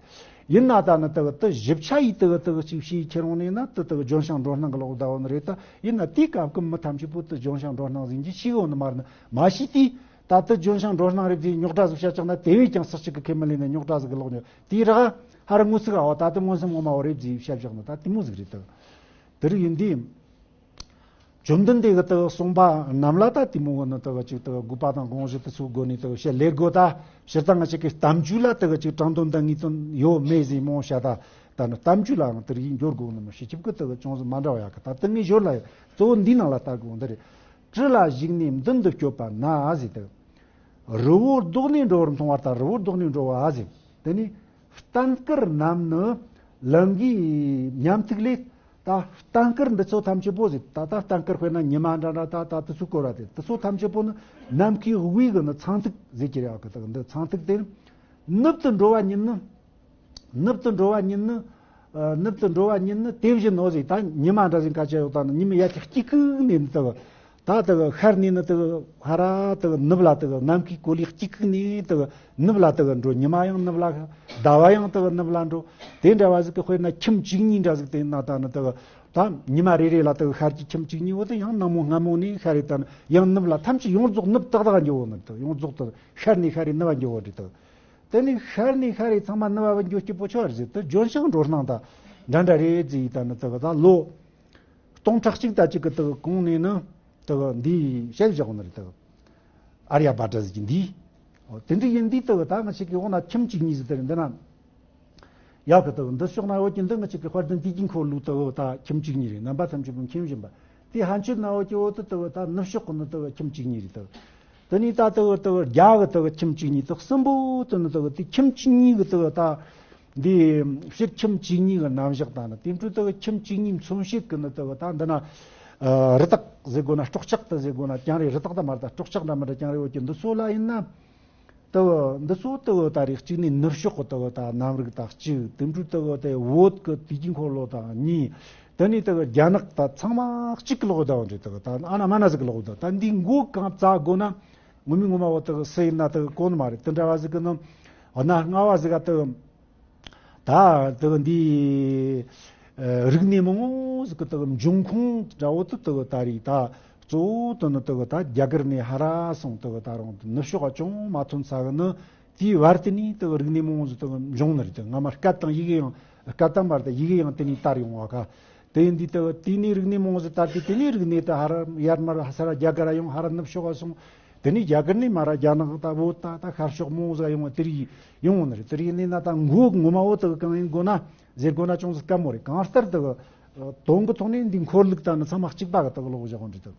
ཡིན་ན་ད་ནི་དེ་གི་དེ་ཞིབ་ཆ་ཡིས་དེ་གི་དེ་གི་ཅིག་བྱས་ཁྱེར་འོང་ནས་ན་དེ་དེ་གི་ལྗོན་ཤིང་འགྲོ་སྣང་གི་ལོག་ད་འོ་ནི་རེད། ད་ཡིན་ན་དེའི་སྐབས་ཀྱི་མི་ཐམས་ཅད་པོ་དེ་ལྗོན་ཤིང་འགྲོ་སྣང་ཟིན་གྱི་ཤེས་འོ་ནི་མ་རེད། མ་ཤེས་དུས། ད་ལྟ་ལྗོན་ཤིང་འགྲོ་སྣང་རེད་ཟེར་རྙོག་དྲ་ཟིག་བཤད་ཆགས་ན་དེ་བས་ཀྱང་སུ་གཅིག་གི་ཁས་མི་ལེན་ནས་རྙོག་དྲ་ཟིག་གི་ལོག་ཉོ་དེའི་རག་ཧ་ར་ངོ་ཚིག་ཨ་བ་ད་ལྟ་མངོན་སུམ་ངོ་མ་བ་རེད་ཟེར་བཤད་བཞག་ན་ད་དེ་མོ་ཟིག་རེད། ད་དེ་རིགས་ཡིན་དུས་བཅོམ་ལྡན་འདས་ཀྱི་ད་གསུངས་པ་རྣམས་ལ་ད་དེ་མོ་གི་ནི་ད་གཅིག་ད་དགོས་པ་དང་དགོངས་གཞི་དེ་ཚོའི་སྒོ་ནས་ད་བཤད་ལས་དགོས། ད་སྤྱིར་བཏང་ང་ཅིག་གི་གཏམ་རྒྱུད་ལ་ད་གཅིག་དྲང་དོན་དང་ངེས་དོན་ཡོད་མེད་ཟེར་མོ་བཤད། ད་ ད་ནི་གཏམ་རྒྱུད་ལའང་དེ་རིགས་འགྱུར་དགོས་ནི་མི་ཤེས། ཁྱིམ་གི་དེ་གི་ཅུང་ཟད་མ་འདྲ་བ་ཡག་གི། ད་དེ་ངས་ཞོར་ལ་གཙོ་བོ་འདིའི་ནང་ལ་ལྟ་དགོས་འདི་རེད། གྲུ་ལ་བཞུགས་ནས་མདུན་དུ་བསྐྱོད་པ་ན་ཟེར་དེ། རི་བོ་ལྡོག་ནས་འགྲོ་བར་མཐོང་བ་ལྟར། རི་བོ་ལྡོག་ནས་འགྲོ་བ་ཟེར། དེ་ནས་བསྟན་དཀར་རྣམས་ནི་ལམ་གྱི་ཉམ་ཐིག་ལས། ད་བསྟན་དཀར་འདི་ཚོ་ཐམས་ཅད་པོ་ཟེར། ད་ལྟ་བསྟན་དཀར་དཔེར་ན་ཉི་མ་འདྲ་འདྲ་ད་ད་དེ་ཚོ་བསྐོར་བ་དེ། དེ་ཚོ་ཐམས་ཅད་པོ་ནི་ནམ་མཁའི་དབུས་ཀྱི་ནི་ཚངས་ཐིག་ཟེར་གྱི་རེད་བ་གི། ད་འདི་ཚངས་ཐིག་དེ་ནུབ་ཏུ་འགྲོ་བ་ཉིད་ནི། ནུབ་ཏུ་འགྲོ་བ་ཉིད་ནི། ཨ། ནུབ་ཏུ་འགྲོ་བ་ཉིད་ནི་དེ་བཞིན་ནོ་ཟེར། ད་ཉི་མ་འདྲ་ཟིག་ག་ཅི་ཡོད་ད་ནི་ཉི་མ་ཡར་ཀྱི་དཀྱིལ་ཁུག་ནས་ནི་དེ་གི། ད་དེ་གི་ཤར་ནས་ནི་དེ་གི་ཧ་ར་དེ་གི་ནུབ་ལ། དེ་གི་ནམ་མཁའི་གོ་ལའི་དཀྱིལ་ཁུག་ནས་དེ་གི་ནུབ་ལ་དེ་གི་འགྲོ། ཉི་མ་ཡང་ནུབ་ལ། ཟླ་བ་ཡང་དེ་གི་ནུབ་ལ་འགྲོ། དེ་འདྲ་བ་ཟིག་གི། དཔེར་ན་ཁྱིམ་བཅུ་གཉིས་འདྲ་ཟིག་དེ་ན་ད་ནི་དེ་གི་ད་ཉི་མ་རེ་རེ་ལ་དེ་གི་ཤར་གྱི་ཁྱིམ་བཅུ་གཉིས་བོ་དེ་ཡང་ནངས་མོ་སྔ་མོ་ནས་ཤར་རེ། ད་ནི་ཡང་ནུབ་ལ། ཐམས་ཅད་ཡོངས་རྫོགས་ནུབ་ཏག་ཏག་འགྱོ་བོ་ནི་དེ་ཡོངས་རྫོགས་དེ་ཤར་ནས་ཤར་རེ་ནུབ་བ་འགྱོ་བོ་རེད་དེ། དེ་ནས་ཤར་ནས་ཤར་རེ་ཚང་མ་ནུབ་བ་འགྱོ་སྐྱིད་པོ་ཆོག་རེད་ཟེར། དེ་ལྗོན་ཤིང་འགྲོ་སྣང་དང་འདྲ་འདྲ་རེད་ཟེར། ད་ནི་དེ་གི་ད་ལོ་སྟོང་ཕྲག་གཅིག་ད་གཅིག་གི་དེ་གི་གོང་ནས་ནི་དེ་གི་འདི་བཤད་བཞག་ནི་རེད། དེ་གི་ཨརྱ་བྷ་ཏྲ་ཟེར་གྱི་འདི། ཨོ། དེ་འདྲ་ཡིན་དུས་དེ་གི་ད་ང་ཅག་གི་འོ་ན་ཁྱིམ་བཅུ་གཉིས་ཟེར་དེ་རེད། འདི་ན་ཡག་གི། དེ་གི་འདི་ཕྱོགས་ན་འོ་ཀྱི་འདི་ང་ཅག་གི་དཔལ་ལྡན་དུས་ཀྱི་འཁོར་ལོའི་དེ་གི་ད་ཁྱིམ་བཅུ་གཉིས་རེད། རྣམ་པ་ཐམས་ཅད་པོ་མཁྱེན་བཞིན་པ། དེ་ཕན་ཆད་ན་འོ་ཀྱི་འོ་དེ་དེ་གི་ད་ནུབ་ཕྱོགས་གི་ནི་དེ་གི་ཁྱིམ་བཅུ་གཉིས་རེད། དེ་གི་དེ་ནས་ད་དེ་གི་དེ་གི་རྒྱ་གི་དེ་གི་ཁྱིམ་བཅུ་གཉིས། དེ་གསུམ་པོ་དེ་ནི་དེ་གི་དེ་ཁྱིམ་བཅུ་གཉིས་གི་དེ་གི་ད་འདི་ཕྱིར་ཁྱིམ་བཅུ་གཉིས་གི་རྣམ་གཞག་དང་ནི། དེ་འཕྲོ་དེ་གི་ཁྱིམ་བཅུ་གཉིས་མཚོན་བྱེད་གི་ནི་དེ་གི་ད་འདི་ན། ཨ། རི་དྭགས་ཟེར་དགོས་ན་སྲོག་ཆགས་དེ་ཟེར་དགོས་ན་ཀྱང་རེད། རི་དྭགས་དེ་མ་རེད། ད་སྲོག་ཆགས་འདྲ་མི་འདྲ་ཀྱང་རེད། འོ་ཀྱི་འདི་ཚོ་ལ་ཡིན་ན། དེ་གི་འདི་ཚོ་དེ་གི་ད་རེས་གཅིག་ནས་ནུབ་ཕྱོགས་གི་དེ་གི་ད་གནམ་རིགས་དང་གཅིག། དེ་འཕྲོ་དེ་གི་དེ་བོད་གི་དུས་ཀྱི་འཁོར་ལོ་དང་གཉིས། དེ་ནས་དེ་གི་རྒྱ་ནག་ད་ཚང་མ་གཅིག་གི་ལོག་ད་འོ་འདྲ། དེ་གི་ད་ཨ་ན་མ་ན་ཟིག་གི་ལོག་ད། ད་འདི་མགོ་གང་བཙུགས་དགོས་ན་ངོ་མའི་ངོ་མ་འོ་དེ་གི་སུ་ཡིན་ན་དེ་གི་གོ་ནི་མ་རེད། དེ་འདྲ་བ་ཟིག་གི་ནི་འོ་ན་སྔ་བ་ཟིག་ག་དེ་གི་ད་དེ་གི་འདི་ཨ་རིག་གནས་མང་བོ་ཟིག་གི་དེ་གི་འབྱུང་ཁུངས་འདྲ་བོ་དེ་དེ་གི་ད་རེད། ད་གཙོ་བོ་དེ་ནི་དེ་གི་ད་རྒྱ་གར་ནས་ཧ་ར་སོང་། དེ་གི་ད་རུང་ནུབ་ཕྱོགས་ག་ཅུང་མ་ཐོན་ས་གི་ནི། དེའི་བར་དེ་ནས་དེ་གི་རིག་གནས་མང་བོ་ཟིག་དེ་གི་འབྱུང་ནི་རེད། དེ་སྔ་མ་སྐད་དང་ཡི་གེ་ཡང་། སྐད་དང་མ་རེད། ད་ཡི་གེ་ཡང་དེ་ནས་དར་ཡོང་བ་ག། དེ་ཡིན་དུས་དེ་གི་དེ་ནས་རིག་གནས་མང་བོ་ཟིག་དར་དུས། དེ་ནས་རིག་གནས་དེ་ཧ་ར་ཡར་མར་ཧ་ས་ར་རྒྱ་གར་ར་ཡོང་། ཧ་ར་ནུབ་ཕྱོགས་ག་སོང་། དེ་ནས་རྒྱ་གར་ནས་མར་རྒྱ་ནག་ད་བོད་ད་ད་ཤར་ཕྱོགས་མང་བོ་ཟིག་ཡོང་བ་དེ་རིགས་ཡོང་བ་ནི་རེད། དེ་རིགས་ཡིན་ན་ད་མགོ་ངོ་མ་འོ་དེ་གི་གང་ཡིན་དགོས་ན་ཟེར་དགོས་ན་ཅུང་ཟད་དཀའ་མོ་རེད། གང་ལྟར་དེ་གི་དོན་གི་ཐོག་ནས་འདི་འཁོར་ལུགས་ད་ནི་ཚང་མ་གཅིག་པ་གི་དེ་གི་ལོག་བཞག་གོ་འདྲི་དེ་གི།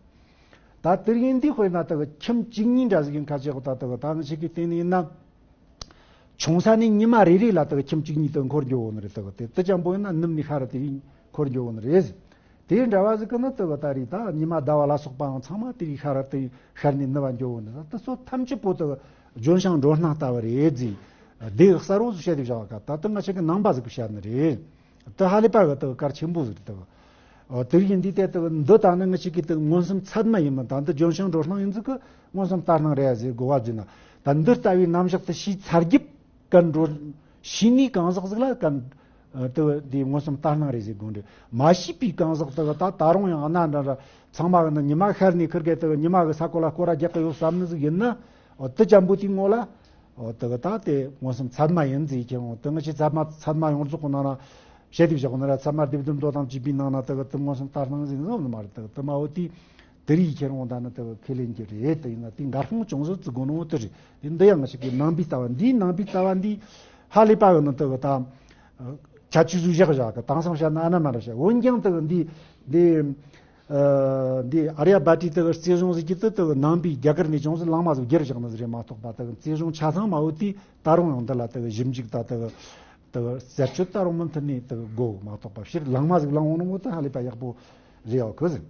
ད་དེ་རིགས་ཡིན་དུས་དཔེར་ན་དེ་གི་ཁྱིམ་བཅུ་གཉིས་འདྲ་ཟིག་ཡིན་ཁ་ཅིག་གོ། ད་དེ་གི་ད་ང་ཅག་གི་སྟེང་ནས་ཡིན་ན། ཆུང་ས་ནས་ཉི་མ་རེ་རེ་ལ་དེ་གི་ཁྱིམ་བཅུ་གཉིས་དེ་འཁོར་འགྱོ་བོ་ནི་རེད། དེ་གི་དེ་དེ་ཅང་པོ་ཡིན་ན་ནུབ་ནས་ཤར་དེ་རིང་འཁོར་འགྱོ་བོ་ནི་རེད། དེ་འདྲ་བ་ཟིག་གི་ནི་དེ་གི་ད་རེས་ད་ཉི་མ་ཟླ་བ་ལ་སོགས་པའང་ཚང་མ་དེ་རིང་ཤར་དེ་ཤར་ནས་ནུབ་བ་འགྱོ་བོ་ནི་རེད། དེ་ཚོ་ཐམས་ཅད་པོ་དེ་གི་ལྗོན་ཤིང་འགྲོ་སྣང་ལྟ་བུ་རེད་ཟེར། དེ་གི་གསལ་བོ་ཟིག་བཤད་དེ་བཞག་ག། ད་དེ་ང་ཅག་གི་ནང་པ་ཟིག་གི་བཤད་ནི་རེད། དེ་ཧ་ལས་པ་གི་དེ་གི་གལ་ཆེན་པོ་ཟིག་རེད། དེ་གི་ཨོ་དེ་རིགས་ཡིན་དུས་དེ་དེ་གི་འདི་ད་ནི་ང་ཅག་གི་དེ་གི་མངོན་སུམ་ཚད་མ་ཡིན་མིན། ད་འདི་ལྗོན་ཤིང་འགྲོ་སྣང་ཡིན་ཟིག་གི་མངོན་སུམ་ལྟར་སྣང་རེད་ཟེར་དགོས་པ་ཟིག་ན། ད་འདི་ལྟ་བུའི་རྣམ་གཞག་དེ་ཤེས་ཚར་རྒྱུ་གན་འགྲོ། ཤེས་ནི་གང་ཟག་ཟིག་ལ་གན་དེ་གི་དེ་མངོན་སུམ་ལྟར་སྣང་རེད་ཟེར་དགོས་འདྲི། མ་ཤེས་པའི་གང་ཟག་དེ་གི་ད་ད་རུང་ཡང་གནའ་འདྲ་འདྲ་ཚང་མ་གི་ནི་ཉི་མ་ཤར་ནས་ཁིར་གེ་དེ་གི་ཉི་མ་གི་ས་གོ་ལ་སྐོར་ར་རྒྱག་གི་ཡོད་བསམ་ནི་ཟིག་ཡིན་ན། ཨོ་དེ་ཅམ་པོ་དེའི་ངོ་ལ། ཨོ་དེ་གི་ད་དེ་མངོན་སུམ་ཚད་མ་ཡིན་ཟེར་ཁྱེར་འོང་། དེ་ང་ཅག་ཚད་མ་ཚད་མ་ཡོངས་རྫོགས་གི་ནང་ན་བཤད་དེ་བཞག་ནི་ར། ཚད་མ་སྡེ་བདུན་མདོ་དང་བཅས་པའི་ནང་ན་དེ་གི་དེ་མངོན་སུམ་ལྟར་སྣང་ཟེར་ནི་ཟིག་མ་རེད། དེ་གི་དེ་མ་འོ་དེ་དེ་རིགས་ཁྱེར་འོང་ད་ནི་དེ་གི་ཁས་ལེན་གྱི་རེད། དེ་ཡིན་ན་དེ་འགལ་སོང་ཅུང་ཟད་བརྩི་དགོས་ནོ་དེ་རེད། དེ་འདི་ཡང་ང་ཅག་གི་ནང་པའི་ལྟ་བ་འདི། ནང་པའི་ལྟ་བ་འདི་ཧ་ལས་པ་གི་ནི་དེ་གི་ད་ཁྱད་ཆོས་ཟིག་བཞག་བཞག་གི། དེང་སང་བཤད་ན་ཨ་ན་མ་ན་བཤད། འོན་ཀྱང་དེ་གི་འདི་འདི། ཨ་འདི་ཨརྱ་བྷ་ཏི་དེ་གི་རྩིས་གཞུང་ཟེར་གྱི་དེ་དེ་གི་ནང་པའི་རྒྱ་གར་ནས་ཅུང་ཟད་ལངས་མ་ཟིག་བསྒྱུར་བཞག་ནི་ཟིག་རེད་མ་གཏོགས་པ། དེ་གི་རྩིས་གཞུང་ཆ་ཚང་མ་འོ་དེ་ད་རུང་ཡང་འདི་ལ་དེ་གི་ཞིབ་འཇུག་ད་དེ་གི་དེ་གི་ཟེར་སྤྱོད་ད་རུང་མུ་མཐུད་ནས་དེ་གི་དགོས་མ་གཏོགས་པ། ཕྱིར་ལངས་མ་ཟིག་ལངས་འོང་ནི་འོ་དེ་ཧ་ལས་པ་ཡག་པོ་རེད་ཡོད་གི་ཟིག།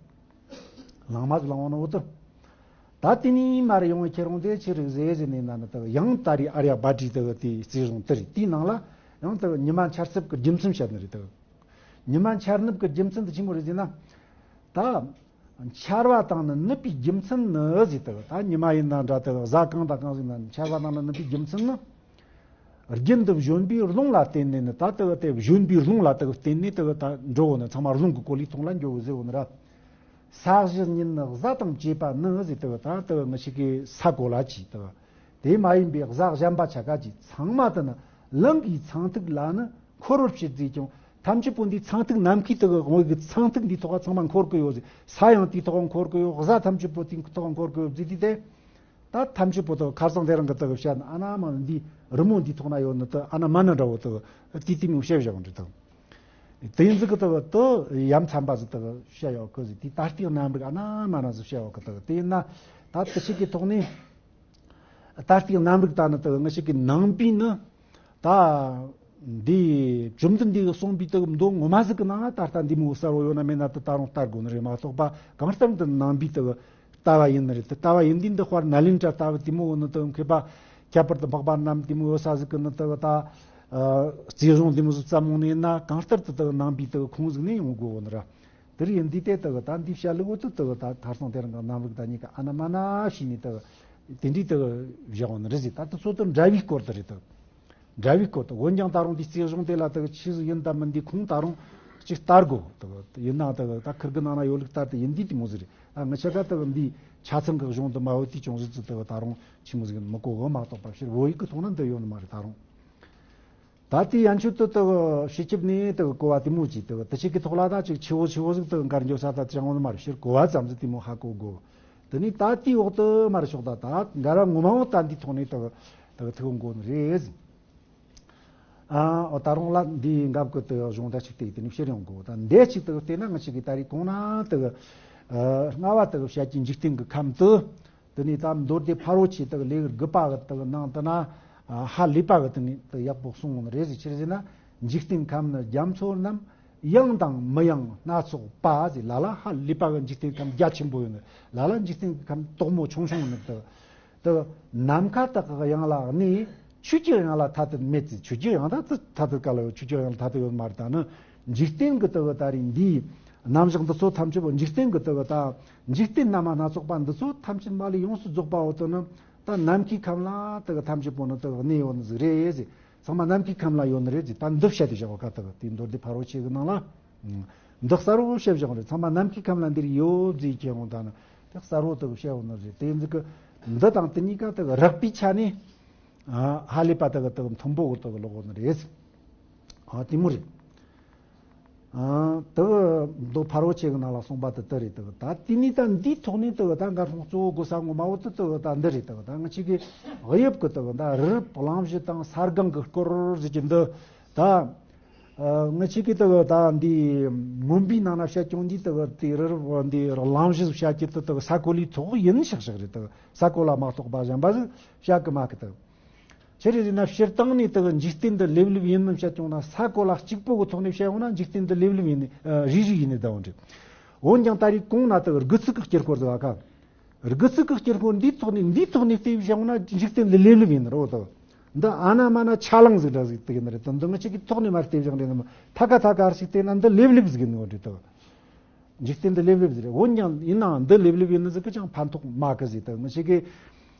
ལངས་མ་ཟིག་ལངས་འོང་ནི་འོ་དེ། ད་དེ་ནས་མར་ཡོང་བའི་ཁྱེར་འོང་དེ་ཆི་རིགས་ཟེར་ཟེར་ནས་ན་ནི་དེ་གི་ཡང་ད་རེས་ཨརྱ་བྷ་ཏི་དེ་གི་དེའི་རྩིས་གཞུང་དེ་རེད། དེའི་ནང་ལ་ཡང་དེ་གི་ཉི་མ་འཆར་ཚབ་ཀྱི་རྒྱུ་མཚན་བཤད་ནི་རེད། དེ་གི་ཉི་མ་འཆར་ནུབ་ཀྱི་རྒྱུ་མཚན་དེ་ཆི་མོ་རེད་ཟེར་ན། ད་འཆར་བ་དང་ནི་ནུབ་པའི་རྒྱུ་མཚན་ནི་ཟེར། དེ་གི་ད་ཉི་མ་ཡིན་ན་འདྲ། དེ་གི་གཟའ་གང་དང་གང་ཟིག་ན་འཆར་བ་དང་ནི་ནུབ་པའི་རྒྱུ་མཚན་ནི། རྒྱུན་དུ་བཞོན་པའི་རླུང་ལ་བརྟེན་ནས་ནི། ད་དེ་གི་དེ་བཞོན་པའི་རླུང་ལ་དེ་གི་བརྟེན་ནས་དེ་གི་ད་འགྲོ་བོ་ནི་ཚང་མ་རླུང་གི་གོ་ལའི་ཐོག་ལ་འགྱོ་བོ་ཟེར་བོ་ནི་ར། ས་གཞི་ཉིད་ནི་གཟའ་དང་བཅས་པ་ནི་ཟེར། དེ་གི་ད་དེ་གི་ང་ཅག་གི་ས་གོ་ལ་གྱི་དེ་གི་དེ་མ་ཡིན་པའི་གཟའ་གཞན་པ་ཆ་ག་གྱི་ཚང་མ་དེ་ནི་ལམ་གྱི་ཚངས་ཐིག་ལ་ནི་འཁོར་བར་བྱེད་ཟེར་ཀྱང་། ཐམས་ཅད་པོ་འདི་ཚངས་ཐིག་ནམ་མཁའི་དེ་གི་འོག་གི་ཚངས་ཐིག་འདིའི་ཐོག་ཚང་མ་འཁོར་གི་ཡོད་ཟེར། ས་ཡང་དེའི་ཐོག་འཁོར་གི་ཡོད། གཟའ་ཐམས་ཅད་པོ་དེའི་ཐོག་འཁོར་གི་ཡོད་ཟེར་དུས་དེ། ད་ཐམས་ཅད་པོ་དེ་གི་ཁ་སང་དེ་རིང་གི་དེ་གི་བཤད་ན་ཨ་ན་མ་ན་འདི་རི་མོ་འདིའི་ཐོག་ན་ཡོད་ནི་དེ་ཨ་ན་མ་ན་འདྲ་བོ་དེ་གི་དེ་དེ་མོ་བཤད་བཞག་འདྲི་དང་། དེ་ཡིན་ཟིག་གི་དག་དུ་ཡ་མཚན་པ་ཟིག་དག་བཤད་ཡོད་གི་ཟིག་དེ་ད་ལྟའི་རྣམ་རིག་ཨ་ན་མ་ན་ཟིག་བཤད་ཡོད་གི་དག་དེ་ཡིན་ན་ད་དེ་ཞིག་གི་ཐོག་ནས། ད་ལྟའི་རྣམ་རིག་ད་ནི་དག་ང་ཞིག་གི་ནང་པའི་ནི་ད་འདི་བཅོམ་ལྡན་འདས་ཀྱིས་གསུངས་པའི་དག་མདོ་ངོ་མ་ཟིག་གི་ནང་ན་ད་ལྟ་འདི་མོ་གསལ་བོ་ཡོད་ན་མེད་ན་དེ་ད་རུང་ལྟ་དགོས་ནི་རེད་མ་གཏོགས་པ། གང་ལྟར་འདི་ནང་པའི་དག་ལྟ་བ་ཡིན་ནི་རེད། དེ་ལྟ་བ་ཡིན་དུས་འདི་དཔལ་ནཱ་ལེནྡྲ་ལྟ་བུ་དེ་མོ་ནི་དག་མཁས་པ་ཁྱད་པར་དུ་འཕགས་པ་རྣམས་དེ་མོ་ཡོད་ས་ཟིག་གི་ནི་དག་ད་རྩིས་གཞུང་དེ་མོ་ཟིག་བརྩམས་འོང་ནི་ཡིན་ན། གང་ལྟར་དུ་དག་ནང་པའི་དག་ཁུངས་ཟིག་ནས་ཡོང་དགོས་བོ་ནི་ར། དེར་ཡིན་དུས་དེ་དག་ད་འདི་བཤད་ལུགས་དུ་དག་ད་ཐར་སོང་དེ་རང་གི་རྣམ་རིག་ད་གཉིས་ཀ་ཨ་ན་མ་ན་བྱས་ནས་དག་དེ་འདྲའི་དག་བཞག་ནི་རེད་ཟེར། ད་དུ་ཚོད་དུ་འདྲ་བའི་སྐོར་དུ་རེད་དག་འདྲ་བའི་སྐོར་དུ་འོན་ཀྱང་ད་རུང་འདི་རྩིས་གཞུང་དེ་ལ་དག་ཆི་ཟིག་ཡིན་དམ་མིན་འདི་ཁུངས་ད་རུང་ཅིག་ལྟ་དགོས་དག་ཡིན་ན་དག་ད་ཁིར་གི་ནང་ན་ཡོད་ལུགས་ལྟར་དུ་ཡིན་དུས་དེ་མོ་ཟིག་རེད། ད་ང་ཆ་ག་དག་འདི་ཆ་ཚང་གི་གཞུང་དུ་མ་ཡོད་དུས་ཅུང་ཟིག་ཙི་དག་ད་རུང་ཆི་མོ་ཟིག་མི་གོ་གི་མ་གཏོགས་པ་ཕྱིར་བོད་ཡིག་གི་ཐོག་ན་འདི་ཡོད་ནི་མ་རེད་ད་རུང་། ད་ལྟའི་ཡན་ཆོད་དུ་དག་སྤྱི་ཁྱབ་ནས་དག་གོ་བ་དེ་མོ་ཅིག་དག་དེ་ཅིག་གི་ཐོག་ལ་ད་ཅིག་ཆེ་བོ་ཆེ་བོ་ཟིག་དག་འགར་འགྱོ་ས་ད་ཅང་ཡོད་ནི་མ་རེད། ཕྱིར་གོ་བ་ཙམ་ཟིག་དེ་མོ་ཧ་གོ་དགོས། དེ་ནས་ད་ལྟའི་འོག་ཏུ་མ་རེད་ཤོག་ད་ད་འགལ་བ་ངོ་མ་འོག་ད་འདིའི་ཐོག་ནས་དག་དག་ཐུག་འོང་དགོས་ནི་རེད། ཨ་ད་རུང་ལ་འདིའི་འགབ་ཀྱི་དག་གཞུང་ད་ཅིག་དེ་དེ་ནས་ཕྱིར་ཡོང་དགོས། ད་འདས་ཅིག་དག་བལྟས་ན་ང་ཅིག་གི་ད་རེས་གོང་ན་དག་ལྔ་བ་དག་བཤད་ཀྱི་འཇིག་རྟེན་གྱི་ཁམས་དུ། དེ་ནས་ད་མདོ་སྡེ་ཕ་རོལ་ཏེ་དག་ལེའུ་དགུ་པ་གི་དག་ནང་དུ་ན་ཧ་ལས་པ་གི་དེ་ནས་དག་ཡག་པོ་གསུངས་ནི་རེད་ཟེར། ཆི་རེད་ཟེར་ན། འཇིག་རྟེན་ཁམས་ནི་རྒྱ་མཚོ་རྣམས་ཡངས་དང་མི་ཡངས་སྣ་ཚོགས་པ་ཟེར། ལ་ལ་ཧ་ལས་པ་གི་འཇིག་རྟེན་ཁམས་རྒྱ་ཆེན་པོ་ཡོད་ནི། ལ་ལ་འཇིག་རྟེན་ཁམས་དོག་མོ་ཆུང་ཆུང་ཡོད་ནི་དག་དག་ནམ་མཁའ་དག་གི་ཡང་ལ་གནས། ཆོས་ཀྱི་ཡང་ལ་ཐ་དད་མེད་ཟེར། ཆོས་ཀྱི་ཡང་ད་ཐ་དད་ག་ལ་ཡོད། ཆོས་ཀྱི་ཡང་ལ་ཐ་དད་ཡོད་མ་རེད། ད་ནི་འཇིག་རྟེན་གྱི་དག་ད་རེས་འདིའི་རྣམ་གཞག་འདི་ཚོ་ཐམས་ཅད་པོ་འཇིག་རྟེན་གྱི་དག་ད་འཇིག་རྟེན་རྣམ་པ་སྣ་ཚོགས་པ་འདི་ཚོ་ཐམས་ཅད་མ་ལུས་ཡོངས་སུ་རྫོགས་པ་འོ་དོ་ནི་ད་ནམ་མཁའི་ཁམས་ལ་དག་ཐམས་ཅད་པོ་ནི་དག་གནས་ཡོད་ནི་ཟིག་རེད་ཟེར། ཚང་མ་ནམ་མཁའི་ཁམས་ལ་ཡོད་ནི་རེད་ཟེར། ད་འདི་བཤད་དེ་བཞག་པ་ཁ་དག་དེའི་མདོ་སྡེ་ཕ་རོལ་ཏེ་གི་ནང་ལ་འདི་གསལ་བོ་བཤད་བཞག་རེད། ཚང་མ་ནམ་མཁའི་ཁམས་ལ་འདིར་ཡོད་ཟེར་ཁྱེད་འོང་ད་ནི་དེ་གསལ་བོ་དག་བཤད་འོང་ནི་རེད། དེ་ཟིག་གི་འདི་དང་དེ་གཉིས་ཀ་དག་རགས་པའི་ཆ་ནས། ཨ་ཧ་ལས་པ་དག་དག་མཐུན་པོ་གི་དག་ལོག་ནི་རེད། ཨ་དེ་མོ་རེད། ཨ་དག་མདོ་ཕ་རོལ་ཏེ་གི་ནང་ལ་གསུངས་པ་དེ་དེ་རེད། དག་ད་དེ་ནས་ད་འདིའི་ཐོག་ནས་དག་ད་འགའ་ཧྲོང་གཙོ་བོ་གོ་ས་ངོ་མ་བོ་དེ་དག་ད་འདི་རེད། དག་ད་ང་ཅིག་གི་དབྱིབས་ཀྱི་དག་ད་རི་རབ་གླང་བཞི་དང་ས་སྒང་གི་སྐོར་ཟེར་གྱི་འདི་ད། ཨ་ང་ཅིག་གི་དག་ད་འདི་མུན་པའི་ནང་ན་བཤད་ཀྱང་འདི་དག་དེ་རི་རབ་འདི་གླང་བཞི་བཤད་ཀྱི་དེ་དག་ས་གོ་ལའི་ཐོག་ཡིན་ཤག་ཤག་རེད། དག་ས་གོ་ལ་མ་གཏོགས་པ་གཞན་པ་ཟིག་བཤད་གི་མ་གི་དག་ཆི་རེད་ཟེར་ན་སྤྱིར་བཏང་ནས་དག་འཇིག་རྟེན་འདི་ལེབ་ལེབ་ཡིན་མིན་བཤད་ཀྱང་ན་ས་གོ་ལ་གཅིག་པོ་གི་ཐོག་ནས་བཤད་ཡོང་ན་འཇིག་རྟེན་འདི་ལེབ་ལེབ་ཡིན་ནི་རིལ་རིལ་ཡིན་ནི་ད་འོང་རེད། འོན་ཀྱང་ད་རེས་གོང་ན་དག་དགུ་ཚིགས་ཀྱི་དཀྱིལ་འཁོར་ཟིག་ཨ་ཁ། དགུ་ཚིགས་ཀྱི་དཀྱིལ་འཁོར་འདིའི་ཐོག་ནས་འདིའི་ཐོག་ནས་བལྟས་བཞག་ན་འཇིག་རྟེན་འདི་ལེབ་ལེབ་ཡིན་ནི་རེད་དོ། འདི་ཨ་ན་མ་ན་ཆ་ལང་ཟིག་འདྲ་ཟིག་དེ་ཡིན་ནི་རེད་དོ། འདི་ང་ཅིག་གི་ཐོག་ནས་མར་བལྟས་བཞག་རེད་ནི་མ་ཐ་ཀ་ཐ་ཀ་ཞིག་བལྟས་ན་འདི་ལེབ་ལེབ་ཟིག་ཡིན་ནི་རེད་དོ། འཇིག་རྟེན་འདི་ལེབ་ལེབ་ཟིག་རེད། འོན་ཀྱང་ཡིན་ནའང་འདི་ལེབ་ལེབ་ཡིན་ནི་ཟིག་གི་ཅང་ཕན་ཐོགས་མ་གི་ཟིག་དོ། ང་ཅིག་གི་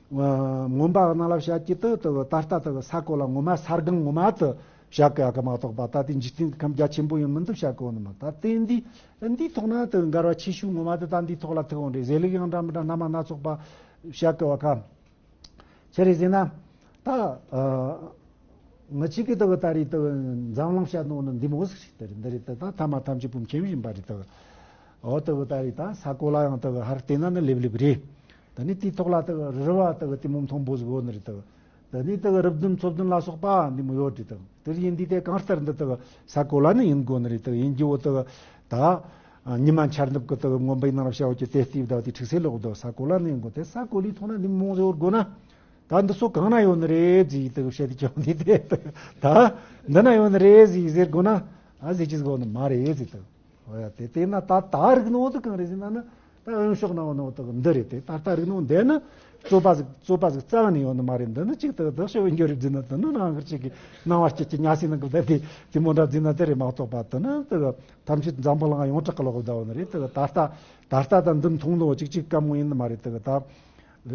མངོན་པ་ནང་ལ་བཤད་ཀྱི་དེ་དེ་ད་ལྟ་དེ་ས་གོ་ལ་ངོ་མ་ས་སྒང་ངོ་མ་དེ་བཤད་གི་ཡོད་གི་མ་གཏོགས་པ། ད་དེ་འཇིག་རྟེན་གྱི་ཁམས་རྒྱ་ཆེན་པོ་ཡིན་མིན་དེ་བཤད་གི་ཡོད་ནི་མ། ད་དེ་འདི་འདིའི་ཐོག་ན་དེ་འགལ་བ་ཆེ་ཤོས་ངོ་མ་དེ་ད་འདིའི་ཐོག་ལ་ཐུག་འོང་རེད། ཟས་ལུགས་ཡང་འདྲ་མི་འདྲ་སྣ་མ་སྣ་ཚོགས་པ་བཤད་གི་ཡོད་ག་ཆི་རེད་ཟེར་ན། ད་ཨ་ང་ཅིག་གི་དེ་གི་ད་རེས་དེ་གི་འཛམ་གླིང་བཤད་ནོ་ནི་འདི་མོ་ཟིག་རེད། དེ་རེད། དེ་ད་ཐ་མ་ཐམས་ཅད་པོ་མཁྱེན་ཡིན་པ་རེད། དེ་གི་འོ་དེ་གི་ད་རེས་ད་ས་གོ་ལ་ཡང་དེ་གི་ཧར་བལྟས་ན་ནི་ལེབ་ལེབ་རེད། དེ་ནས་དེའི་ཐོག་ལ་དེ་གི་རི་བ་དེ་གི་དེ་མོ་མཐོན་པོ་ཟིག་ཡོད་ནི་རེད། དེ་གི་དེ་ནས་དེ་གི་རི་བདུན་མཚོ་བདུན་ལ་སོགས་པ་འདི་མོ་ཡོད་རེད། དེ་གི་དེ་ཡིན་དུས་དེ་གང་ལྟར་འདི་དེ་གི་ས་གོ་ལ་ནི་ཡིན་དགོས་ནི་རེད། དེ་གི་ཡིན་རྒྱུ་བོ་དེ་གི་ད་ཉི་མ་འཆར་ནུབ་ཀྱི་དེ་གི་མངོན་པའི་ནང་ལ་བྱ་བ་ཅི་དེ་སྟེ་བདག་དེ་ཁྲིག་སེ་ལོག་དོ། ས་གོ་ལ་ནི་ཡིན་དགོས། དེ་ས་གོ་ལའི་ཐོག་ན་འདི་མོ་ཟེར་བོར་དགོས་ན། ད་འདི་ཚོ་གང་ན་ཡོད་ནི་རེད་ཟེར་དེ་གི་བཤད་དེ་ཀྱང་འདི་དེ་ད་འདི་ན་ཡོད་ནི་རེད་ཟེར་ཟེར་དགོས་ན་ཨ་ཟེར་གྱི་ཟིག་ཡོད་ནི་མ་རེད་ཟེར་དེ། འོ་ཡ་དེ་དེ་ན་ད་ད་རིག་ནོ་དེ་གང་རེད་ཟེར་ན་ནི་ད་ཨོན་ཤོག་ན་འོ་ནོ་དེ་འདི་རེད། དེ་ད་ལྟ་རིག་ནོ་འདི་ནི་རྩོད་པ་ཟིག་རྩོད་པ་ཟིག་རྩ་བ་ནས་ཡོད་ནི་མ་རེད། འདི་ནི་གཅིག་དེ་དེ་ཤོད་འགྱོ་རེད་ཟེར་ན་དེ་ནི་རང་གི་གཅིག་གི་སྣང་བ་སྐྱིད་ཀྱི་ཉ་སའི་ནང་གི་བསྡད་དེ་དེ་མོ་འདྲ་ཟེར་ན་དེ་རེད་མ་གཏོགས་པ། དེ་ནི་དེ་ཐམས་ཅད་འཛམ་བུ་གླིང་ཡོངས་གྲགས་ཀྱི་ལོག་གི་བསྡད་ཡོད་ནི་རེད། དེ་ད་ལྟ་ད་ལྟ་ད་འདི་མཐོང་ནོ་གཅིག་གཅིག་སྐམ་མོ་ཡིན་ནི་མ་རེད། དེ་ད་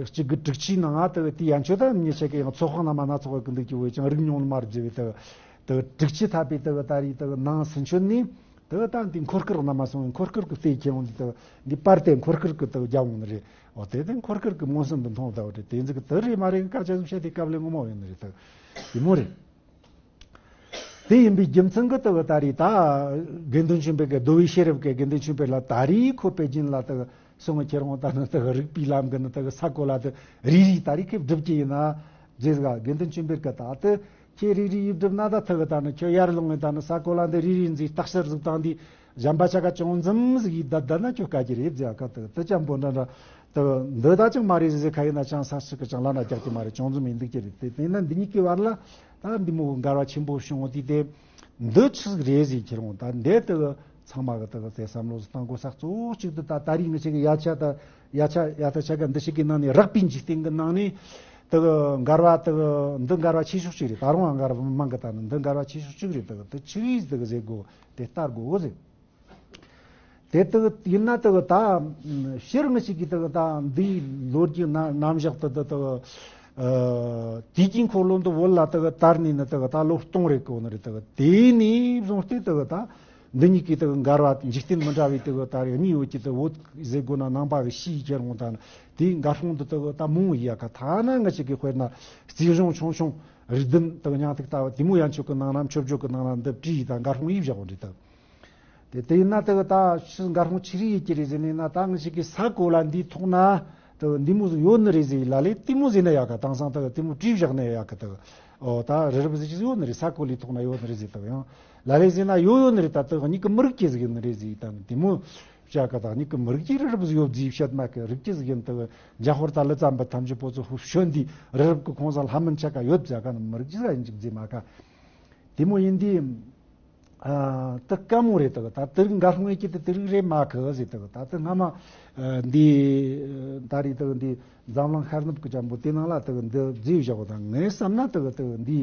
གཅིག་གི་དྲུག་ཅུའི་ནང་ང་དེ་དེ་ཡན་ཆོད་ད་མྱི་ཆེ་གི་ཡང་ཚོགས་ཁང་ན་མ་སྣ་ཚོགས་གི་འདུག་ཀྱི་འོས་ཀྱང་རིག་མྱོང་ནི་མ་རེད་ཟེར་བའི་དེ་དེ་དྲུག་ཅུ་ཐམ་པའི་དེ་ད་རེས་དེ་ནང་ཚུན་ཆོད་ནི་དེ་ད་འདི་འཁོར་སྐར་ན་མ་སོང་བའི་འཁོར་སྐར་གི་ལྟས་ཁྱེར་འོང་འདི་དེ་འདི་པར་དེ་འཁོར་སྐར་གི་དེ་རྒྱབ་འོང་ནི་རེད། འོ་དེ་དེ་འཁོར་སྐར་གི་མངོན་སུམ་དུ་མཐོང་བ་དེ་དེ་ཟིག་གི་དེ་རེད་མ་རེད་གི་སྐད་ཆ་ཟིག་བཤད་དེ་སྐབས་ལས་ངོ་མ་ཡིན་ནི་རེད། དེ་དེ་མོ་རེད། དེ་ཡིན་པའི་རྒྱུ་མཚན་གྱིས་དེ་གི་ད་རེས་ད་དགེ་འདུན་ཆོས་འཕེལ་གྱི་མདོ་དབུས་ཤེས་རབ་ཀྱི་དགེ་འདུན་ཆོས་འཕེལ་ལ་ད་རེས་ཁོ་པེ་ཅིན་ལ་དེ་གི་སོང་ངས་ཁྱེད་རང་ད་ནི་དེ་གི་རིག་པའི་ལམ་གྱི་ནི་དེ་གི་ས་གོ་ལ་དེ་རིལ་རིལ་ད་རེས་ཁོས་སྒྲུབ་ཀྱི་ཡིན་ན་ཟེར་ག་དགེ་འདུན་ཆོས་འཕེལ་གྱིས་ད་དེ་ ཁྱེད་རིག་རིག་ཡིབ་སྒྲུབ་ན་ད་ཐུག་གི་ད་ནི་ཁྱོད་ཡར་ལོང་ངེ་ད་ནི་ས་གོ་ལ་འདི་རིག་རིག་འཛིན་རྟགས་ཤར་ཟིག་བཏང་དུས་གཞན་པ་ཆ་ག་ཅུང་ཙམ་ཟིག་ཡིད་ད་ད་ན་ཁྱོད་དཀའ་གི་རེད་ཟེར་ཡ་ཁ་ཐུག་དུ་ཅམ་པོ་འདྲ་འདྲ་དུ་འདི་ད་ཅང་མ་རེད་ཟེར་ཁ་ཡིན་ན་ཅང་ས་ཞིག་གི་ཅང་ལ་ན་རྒྱག་གི་མ་རེད། ཅུང་ཙམ་ཡིན་འདུག་གི་རེད། དེ་དེ་ན་འདི་གཉིས་ཀྱི་བར་ལ་ད་འདི་མོ་འགལ་བ་ཆེན་པོ་བྱུང་བ་དུས་དེ་འདི་ཆི་ཟིག་རེད་ཟེར་ཁྱེར་འོང་ད་འདི་དུ་ཚང་མ་གི་དུ་དེ་བསམ་བློ་ཟིག་བཏང་དགོས་ས་གཙོ་བོ་གཅིག་ཏུ་ད་ད་རིང་ངི་ཆེ་གི་ཡ་ཆ་ད་ཡ་ཆ་ཡ་ད་ཆ་ག་འདི་ཞིག་གི་ནང་ནས་རགས་པའི་འཇིག་རྟེན་གི་ནང་ནས། དེ་གི་འགལ་བ་དེ་གི་འདི་འགལ་བ་ཆེ་ཤོས་གཅིག་རེད། ད་རུང་འགལ་བ་མང་གི་ད་ནི་འདི་འགལ་བ་ཆེ་ཤོས་གཅིག་རེད། དེ་གི་དེ་ཆི་ཡིས་དེ་གི་ཟེར་དགོས་དེ་ལྟ་དགོས་ཟེར། དེ་དེ་གི་ཡིན་ན་དེ་གི་ད་ཕྱིར་ངི་ཞིག་གིས་དེ་གི་ད་འདིའི་ལོ་རྒྱུས་ན་རྣམ་གཞག་དེ་དེ་དེ་གི་དུས་ཀྱི་འཁོར་ལོ་འདི་བོད་ལ་དེ་གི་དར་ནས་ནི་དེ་གི་ད་ལོ་སྟོང་རེ་གོ་ནི་རེད། དེ་གི་དེ་ནས་བཟུང་སྟེ་དེ་གི་ད། འདི་གཉིས་ཀྱི་དེ་གི་འགལ་བ་འཇིག་རྟེན་མི་འདྲ་བའི་དེ་གི་ད་རེ་གཉིས་ཡོད་ཀྱི་དེ་བོད་ཟེར་དགོས་ན་ནང་པ་གི་ཕྱིའི་ཁྱེར་འོང་ད་ནི་དེའི་འགལ་སྲུང་དུ་དེ་གི་ད་མང་བོ་ཡ་ཁ་ཐ་ན་ང་ཅིག་གི་དཔེར་ན་རྩིས་གཞུང་ཆུང་ཆུང་རིགས་ལྡན་དེ་གི་སྙིང་ཐིག་ལྟ་བུ་དེ་མོ་ཡན་ཆོད་ཀྱི་ནང་ན་མཆོད་བརྗོད་ཀྱི་ནང་ན་འདི་བྲིས་ཡི་ད་འགལ་སྲུང་ཡིས་བཞག་པ་འདྲ་དེ་དེ་དེ་ཡིན་ན་དེ་གི་ད་ཕྱི་འགལ་སྲུང་ཆི་རིགས་ཡིན་གྱི་རེད་ཟེར་ནས་ན་ད་ང་ཅིག་གི་ས་གོ་ལ་འདིའི་ཐོག་ན་དེ་གི་འདི་མོ་ཟིག་ཡོད་ནི་རེད་ཟེར་ཡི་ལ་ལས་དེ་མོ་ཟེར་ན་ཡ་ཁ་དེང་སང་དེ་གི་དེ་མོ་བྲིས་བཞག་ན་ཡ་ཁ་དེ་གི་ཨོ་ད་རི་རབ་ཟིག་ཅིག་ཡོད་ནི་རེད། ས་གོ་ལའི་ཐོག་ན་ཡོད་ནི་རེད་ཟེར་དེ་གི་ཡང་། ལ་ལས་ཟེར་ན་ཡོད་ཡོད་ནི་རེད། ད་དེ་གཉིས་ཀྱི་མི་རིགས་ཅི་ཟིག་ཡིན་ནི་རེད་ཟེར་ཡི་ད་ནི་དེ་མོ་བྱ་ག་ད་གཉིས་ཀྱི་མི་རིགས་ཀྱི་རི་རབ་ཟིག་ཡོད་ཟེར་བཤད་མ་གི་རིགས་ཅི་ཟིག་ཡིན་དེ་གི་འཇམ་ཧོར་ད་ལི་ཙམ་པ་ཐམས་ཅད་པོ་ཚོ་ཧུ་ཤོན་དེ་རི་རབ་ཀྱི་ཁོང་ས་ལྷ་མིན་ཆ་ག་ཡོད་བྱ་ག་ནི་མི་རིགས་ཅི་ཟིག་ཡིན་ཅིག་ཟེར་མ་ག་དེ་མོ་ཡིན་དེ། ཨ་ད་དཀའ་མོ་རེད། དེ་གི་ད་དེ་རིགས་འགལ་སྲུང་ཡེ་ཀྱི་དེ་དེ་རིགས་རེད་མ་གི་ཟེར། དེ་གི་ད་དེ་སྔ་མ་ཨ་འདི་ད་རེས་དེ་གི་འདི་འཛམ་གླིང་ཤར་ནུབ་ཀྱི་འཇམ་པོ་དེ་ནང་ལ་དེ་གི་འདི་བརྗེས་བཞག་པ་དང་ངས་བསམ་ན་དེ་གི་དེ་གི་འདི་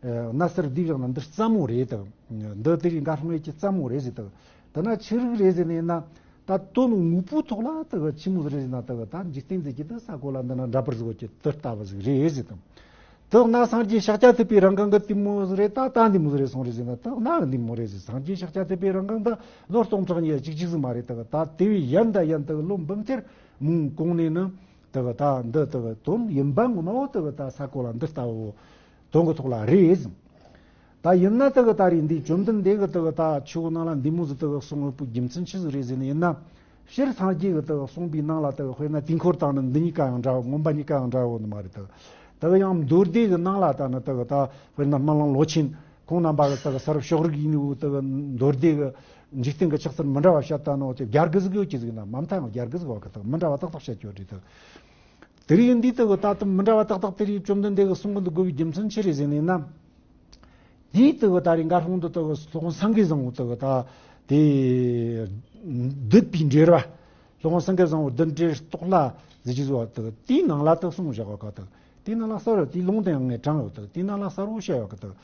ཨ་གནའ་སར་བསྡུས་བཞག་ན་འདི་རྩ་མོ་རེད། དེ་གི་འདི་དེ་རིགས་འགལ་སྲུང་ཡེ་ཀྱི་རྩ་མོ་རེད་ཟེར། དེ་གི་དེ་ན་ཆི་རིགས་རེད་ཟེར་ནས་ན། ད་དོན་དངོས་པོའི་ཐོག་ལ་དེ་གི་ཆི་མོ་ཟིག་རེད་ཟེར་ན་དེ་གི་ད་འཇིག་རྟེན་ཟེར་གྱི་དེ་ས་གོ་ལ་འདི་ན་འདྲ་པར་ཟིག་གི་དེ་ལྟ་བུ་ཟིག་རེད་ཟེར་དང་། དེ་ན་སངས་རྒྱས་ཤཱཀྱ་ཐུབ་པའི་རང་གང་གི་དེ་མོ་ཟིག་རེད། ད་ད་འདི་མོ་ཟིག་རེད་སོང་རེད་ཟེར་ན་དེ་ན་འདི་མོ་རེད་ཟེར། སངས་རྒྱས་ཤཱཀྱ་ཐུབ་པའི་རང་གང་ད་ལོ་སྟོང་ཕྲག་ཉེར་གཅིག་གཅིག་ཟིག་མ་རེད། དེ་གི་ད་དེ་བས་ཡན་ད་ཡན་དེ་གི་ལོ་འབུམ་ཐེར་མང་གོང་ནས་ནི་དེ་གི་ད་འདི་དེ་གི་དོན་ཡིན་པ་ངོ་མ་བོ་དེ་གི་ད་ས་གོ་ལ་འདི་ལྟ་བུ་དོན་གི་ཐོག་ལ་རེད་ཟེར། ད་ཡིན་ན་དེ་གི་ད་རེས་འདི་བཅོམ་ལྡན་འདས་གི་དེ་གི་ད་ཆོས་གི་ནང་ལ་འདི་མོ་ཟིག་དེ་གི་གསུང་ཡོད་པའི་རྒྱུ་མཚན་ཆི་ཟིག་རེད་ཟེར་ནི་ཡིན་ན། སྤྱིར་སངས་རྒྱས་གི་དེ་གི་གསུངས་པའི་ནང་ལ་དེ་གི་དཔེར་ན་དུས་འཁོར་དང་ནི་འདི་གཉིས་ཀ་ཡང་འདྲ་བོ་མངོན་པ་གཉིས་ཀ་ཡང་འདྲ་བོ་ནི་མ་རེད། དེ་གི་དེ་གི་ཡང་མདོ་སྡེ་གི་ནང་ལ་ད་ནི་དེ་གི་ད་དཔེར་ན་སྨོན་ལམ་ལོ་ཆེན་ཁོང་རྣམ་པ་གི་དེ་གི་ས་རུབ་ཕྱོགས་རིས་ཡིན་ནི་བོ་དེ་གི་མདོ་སྡེ་གི་འཇིག་རྟེན་གི་ཆགས་ཚུལ་མི་འདྲ་བ་བཤད་ད་ནོ་ཅེ་རྒྱ་གི་ཟིག་ཡོད་ཀྱི་ཟིག་ན་མ་མཐའ་ཡང་རྒྱ་གི་ཟིག་བ་གི་དེ་གི་མི་འདྲ་བ་ཏག་ཏག་བཤད་ཀྱི་ཡོད་རེད། དེ་གི་དེ་རིགས་འདི་དེ་གི་ད་དུ་མི་འདྲ་བ་ཏག་ཏག་དེ་རིགས་བཅོམ་ལྡན་འདས་གི་གསུང་གི་འདུག་དགོས་པའི་རྒྱུ་མཚན་ཆི་རེད་ཟེར་ནས་ན། དེའི་དེ་གི་ད་རེས་འགའ་ཧྲོང་དུ་དེ་གི་སློབ་དཔོན་སེང་གེ་བཟང་པོ་དེ་གི་ད་དེ་བདུད་པའི་འགྲེལ་བ། སློབ་དཔོན་སེང་གེ་བཟང་པོ་བདུད་འགྲེལ་རྟོགས་ལ་ཟེར་གྱི་བཟོ་བ་དེ་གི་དེའི་ནང་ལ་དེ་གསུངས་བཞག་པ་ག་དེ་གི་དེའི་ནང་ལ་གསལ་བོ་དེའི་ལུང་དེ་ཡང་ངས་དྲངས་ཡོད། དེ་གི་དེའི་ནང་ལ་གསལ་བོ་བཤད་ཡོད་གི་དེ་གི་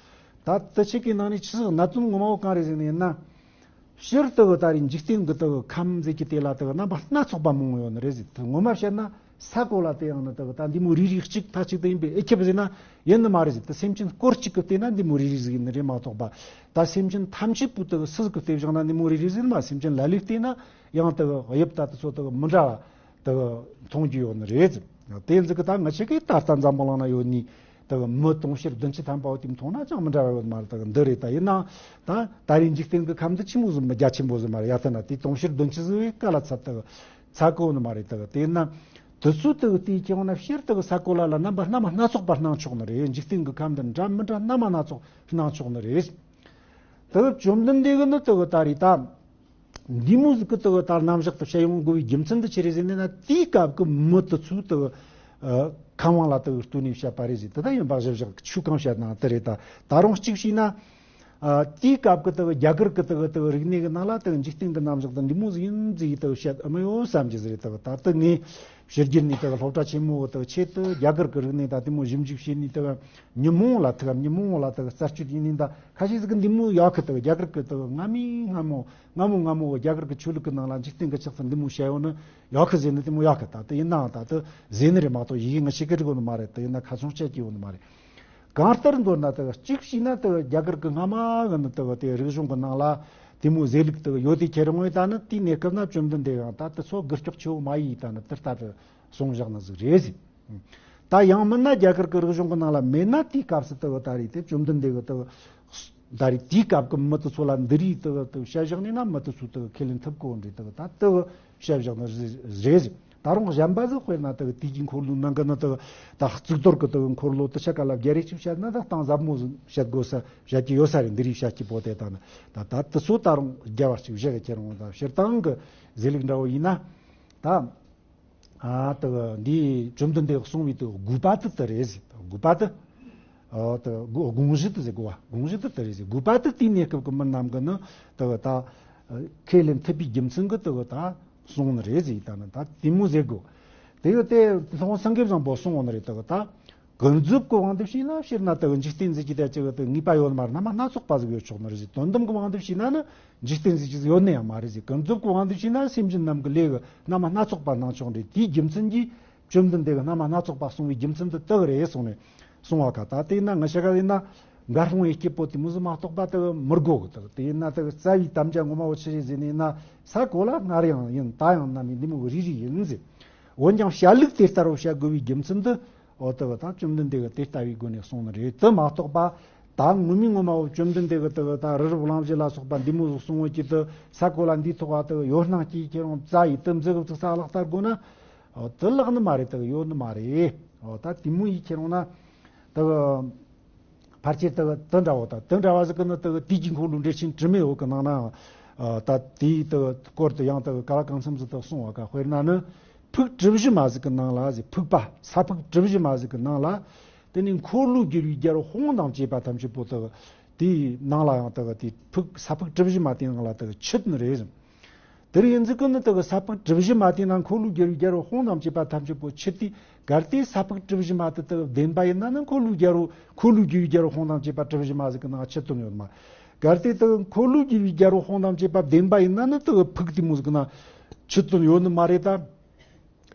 ད་དེ་ཆེ་གི་ནང་ནས་ཆི་ཟིག་གནད་དོན་ངོ་མ་བོ་གང་རེད་ཟེར་ནས་ན། སྤྱིར་དུ་གི་ད་རེས་འཇིག་རྟེན་གི་དུ་གི་ཁམས་ཟེར་གྱི་དེ་ལ་དུ་གི་རྣམ་པ་སྣ་ཚོགས་པ་མང་བོ་ཡོད་ནི་རེད་ཟེར། དུ་ངོ་མ་བཤད་ན་ས་གོ་ལ་དེ་ཡང་ནི་དུ་གི་ད་འདི་མོ་རིགས་རིགས་གཅིག་མཐའ་གཅིག་ཏུ་ཡིན་པའི་ཨེ་ཁྱབ་ཟེར་ན་ཡིན་ནི་མ་རེད་ཟེར། དུ་སེམས་ཅན་སྐོར་གཅིག་གི་བལྟས་ན་འདི་མོ་རིགས་རིགས་ཟིག་ཡིན་ནི་རེད་མ་གཏོགས་པ། ད་སེམས་ཅན་ཐམས་ཅད་པོ་དུ་གི་སུ་ཟིག་གི་བལྟས་བཞག་ན་འདི་མོ་རིགས་རིགས་ཟེར་ནི་མ། སེམས་ཅན་ལ་ལུས་བལྟས་ན་ཡང་དུ་གི་དབྱིབས་ད་དུ་ཚོ་དུ་གི་མི་འདྲ་བ། དེ་གི་མཐོང་རྒྱུ་ཡོད་ནི་རེད། དེ་ཟིག་གི་ད་ང་ཆེ་གི་ད་ལྟ་འཛམ་བུ་གླིང་ན་ཡོད་ནི་དེ་གི་མི་དུང་ཕྱུར་བདུན་ཅུ་ཐམ་པ་བོ་དེ་མཐོང་ན་ཅང་མི་འདྲ་བ་ཡོད་མ་རེད། དེ་གི་འདི་རེད། ད་ཡིན་ནའང་ད་ད་རེས་འཇིག་རྟེན་གི་ཁམས་འདི་ཆི་མོ་ཟིག་མི་རྒྱ་ཆེན་པོ་ཟིག་མ་རེད། ཡ་ད་ན་དེ་དུང་ཕྱུར་བདུན་ཅུ་ཟིག་གི་ཀ་ལ་ཚད་དེ་གི་ཚད་གོ་ནི་མ་རེད། དེ་གི་དེ་ཡིན་ན་དེ་ཚོ་དེ་གི་དེའི་ཁྱེད་འོང་ན་ཕྱིར་དེ་གི་ས་གོ་ལ་ལ་རྣམ་པ་སྣ་མ་སྣ་ཚོགས་པ་སྣང་ཆོག་ནི་རེད། འཇིག་རྟེན་གི་ཁམས་འདི་འདྲ་མི་འདྲ་སྣ་མ་སྣ་ཚོགས་སྣང་ཆོག་ནི་རེད། དེ་གི་བཅོམ་ལྡན་འདས་གི་ནི་དེ་གི་ད་རེས་ད། འདི་མོ་ཟིག་གི་དེ་གི་ད་རྣམ་གཞག་ཏུ་བཤད་ཡོང་དགོས་པའི་རྒྱུ་མཚན་དེ་ཆི་རེད་ཟེར་ནས་ན། དེའི་སྐབས་ཀྱི་མི་དེ་ཚོའི་དེ་གི་ཨ་ཁམས་དབང་ལ་དེ་གི་ལྟོས་ནས་བཤད་པ་རེད་ཟེར། དེ་ད་ཡིན་པ་གཞི་བཞག་ཆོས་གང་བཤད་ན་དེ་རེད། ད་ད་རུང་གཅིག་བྱས་ན་ཨ་དེའི་སྐབས་ཀྱི་དེ་གི་རྒྱ་གར་གྱི་དེ་གི་དེ་གི་རིག་གནས་ཀྱི་ནང་ལ་དེ་གི་འཇིག་རྟེན་གྱི་རྣམ་གཞག་དེ་འདི་མོ་ཟིག་ཡིན་ཟིག་དེ་གི་བཤད་ཨ་མི་ཡོད་བསམ་གྱི་ཟིག་རེད། དེ་གི་ད་དེ་ངས་ཕྱི་རྒྱལ་ནས་དེ་གི་སློབ་གྲྭ་ཆེན་མོ་དེ་གི་ཆེད་དུ་རྒྱ་གར་གྱི་རིག་གནས་དང་དེ་མོ་ཞིབ་འཇུག་བྱས་ནས་དེ་གི་ཉིན་མོ་ལ་དེ་གི་ཉིན་མོ་ལ་དེ་གི་རྩད་གཅོད་ཡིན་ནས་ད་ཁ་ཤས་ཟིག་གི་འདི་མོ་ཡག་གི་དེ་གི་རྒྱ་གར་གྱི་དེ་གི་སྔ་མའི་སྔ་མོ། སྔ་མོ་སྔ་མོ་རྒྱ་གར་གྱི་ཆོས་ལུགས་ཀྱི་ནང་ལ་འཇིག་རྟེན་གྱི་ཆགས་ཚུལ་འདི་མོ་བཤད་ཡོད་ནི་ཡག་གི་ཟེར་ནི་དེ་མོ་ཡག་གི། ད་དེ་ཡིན་ནའང་ད་དེ་ཟེར་ནི་རེད་མ་གཏོགས་ཡི་གེ་ང་ཤེས་ཀི་འགྲིག་གོ་ནི་མ་རེད། དེ་ཡིན་ན་ཁ་ཚོན་བཅད་ཀྱི་ཡོད་ནི་མ་རེད། གང་ལྟར་མདོར་ན་དེ་གཅིག་བྱས་ན་དེ་རྒྱ་གར་གྱི་སྔ་མ་གི་ནི་དེ་དེ་རིག་གཞུང་གི་ནང་ལ་དེ་མོ་ཟེར་ལུགས་དེ་ཡོད་དེ་ཁྱེད་རང་ངོས་ད་ནི་དེའི་གནས་སྐབས་ན་བཅོམ་ལྡན་འདས་ཡང་ད་དེ་ཚོ་རྒུད་སྐྱོག་ཆེ་བོ་མ་ཡིས་ད་ནི་དེ་ལྟ་དེ་གསུངས་བཞག་ནི་ཟིག་རེད་ཟེར། ད་ཡང་མིན་ན་རྒྱ་གར་གྱི་རིག་གཞུང་གི་ནང་ལ་མེད་ན་དེའི་སྐབས་སུ་དེ་གི་ད་རེས་དེ་བཅོམ་ལྡན་འདས་གི་དེ་གི་ད་རེས་དེའི་སྐབས་ཀྱི་མི་དེ་ཚོ་ལ་འདི་རིགས་དེ་གི་དེ་བཤད་བཞག་ནས་ན་མི་དེ་ཚོ་དེ་གི་ཁས་ལེན་ཐུབ་གོ་འདྲ་དེ་གི་ད་དེ་གི་བཤད་བཞག་ནི་རེད། ད་རུང་གཞན་པ་ཟིག་དཔེར་ན་དག་དུས་ཀྱི་འཁོར་ལོའི་ནང་གི་ནི་དག་ད་གཙུག་ཏོར་གི་དག་འཁོར་ལོ་དུ་ཆ་ག་ལ་བརྒྱ་རེ་གཅིག་བཤད་ན་ད་གཏིང་ཟབ་མོ་ཟིག་བཤད་དགོས་ས་བཤད་ཀྱི་ཡོད་ས་རེད། འདི་རིགས་བཤད་ཀྱི་པོ་དེ་དང་ནི་ད་ད་དུ་ཚོ་ད་རུང་རྒྱལ་བ་གཅིག་བཞག་གི་ཁྱེད་རང་ད་སྤྱིར་བཏང་གི་ཟེར་ལུགས་འདྲ་བོ་ཡིན་ན་ད། ཨ་དག་འདིའི་བཅོམ་ལྡན་འདས་གསུངས་པའི་དག་དགོས་པ་དུ་དུ་རེད་ཟེར། དགོས་པ་དུ། ཨ་དག་དགོངས་གཞི་དུ་ཟེར། དགོས་པ་དགོངས་གཞི་དུ་དུ་རེད་ཟེར། དགོས་པ་དུ་དེའི་གནས་སྐབས་ཀྱི་མི་རྣམས་ཀྱི་ནི་དག་ད་ཁས་ལེན་ཐུབ་པའི་རྒྱུ་མཚན་གྱི་དག་ད་གསུངས་ནི་རེད་ཟེར། ད་ནི་ད་དེ་མོ་ཟེར་དགོས། དེ་ཡོད་དེ་ལྷག་སངས་རྒྱས་བཟང་པོ་གསུངས་ནི་རེད། དག་ད་ཀུན་རྫོབ་ཀྱི་དབང་དུ་བྱས་ན་སྤྱིར་ན་དག་འཇིག་རྟེན་འདི་གི་ད་ཅིག་དག་ངེས་པ་ཡོད་མ་རེད། རྣམ་པ་སྣ་ཚོགས་པ་ཟིག་ཡོད་ཆོག་ནི་རེད་ཟེར། དོན་དམ་གྱི་དབང་དུ་བྱས་ན་ནི། འཇིག་རྟེན་ཟིག་ཅིག་ཡོད་ནི་ཡང་མ་རེད་ཟེར། ཀུན་རྫོབ་ཀྱི་དབང་དུ་བྱས་ན་སེམས་ཅན་རྣམས་ཀྱི་ལས་ཀྱི་རྣམ་པ་སྣ་ཚོགས་པ་སྣང་ཆོག་རེད། དེའི་རྒྱུ་མཚན་གྱིས་བཅོམ་ལྡན་འདས་ཀྱི་རྣམ་པ་སྣ་ཚོགས་པ་གསུངས་པའི་རྒྱུ་མཚན་དུ་དག་རེད་གསུངས་ནས་གསུངས་པ་ཁ། ད་དེ་ཡིན་ན་ང་ཤ་ག་ཡིན་ན་འགའ་སློང་བའི་སྐྱེས་བུ་དེ་མོ་ཟིག་མ་གཏོགས་པ་དག་མི་དགོས་གི། དག་དེ་ཡིན་ན་དག་རྩ་བའི་དམ་བཅའ་ངོ་མ་བོ་ཆི་རེད་ཟེར་ནས་ཡིན་ན། ས་གོ་ལ་སྔར་ཡང་ཡིན། ད་ཡང་ནམ་ཡིན། འདི་མོ་གི་རིགས་རིགས་ཡིན་ཟེར། འོན་ཀྱང་བཤད་ལུགས་དེ་ལྟར་རོ་བཤད་དགོས་པའི་རྒྱུ་མཚན་དུ། འོ་དེ་གི་ད་བཅོམ་ལྡན་འདས་ཀྱིས་དེ་ལྟ་བུའི་སྒོ་ནས་གསུངས་ནི་རེད། དེ་མ་གཏོགས་པ་ད་ངོ་མའི་ངོ་མ་བོ་བཅོམ་ལྡན་འདས་ཀྱིས་དེ་གི་ད་རི་རབ་གླང་བཞི་ལ་སོགས་པ་འདི་མོ་ཟིག་གསུང་བ་གི་དེ་ས་གོ་ལ་འདིའི་ཐོག་ག་དེ་གི་ཡོད་སྣང་སྐྱེས་ཁྱེར་འོང་རྩ་ཡི་དེ་མཛད་གི་བཙུགས་ས་ལག་བསྟར་དགོས་ན། འོ་དེ་ལག་ནི་མ་རེད། དེ་གི་ཡོད་ནི་མ་རེད། འོ་ད་དེ་མོ་ཡི་ཁྱེར་འོང་ན་དེ་གི་ཕལ་ཆེར་དེ་གི་དེ་འདྲ་བོ་དང་དེ་འདྲ་བ་ཟིག་གི་ནི་དེ་གི་དུས་ཀྱི་འཁོར་ལོའི་འགྲེལ་ཆེན་དྲི་མེད་འོད་ཀྱི་ནང་ན་ད་དེའི་དེ་གི་སྐོར་དུ་ཡང་དེ་གི་ག་ལ་གང་འཚམ་ཟིག་དེ་གསུང་བ་ག། དཔེར་ན་ནི། ཕུག་གྲུ་བཞི་མ་ཟིག་གི་ནང་ལ་ཟེར། ཕུག་པ་ས་ཕུག་གྲུ་བཞི་མ་ཟིག་གི་ནང་ལ། དེ་ནས་འཁོར་ལོས་སྒྱུར་བའི་རྒྱལ་པོ་དཔུང་དང་བཅས་པ་ཐམས་ཅད་པོ་དག་དེའི་ནང་ལ་ཡང་དག་དེ་ཕུག་ས་ཕུག་གྲུ་བཞི་མ་དེའི་ནང་ལ་དག་ཆུད་ནི་རེད་ཟེར། དེར་ཡིན་ཟིག་གི་ནི་དག་ས་ཕུག་གྲུ་བཞི་མ་དེའི་ནང་འཁོར་ལོས་སྒྱུར་བའི་རྒྱལ་པོ་དཔུང་དང་བཅས་པ་ཐམས་ཅད་པོ་ཆུད་དེ། གལ་ཏེ་ས་ཕུག་གྲུ་བཞི་མ་དེ་དག་བདེན་པ་ཡིན་ན་ནི་འཁོར་ལོས་རྒྱལ་པོ་འཁོར་ལོས་སྒྱུར་བའི་རྒྱལ་པོ་དཔུང་དང་བཅས་པ་གྲུ་བཞི་མ་ཟིག་གི་ནང་ཆུད་དོན་ཡོད་མ། གལ་ཏེ་དག་འཁོར་ལོས་སྒྱུར་བའི་རྒྱལ་པོ་དཔུང་དང་བཅས་པ་བདེན་པ་ཡིན་ན་ནི་དག་ཕུག་དེ་མོ་ཟིག་གི་ནང་ཆུད་དོན་ཡོད་ནི་མ་རེད་ད།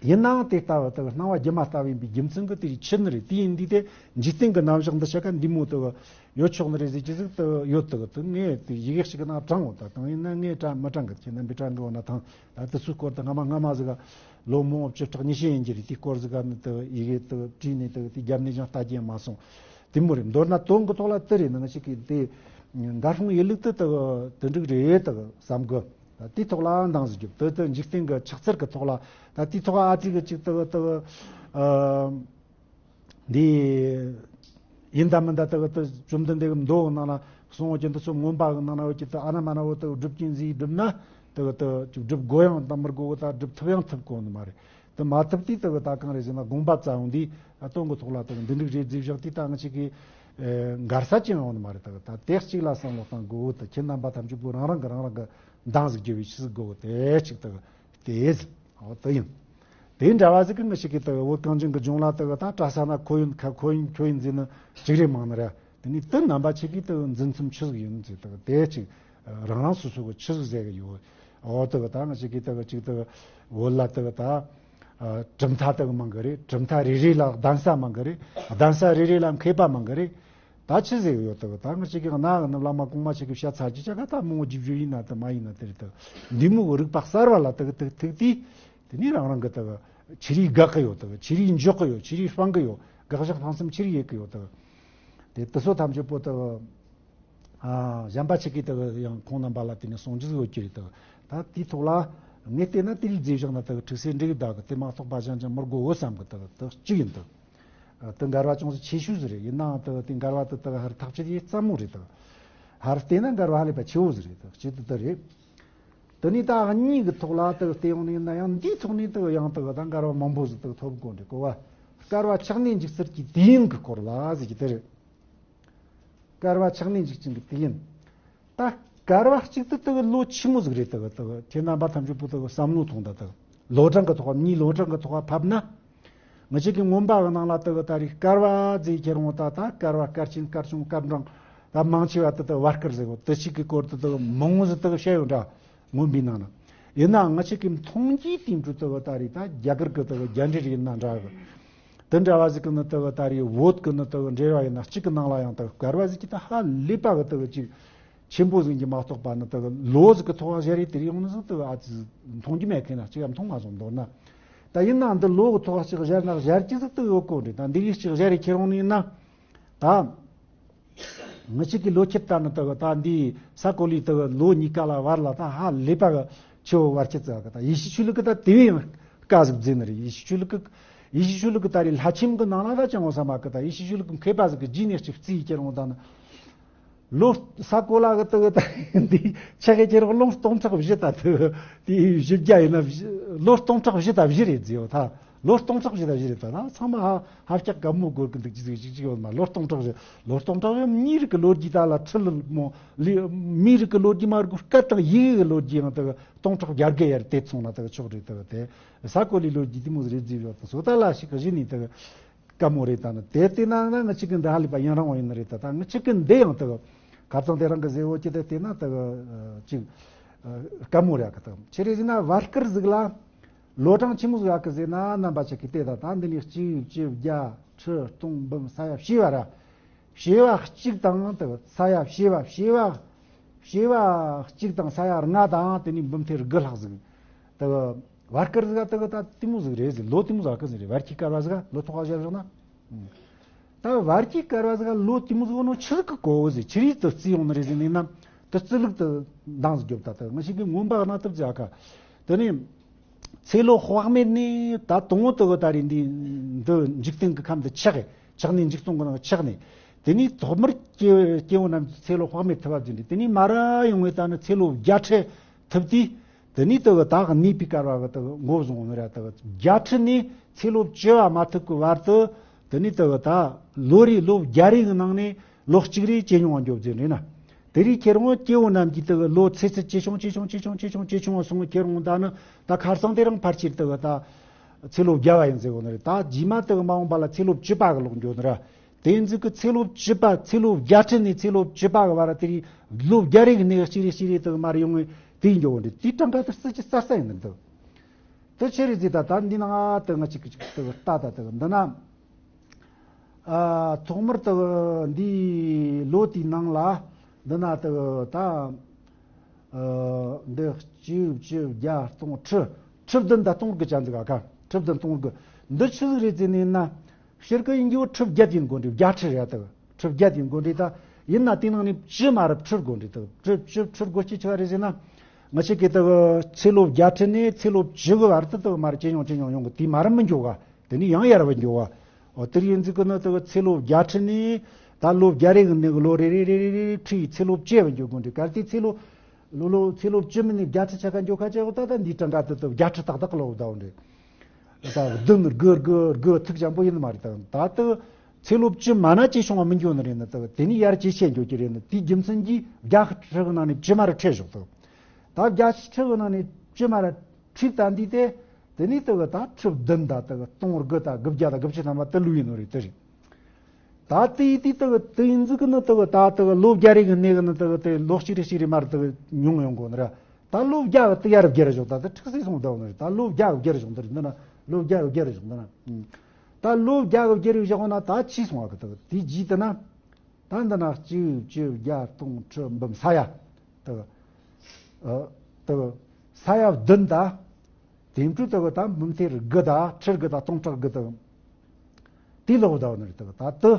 ཡིན་ནའང་དེ་ལྟ་བུ་དག་སྣང་བ་སྒྱུ་མ་ལྟ་བུ་ཡིན་པའི་རྒྱུ་མཚན་གྱིས་དེ་ཆུད་ནི་རེད། དེ་ཡིན་དུས་དེ་འཇིག་རྟེན་གྱི་རྣམ་གཞག་འདི་ཆ་ག་འདི་མོ་དག་ཡོད་ཆོག་ནི་རེད་ཟེར་གྱི་ཟིག་དག་ཡོད། དག་དེ་ངས་དེ་ཡི་གེ་ཞིག་གི་ནང་དྲངས་འོང་། ད་དང་ཡིན་ན་ངས་དྲངས་མི་དྲངས་གི། ཁྱེད་རྣམ་པས་དྲངས་གི་འོ་ན་ཐང་། ད་དེ་ཚོའི་སྐོར་དུ་སྔ་མ་སྔ་མ་ཟིག་ག་ལོ་མང་བོ་བཅུ་ཕྲག་ཉི་ཤུ་ཡིན་གྱི་རེད། དེའི་སྐོར་ཟིག་ག་ནི་དག་ཡི་གེ་དག་བྲིས་ནས་དག་དེ་རྒྱབ་ནས་ཀྱང་ལྟ་རྒྱུ་མ་སོང་། དེ་མོ་རེད། མདོར་ན་དོན་གྱི་ཐོག་ལ་དེ་རེད། ནང་ཞིག་གིས་དེ་འགའ་སློང་ཡིན་ལུགས་དེ་དག་དེ་འགྲིག་རེད་དག་བསམ་གི། ད་དེའི་ཐོག་ལ་འདང་ཟིག་རྒྱོབ། དེ་དེ་འཇིག་རྟེན་གྱི་ཆགས་ཚུལ་གྱི་ཐོག་ལ་ད་དེའི་ཐོག་ཨ་ཙི་གི་ཅིག་དག་དག་ཨ་འདི་ཡིན་ད་མིན་ད་དག་དེ་བཅོམ་ལྡན་འདས་ཀྱི་མདོ་གི་ནང་ན་གསུང་བ་ཀྱི་འདི་ཚོ་མངོན་པ་གི་ནང་ན་འོ་ཅི་དེ་ཨ་ན་མ་ན་འོ་དེ་སྒྲུབ་ཀྱིན་ཟིག་སྒྲུབ་ན་དག་དེ་ཅིག་སྒྲུབ་དགོས་ཡང་ད་མི་དགོས་གི། ད་སྒྲུབ་ཐུབ་ཡང་ཐུབ་གོ་ནི་མ་རེད། དེ་མ་ཐུབ་དུས་དག་ད་གང་རེད་ཟེར་ན་དགོངས་པ་རྩ་ཡོང་དུས་ཨ་དོན་གྱི་ཐོག་ལ་དག་འདི་འགྲིག་རེད་ཟེར་བཞག་དུས་ད་ང་ཅིག་གི་ཨེ་འགལ་ས་ཅི་ཡང་ཡོང་ནི་མ་རེད། དག་ད་དེ་གཅིག་ལ་བསམ་བློ་གཏང་དགོས་གི། ད་ཁྱེད་རྣམ་པ་ཐམས་ཅད་པོ་རང་རང་གི་རང་རང་གི་འདང་ཟིག་རྒྱོབ་པའི་ཆི་ཟིག་དགོས་གི། དེ་གཅིག་དག་དེ་ཟིག་འོ་དེ་ཡིན། དེ་འདྲ་བ་ཟིག་གི་ང་ཅིག་གི་དག་བོད་གངས་ཅན་གྱི་ལྗོངས་ལ་དག་ད་གྲྭ་ས་ན་ཁོ་ཡིན་ཁ་ཁོ་ཡིན་ཁྱོ་ཡིན་ཟེར་ནི་ཅིག་རེད་མང་ནི་རེད། དེ་ནས་དེ་རྣམ་པ་ཆེ་གི་དག་འཛིན་མཚམས་ཆི་ཟིག་ཡིན་ཟེར་དག་དེ་གཅིག་རང་རང་སོ་སོ་གི་ཆི་ཟིག་ཟེར་གི་ཡོད། འོ་དག་ད་ང་ཅིག་གི་དག་ཅིག་དག་བོད་ལ་དག་ད་ཨ་གྲུབ་མཐའ་དག་མང་གི་རེད། གྲུབ་མཐའ་རེ་རེ་ལ་གདན་ས་མང་གི་རེད། གདན་ས་རེ་རེ་ལ་མཁས་པ་མང་གི་རེད། ད་ཆི་ཟེར་གི་ཡོད་དག་ད་ང་ཅིག་གི་གནའ་གི་ནི་བླ་མ་གོང་མ་ཆེ་གི་བཤད་ཚར་གྱི་ཆ་ག་ད་མང་བོ་རྒྱུ་བརྗོད་ཡིན་ན་དེ་མ་ཡིན་ན་དེ་རེད་དག་འདི་མོ་གི་རིག་པ་གསར་བ་ལ་དག་དག་ཐུག་དུས། དེ་ནས་རང་རང་གི་དག་ཆི་རིགས་དགག་གི་ཡོད་དག་ཆི་རིགས་འཇོག་གི་ཡོད། ཆི་རིགས་སྤང་གི་ཡོད། དགག་བཞག་ཕངས་སེམས་ཆི་རིགས་ཡེད་གི་ཡོད་དག་དེ་དེ་ཚོ་ཐམས་ཅད་པོ་དག་ཨ་གཞན་པ་ཆེ་གི་དག་ཡང་ཁོང་རྣམ་པ་ལ་དེ་ནས་གསུང་རྒྱུ་ཟིག་ཡོད་ཀྱི་རེད་དག་ད་དེའི་ཐོག་ལ་ངས་བལྟས་ན་དེ་ལས་མཛེས་བཞག་ན་དག་ཁྲིག་སེ་འགྲིག་གི་དག་དེ་མ་གཏོགས་པ་གཞན་ཅང་མི་དགོས་འོ་བསམ་གི། དག་དག་གཅིག་ཡིན་དག་ཨ་དེ་འགལ་བ་ཅུང་ཟད་ཆེ་ཤོས་ཟིག་རེད། ཡིན་ནའང་དག་དེ་འགལ་བ་དེ་དག་ཧར་ཐག་ཆོད་ཡེ་ཙམ་མོ་རེད་དག་ཧར་བལྟས་ན་འགལ་བ་ཧ་ལས་པ་ཆེ་བོ་ཟིག་རེད་དག་སྤྱི་དེ་དེ་རེད། དེ་ནས་ད་གཉིས་ཀྱི་ཐོག་ལ་དག་བལྟས་ཡོང་ནས་ཡིན་ན་ཡང་འདིའི་ཐོག་ནས་དག་ཡང་དག་ད་འགལ་བ་མང་པོ་ཟིག་དག་ཐོབ་དགོས་འདྲ་གོ་བ། བསྐལ་པ་ཆགས་གནས་འཇིག་ཚུལ་གྱི་དུས་ཡུན་གྱི་སྐོར་ལ་ཟེར་གྱི་དེ་རེད། བསྐལ་པ་ཆགས་གནས་འཇིག་ཅིང་གི་དུས་ཡུན། ད་བསྐལ་པ་གཅིག་ཏུ་དག་ལོ་ཆི་མོ་ཟིག་རེད། དག་དག་ཁྱེད་རྣམ་པ་ཐམས་ཅད་པོ་དག་བསམ་བློ་ཐོངས་ད། དག་ལོ་གྲངས་ཀྱི་ཐོག་མིའི་ལོ་གྲངས་ཀྱི་ཐོག་ཕབ་ན། ང་ཅག་གི་མངོན་པ་གི་ནང་ལ་དག་ད་རེས་བསྐལ་པ་ཟེར་ཁྱེར་འོང་ད། ད་བསྐལ་པ་བསྐལ་ཆེན་བསྐལ་ཆུང་བསྐལ་འབྲིང་། ད་མང་ཆེ་བ་དེ་དག་བར་བསྐལ་ཟེར་གོ། དེ་གཅིག་གི་སྐོར་དུ་དག་མང་བོ་ཟིག་དག་བཤད་ཡོད་འདྲ། མངོན་པའི་ནང་ན། ཡིན་ནའང་ང་ཅག་གི་མཐོང་རྒྱུའི་དེ་འཕྲོ་དག་ད་རེས་ད་རྒྱ་གར་གི་དག་རྒྱ་འགྲེལ་ཡིན་ན་འདྲ་གི། དེ་འདྲ་བ་ཟིག་གི་ནི་དག་ད་རེས་བོད་གི་ནི་དག་འགྲེལ་བ་ཡིན་ན་གཅིག་གི་ནང་ལ་ཡང་དག་བསྐལ་པ་ཟེར་གྱི་ད་ཧ་ལས་པ་གི་དག་ཅིག་ཆེན་པོ་ཟིག་གི་མ་གཏོགས་པ་ནི་དག་ལོ་ཟིག་གི་ཐོག་བ་ཟེར་རེད། དེ་རིང་ནི་ཟིག་དག་ཨ་ཙི་མཐོང་རྒྱུ་མེད་མཁན་ན་གཅིག་ཡང་མཐོང་མ་སོང་མདོར་ན། ད་ཡིན་ན་འདི་ལོ་གི་ཐོག་གཅིག་སྦྱར་ན་སྦྱར་གྱི་ཟིག་ཏུ་ཡོད་གོ་འདྲ། ད་འདི་ཡིག་གཅིག་སྦྱར་རེ་ཁྱེར་འོང་ནི་ཡིན་ན། ད་ང་ཅག་གི་ལོ་ཁྱེར་ལྟར་ན་དག་ད་འདི་ས་གོ་ལའི་དག་ལོ་གཉིས་ཀ་ལ་བར་ལ་ད་ཧ་ལས་པ་གི་ཆེ་བོ་བར་ཁྱད་ཙག་གི། ད་ཡེ་ཤུ་ཆོས་ལུགས་གི་ད་དེ་བས་ཡང་ བཀའ་ཟིག་བཟླས་ནི་རེད། ཡེ་ཤེས་ཆོས་ལུགས་ཀྱི་ཡེ་ཤེས་ཆོས་ལུགས་ཀྱི་ད་རེས་ལྷ་ཆེན་གྱི་ནང་ལ་ད་ཅང་འོང་ས་མ་གི། ད་ཡེ་ཤེས་ཆོས་ལུགས་ཀྱི་མཁས་པ་ཟིག་གི་རྗེས་ནས་ཅིག་བརྩིས་ཡི་ཁྱེར་འོང་ད་ནི། ལོ་ས་གོ་ལ་གི་དུ་གི་ད་འདི་ཆ་གི་ཁྱེར་འོང་ལོ་སྟོང་ཕྲག་བཞི་ད་དུ་དེ་བཞི་བརྒྱ་ཡིན་ན་བཞི་ལོ་སྟོང་ཕྲག་བཞི་ད་བཞི་རེད་ཟེར་ཡོད་ད། ལོ་སྟོང་ཕྲག་བཞི་ད་བཞི་རེད་ད། ད་ཚང་མ་ཧ་ཧ་ཀྱག་དགའ་མོ་སྒོར་གི་འདུག་ཅི་ཟིག་ཅི་ཅི་ཡོད་མ། ལོ་སྟོང་ཕྲག་བཞི་ལོ་སྟོང་ཕྲག་བཞི་མིའི་རིགས་ཀྱི་ལོ་རྒྱུས་ད་ལ་ཁྲི་ལ་མོ་ལི་མིའི་རིགས་ཀྱི་ལོ་རྒྱུས་མ་རྒུ་སྐད་དང་ཡི་གེ་གི་ལོ་རྒྱུས་ཡང་དུ་སྟོང་ཕྲག་བརྒྱ་དགུ་ཡར་དེ་མཚུངས་ན་དུ་ཆོག་རེད་དུ་དེ། ས་གོ་ལའི་ལོ་རྒྱུས་དེ་མོ་ཟིག་རེད་ཟེར་ཡོད་ད། སོ་ད་ལ་ཞིག་གི་གཞི་ནས་དུ་དཀའ་མོ་རེད་ད་ནི། དེ་བལྟས་ན་ན་ང་གཅིག་གི་འདི་ཧ་ལས་པ་ཡུན་རིང་བ་ཡིན་ནི་རེད་ད། ད་ང་གཅིག་གི་འདི་ཡང་དུ་ཁ་རྩང་དེ་རང་གི་ཟེར་བོ་ཅི་དེ་བལྟས་ན་དུ་ཅིག་དཀའ་མོ་རེད་གི་ད། ཆི་རེད་ཟེར་ན་བར་སྐར་ཟིག་ལ་ལོ་གྲངས་ཆི་མོ་ཟིག་གི་ཟེར་ན། རྣམ་པ་ཆ་གི་བལྟས་ད། ད་འདི་ནས་གཅིག་བཅུ་བརྒྱ་ཁྲི་སྟོང་འབུམ་ས་ཡ་བྱེ་བ་ར། བྱེ་བ་གཅིག་དང་དུ་ས་ཡ་བྱེ་བ་བྱེ་བ་བྱེ་བ་གཅིག་དང་ས་ཡ་ལྔ་དང་དེ་ནས་འབུམ་ཐེར་དགུ་ལྷག་ཟིག་དུ་བར་སྐར་ཟིག་དུ་གི་ད་དེ་མོ་ཟིག་རེད་ཟེར། ལོ་དེ་མོ་ཟིག་གི་ཟིག་རེད། བར་གྱི་སྐར་བ་ཟིག་ལོ་ཐོག་བཞག་བཞག་ན། ད་བར་གྱི་སྐར་བ་ཟིག་ལོ་དེ་མོ་ཟིག་ནོ་ཆི་ཟིག་གི་གོ་བོ་ཟིག་ཆི་རིགས་དུ་བརྩིས་ཡོང་ནི་རེད་ཟེར་ནས་ན། དུ་རྩི་ལུགས་དུ་འདང་ཟིག་རྒྱོབ་ད། དུ་ང་ཞིག་གི་མངོན་པ་རྣ་ཐུབ་ཟིག་ཨ་ཁ་དེ་ནས། ཚེ་ལོ་དཔག་མེད་ནས་ད་དང་པོ་དུ་གི་ད་རེས་འདི་འདི་འཇིག་རྟེན་གྱི་ཁམས་འདི་ཆགས་ཆགས་ནས་འཇིག་སྟོང་གི་ནང་ཆགས་ནས། དེ་ནས་ཐོག་མར་སྐྱེ་སྐྱེ་བོ་རྣམས་ཀྱི་ཚེ་ལོ་དཔག་མེད་ཐུབ་པ་བརྒྱུད་ནས། དེ་ནས་མ་ར་ཡོང་བའི་ད་ནི་ཚེ་ལོ་བརྒྱ་ཁྲི་ཐུབ་དུས། དེ་ནས་དུ་གི་ད་གི་གནས་པའི་སྐལ་བ་གི་དུ་གི་མགོ་བཟུང་ནི་ར། དུ་གི་བརྒྱ་ཁྲི་ནས་ཚེ་ལོ་བཅུ་བ་མ་ཐུབ་ཀྱི་བར་དུ། དེ་ནས་དུ་གི་ད་ལོ་རེ་ལོ་བརྒྱ་རེ་གི་ནང་ནས་ལོ་གཅིག་རེ་ཇེ་ཉུང་བ་འགྱོ་རྒྱུ་རེད་ན། དེ་རིང་ཁྱེད་རང་སྐྱེ་བོ་རྣམས་ཀྱི་དུ་གི་ལོ་ཚེ་ཚད་ཇེ་ཆུང་ཇེ་ཆུང་ཇེ་ཆུང་ཇེ་ཆུང་ཇེ་ཆུང་བ་སོང་། ཁྱེད་རང་ད་ནི་ད་ཁ་སང་དེ་རིང་ཕལ་ཆེར་དུ་གི་ད་ཚེ་ལོ་བརྒྱ་བ་ཡིན་ཟེར་གོ་ནི་རེད། ད་རྗེས་མ་དུ་གི་མ་འོངས་པ་ལ་ཚེ་ལོ་བཅུ་པ་གི་ལོག་འགྱོ་ནི་ར། དེ་ཡིན་ཟིག་གི་ཚེ་ལོ་བཅུ་པ་ཚེ་ལོ་བརྒྱ་ཁྲི་ནས་ཚེ་ལོ་བཅུ་པ་གི་བར་དེ་རིང་ལོ་བརྒྱ་རེ་གི་ནས་གཅིག་རེ་གཅིག་རེ་དུ་གི་མར་ཡོང་བའི་དེ་ཡིན་འགྱོ་གོ་ནི་རེད། དེའི་གྲངས་ཀ་དུ་རྩི་ཅི་གསར་རྩ་ཡིན་ནི་འདུག་དུ་ཆི་རེད་ཟེར་ད། ད་འདི་ནང་ང་དུ་ང་གཅིག་གཅིག་དུ་ལྟ་ད་དུ་འདི་ན། ཨ། ཐོག་མར་དུ་འདི་ལོ་དེའི་ནང་ལ་འདི་ན་དུ་ད། ཨ། འདི་གཅིག་བཅུ་བརྒྱ་སྟོང་ཁྲི་ཁྲི་བདུན་དང་སྟོང་དགུ་ཅན་ཟིག་ག་ཁ་ཁྲི་བདུན་སྟོང་དགུ། འདི་ཆི་ཟིག་རེད་ཟེར་ནས་ན། སྤྱིར་གི་ཡིན་རྒྱུ་ཁྲི་བརྒྱད་ཡིན་དགོས་འདྲི། བརྒྱ་ཁྲི་རེད་དུ། ཁྲི་བརྒྱད་ཡིན་དགོས་འདྲི་ད། ཡིན་ན་དེ་ནང་ནས་བཅུ་མ་རབས་ཁྲི་དགོས་འདྲི་དུ། བཅུ་བཅུ་ཁྲི་དགོས་ཀྱི་ཆི་ག་རེད་ཟེར་ན། ང་ཆེ་གེ་དུ་ཚེ་ལོ་བརྒྱ་ཁྲི་ནས་ཚེ་ལོ་བཅུ་གི་བར་དུ་དུ་མར་ཇེ་ཉུང་ཇེ་ཉུང་ཡོང་གི། དེ་མ་རབས་མི་འགྱོ་ག་དེ་ནས་ཡང་ཡར་བ་འགྱོ་བ། འོ་དེར་ཡིན་ཟིག་གི་ནི་དུ་ཚེ་ལོ་བརྒྱ་ཁྲི་ནས་ད་ལོ་བརྒྱ་རེ་གི་ནས་གི་ལོ་རེ་རེ་རེ་རེ་རེ་ཁྲི་ཡི་ཚེ་ལོ་བཅུ་བ་འགྱོ་དགོས་འདྲི། གལ་ཏེ་ཚེ་ལོ་ལོ་ལོ་ཚེ་ལོ་བཅུ་མིན་ནས་བརྒྱ་ཁྲི་ཆ་ག་འགྱོ་ཁ་ཆེ་གོ་ད། ད་འདིའི་གྲངས་ཀ་དུ་དུ་བརྒྱ་ཁྲི་ཏག་ཏག་གི་ལོ་བ་ད་འོ་འདྲི། ད་བདུན་དགུ་དགུ་དགུ་ཐུག་ཅན་པོ་ཡིན་མ་རེད་ད། ད་དུ་ཚེ་ལོ་བཅུ་མ་ན་ཅི་བྱུང་བ་མི་འགྱོ་ནི་རེད་ནི་དུ། དེ་ནས་ཡར་ཇེ་ཆེ་འགྱོ་གི་རེད་ནི། དེའི་རྒྱུ་མཚན་གྱིས་བརྒྱ་ཁྲི་གི་ནང་ནས་བཅུ་མ་ར་ཁྲི་བཞག་དུ། ད་བརྒྱ་ཁྲི་གི་ནང་ནས་བཅུ་མ་ར་ཁྲི་ད་འདི་དེ། དེ་ནས་དུ་གི་ད་ཁྲི་བདུན་ད་དུ་གི་སྟོང་དགུ་ད་དགུ་བརྒྱ་ད་དགུ་བཅུ་ཐམ་པ་དུ་ལུས་ཡིན་ནོ་རེད་དུ་རེད། ད་དེ་ཡི་དེ་དུ་གི་དུ་ཡིན་ཟིག་གི་ནི་དུ་གི་ད་དུ་གི་ལོ་བརྒྱ་རེ་གི་གནས་གི་ནི་དུ་གི་དེ་ལོ་གཅིག་རེ་གཅིག་རེ་མར་དུ་གི་ཉུང་ཡོང་གོ་ནི་ར། ད་ལོ་བརྒྱ་གི་དུ་ཡར་བརྒྱར་བཞག་ད་དུ་ཁྲི་སེ་སོང་ད་འོ་ནི་རེད། ད་ལོ་བརྒྱ་གི་བརྒྱར་བཞག་འདི་རེད། འདི་ན་ལོ་བརྒྱ་གི་བརྒྱར་བཞག་འདི་ན། ད་ལོ་བརྒྱ་གི་བརྒྱར་བཞག་འོ་ན་ད་ཆི་སོང་བ་གི་དུ་གི་དེའི་རྗེས་དུ་ན། ད་འདི་ན་གཅིག་བཅུ་བརྒྱ་སྟོང་ཁྲི་འབུམ་ས་ཡ། དུ་གི་ཨ་དུ་གི་ས་ཡ་བདུན་ད། དེ་འཕྲོ་དུ་གི་ད་འབུམ་ཐེར་དགུ་ད་ཁྲི་དགུ་ད་སྟོང་ཕྲག་དགུ་དུ་གི་དེ་ལོག་ད་འོ་ནི་རེད། དུ་གི་ད་དུ་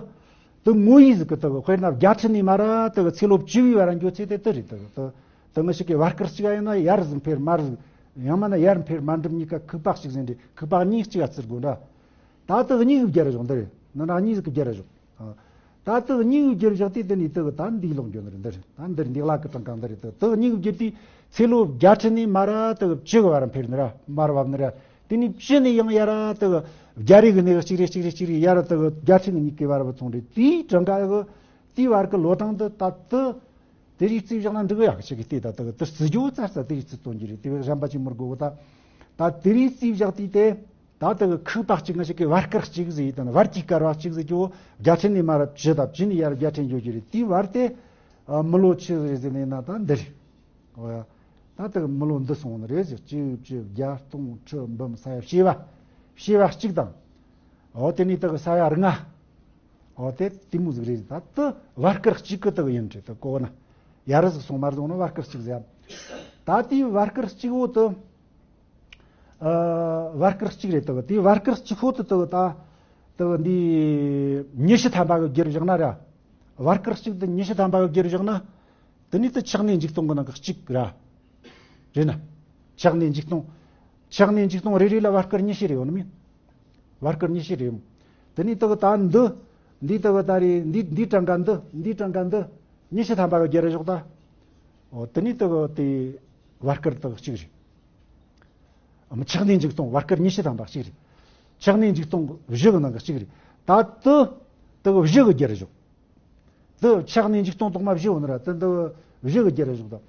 དུ་ངོ་ཡིས་ཟིག་གི་དུ་གི་དཔེར་ན་བརྒྱ་ཁྲི་ནས་མ་ར་དུ་གི་ཚེ་ལོ་བཅུ་བའི་བར་འགྱོ་ཚེ་དེ་དུ་རེད། དུ་གི་དུ་དུ་ང་ཞིག་གི་བར་སྐར་གཅིག་ཡིན་ན་ཡར་ཟིག་འཕེར་མར་ཟིག་ཡང་མིན་ན་ཡར་འཕེར་མར་འགྲིམ་གཉིས་ཀ་ཁུག་པ་གཅིག་ཟིན་རེད། ཁུག་པ་གཉིས་གཅིག་ག་བརྩི་དགོས་འདྲ། ད་དུ་གཉིས་གི་བརྒྱར་བཞག་འདི་རེད། ནི་ན་གཉིས་ཟིག་གི་བརྒྱར་བཞག་ད་དུ་གཉིས་གི་བརྒྱར་བཞག་དུས་དེ་ནས་དུ་གི་ད་འདིའི་ལོག་འགྱོ་ནི་རེད། འདི་རེད། ད་འདིར་འདི་ལ་གི་གྲངས་ཀ་འདི་རེད། དུ་དུ་གཉིས་གི་བརྒྱུད་དུས་ཚེ་ལོ་བརྒྱ་ཁྲི་ནས་མ་ར་དུ་གི་བཅུ་གི་བར་འཕེར་ནི་ར་མར་བབ་ནི་ར། དེ་ནས་བཅུ་ནས་ཡང་ཡར་ར་དུ་གི་བརྒྱ་རེ་གི་ནས་གཅིག་རེ་གཅིག་རེ་གཅིག་རེ་ཡར་ར་དུ་གི་བརྒྱ་ཁྲི་ནས་གཉིས་ཀའི་བར་བུད་སོང་རེད། དེའི་གྲངས་ཀ་གི་དེའི་བར་གི་ལོ་གྲངས་འདི་ད་དུ་དེ་རིགས་རྩིས་བཞག་ན་འགྲིག་གི་ཡག་ཞིག་གི་སྟེ། ད་དུ་དུ་རྩི་རྒྱུ་ཙར་ཙ་དེ་རིགས་རྩི་སྟོན་རྒྱུ་རེད། དེ་བས་གཞན་པ་ཅིག་མི་དགོས་གི། ད་ད་དེ་རིགས་རྩིས་བཞག་དུས་དེ། ད་དུ་ཁུག་པ་གཅིག་ང་ཞིག་གི་བར་སྐར་གཅིག་ཟེར་ཡི་དང་བར་གྱི་སྐར་བ་གཅིག་ཟེར་རྒྱུ་བརྒྱ་ཁྲི་ནས་མར་བཅུ་དང་བཅུ་ནས་ཡར་བརྒྱ་ཁྲི་འགྱོ་རྒྱུ་རེད། དེའི་བར་དེ་ཨ་མི་ལོ་ཆི་ཟིག་རེད་ཟེར་ནས་ན་ད་འདི་རེད། འོ་ཡ། ད་དུ་མི་ལོ་འདི་སོང་ནི་རེད་ཟེར། གཅིག་བཅུ་བརྒྱ་སྟོང་ཁྲི་འབུམ་ས་ཡ་བྱེ་བ་བྱེ་བ་གཅིག་དང་། འོ་དེ་ནས་དུ་ས་ཡ་ལྔ། འོ་དེ་དེ་མོ་ཟིག་རེད། ད་དུ་བར་སྐར་གཅིག་གི་དུ་ཡིན་རེད། དུ་གོ་ན་ཡར་ཟིག་སོང་མར་སོང་ན་བར་སྐར་གཅིག་ཟེར་ཡ། ད་དེའི་བར་སྐར་གཅིག་བོ་དུ། ཨ། བར་སྐར་གཅིག་རེད་དོ། དེའི་བར་སྐར་གཅིག་ཤོ་དུ་དུ་ད་དུ་འདི་ཉི་ཤུ་ཐམ་པ་གི་བརྒྱུད་བཞག་ན་ར། བར་སྐར་གཅིག་དུ་ཉི་ཤུ་ཐམ་པ་གི་བརྒྱུད་བཞག་ན། དེ་ནི་དུ་ཆགས་གནས་འཇིག་སྟོང་གི་ནང་གི་གཅིག་ར། རེད་ན། ཆགས་གནས་འཇིག་སྟོང་ ཆགས་གནས་འཇིག་སྟོང་རེ་རེ་ལ་བར་སྐལ་ཉི་ཤུ་རེ་ཡོད་ནི་མིན། བར་སྐལ་ཉི་ཤུ་རེ་ཡོད། དེ་ནས་དག་ད་འདི། འདི་དག་ད་རེ་འདི་འདི་གྲངས་ཀ་འདི་འདི་གྲངས་ཀ་འདི་ཉི་ཤུ་ཐམ་པ་གི་རྒྱུ་རེ་ཞོག་ད། འོ་དེ་ནས་དག་དེ་བར་སྐལ་དག་གཅིག་རེད། ཨམ་ཆགས་གནས་འཇིག་སྟོང་བར་སྐལ་ཉི་ཤུ་ཐམ་པ་གཅིག་རེད། ཆགས་གནས་འཇིག་སྟོང་བཞི་གི་ནང་གི་གཅིག་རེད། ད་དུ་དག་བཞི་གི་རྒྱུ་རེ་ཞོག་དུ་ཆགས་ནས་འཇིག་སྟོང་དོག་མ་བཞི་ཡོད་ནི་ར། དུ་འདི་བཞི་གི་རྒྱུ་རེ་བཞག་དང་།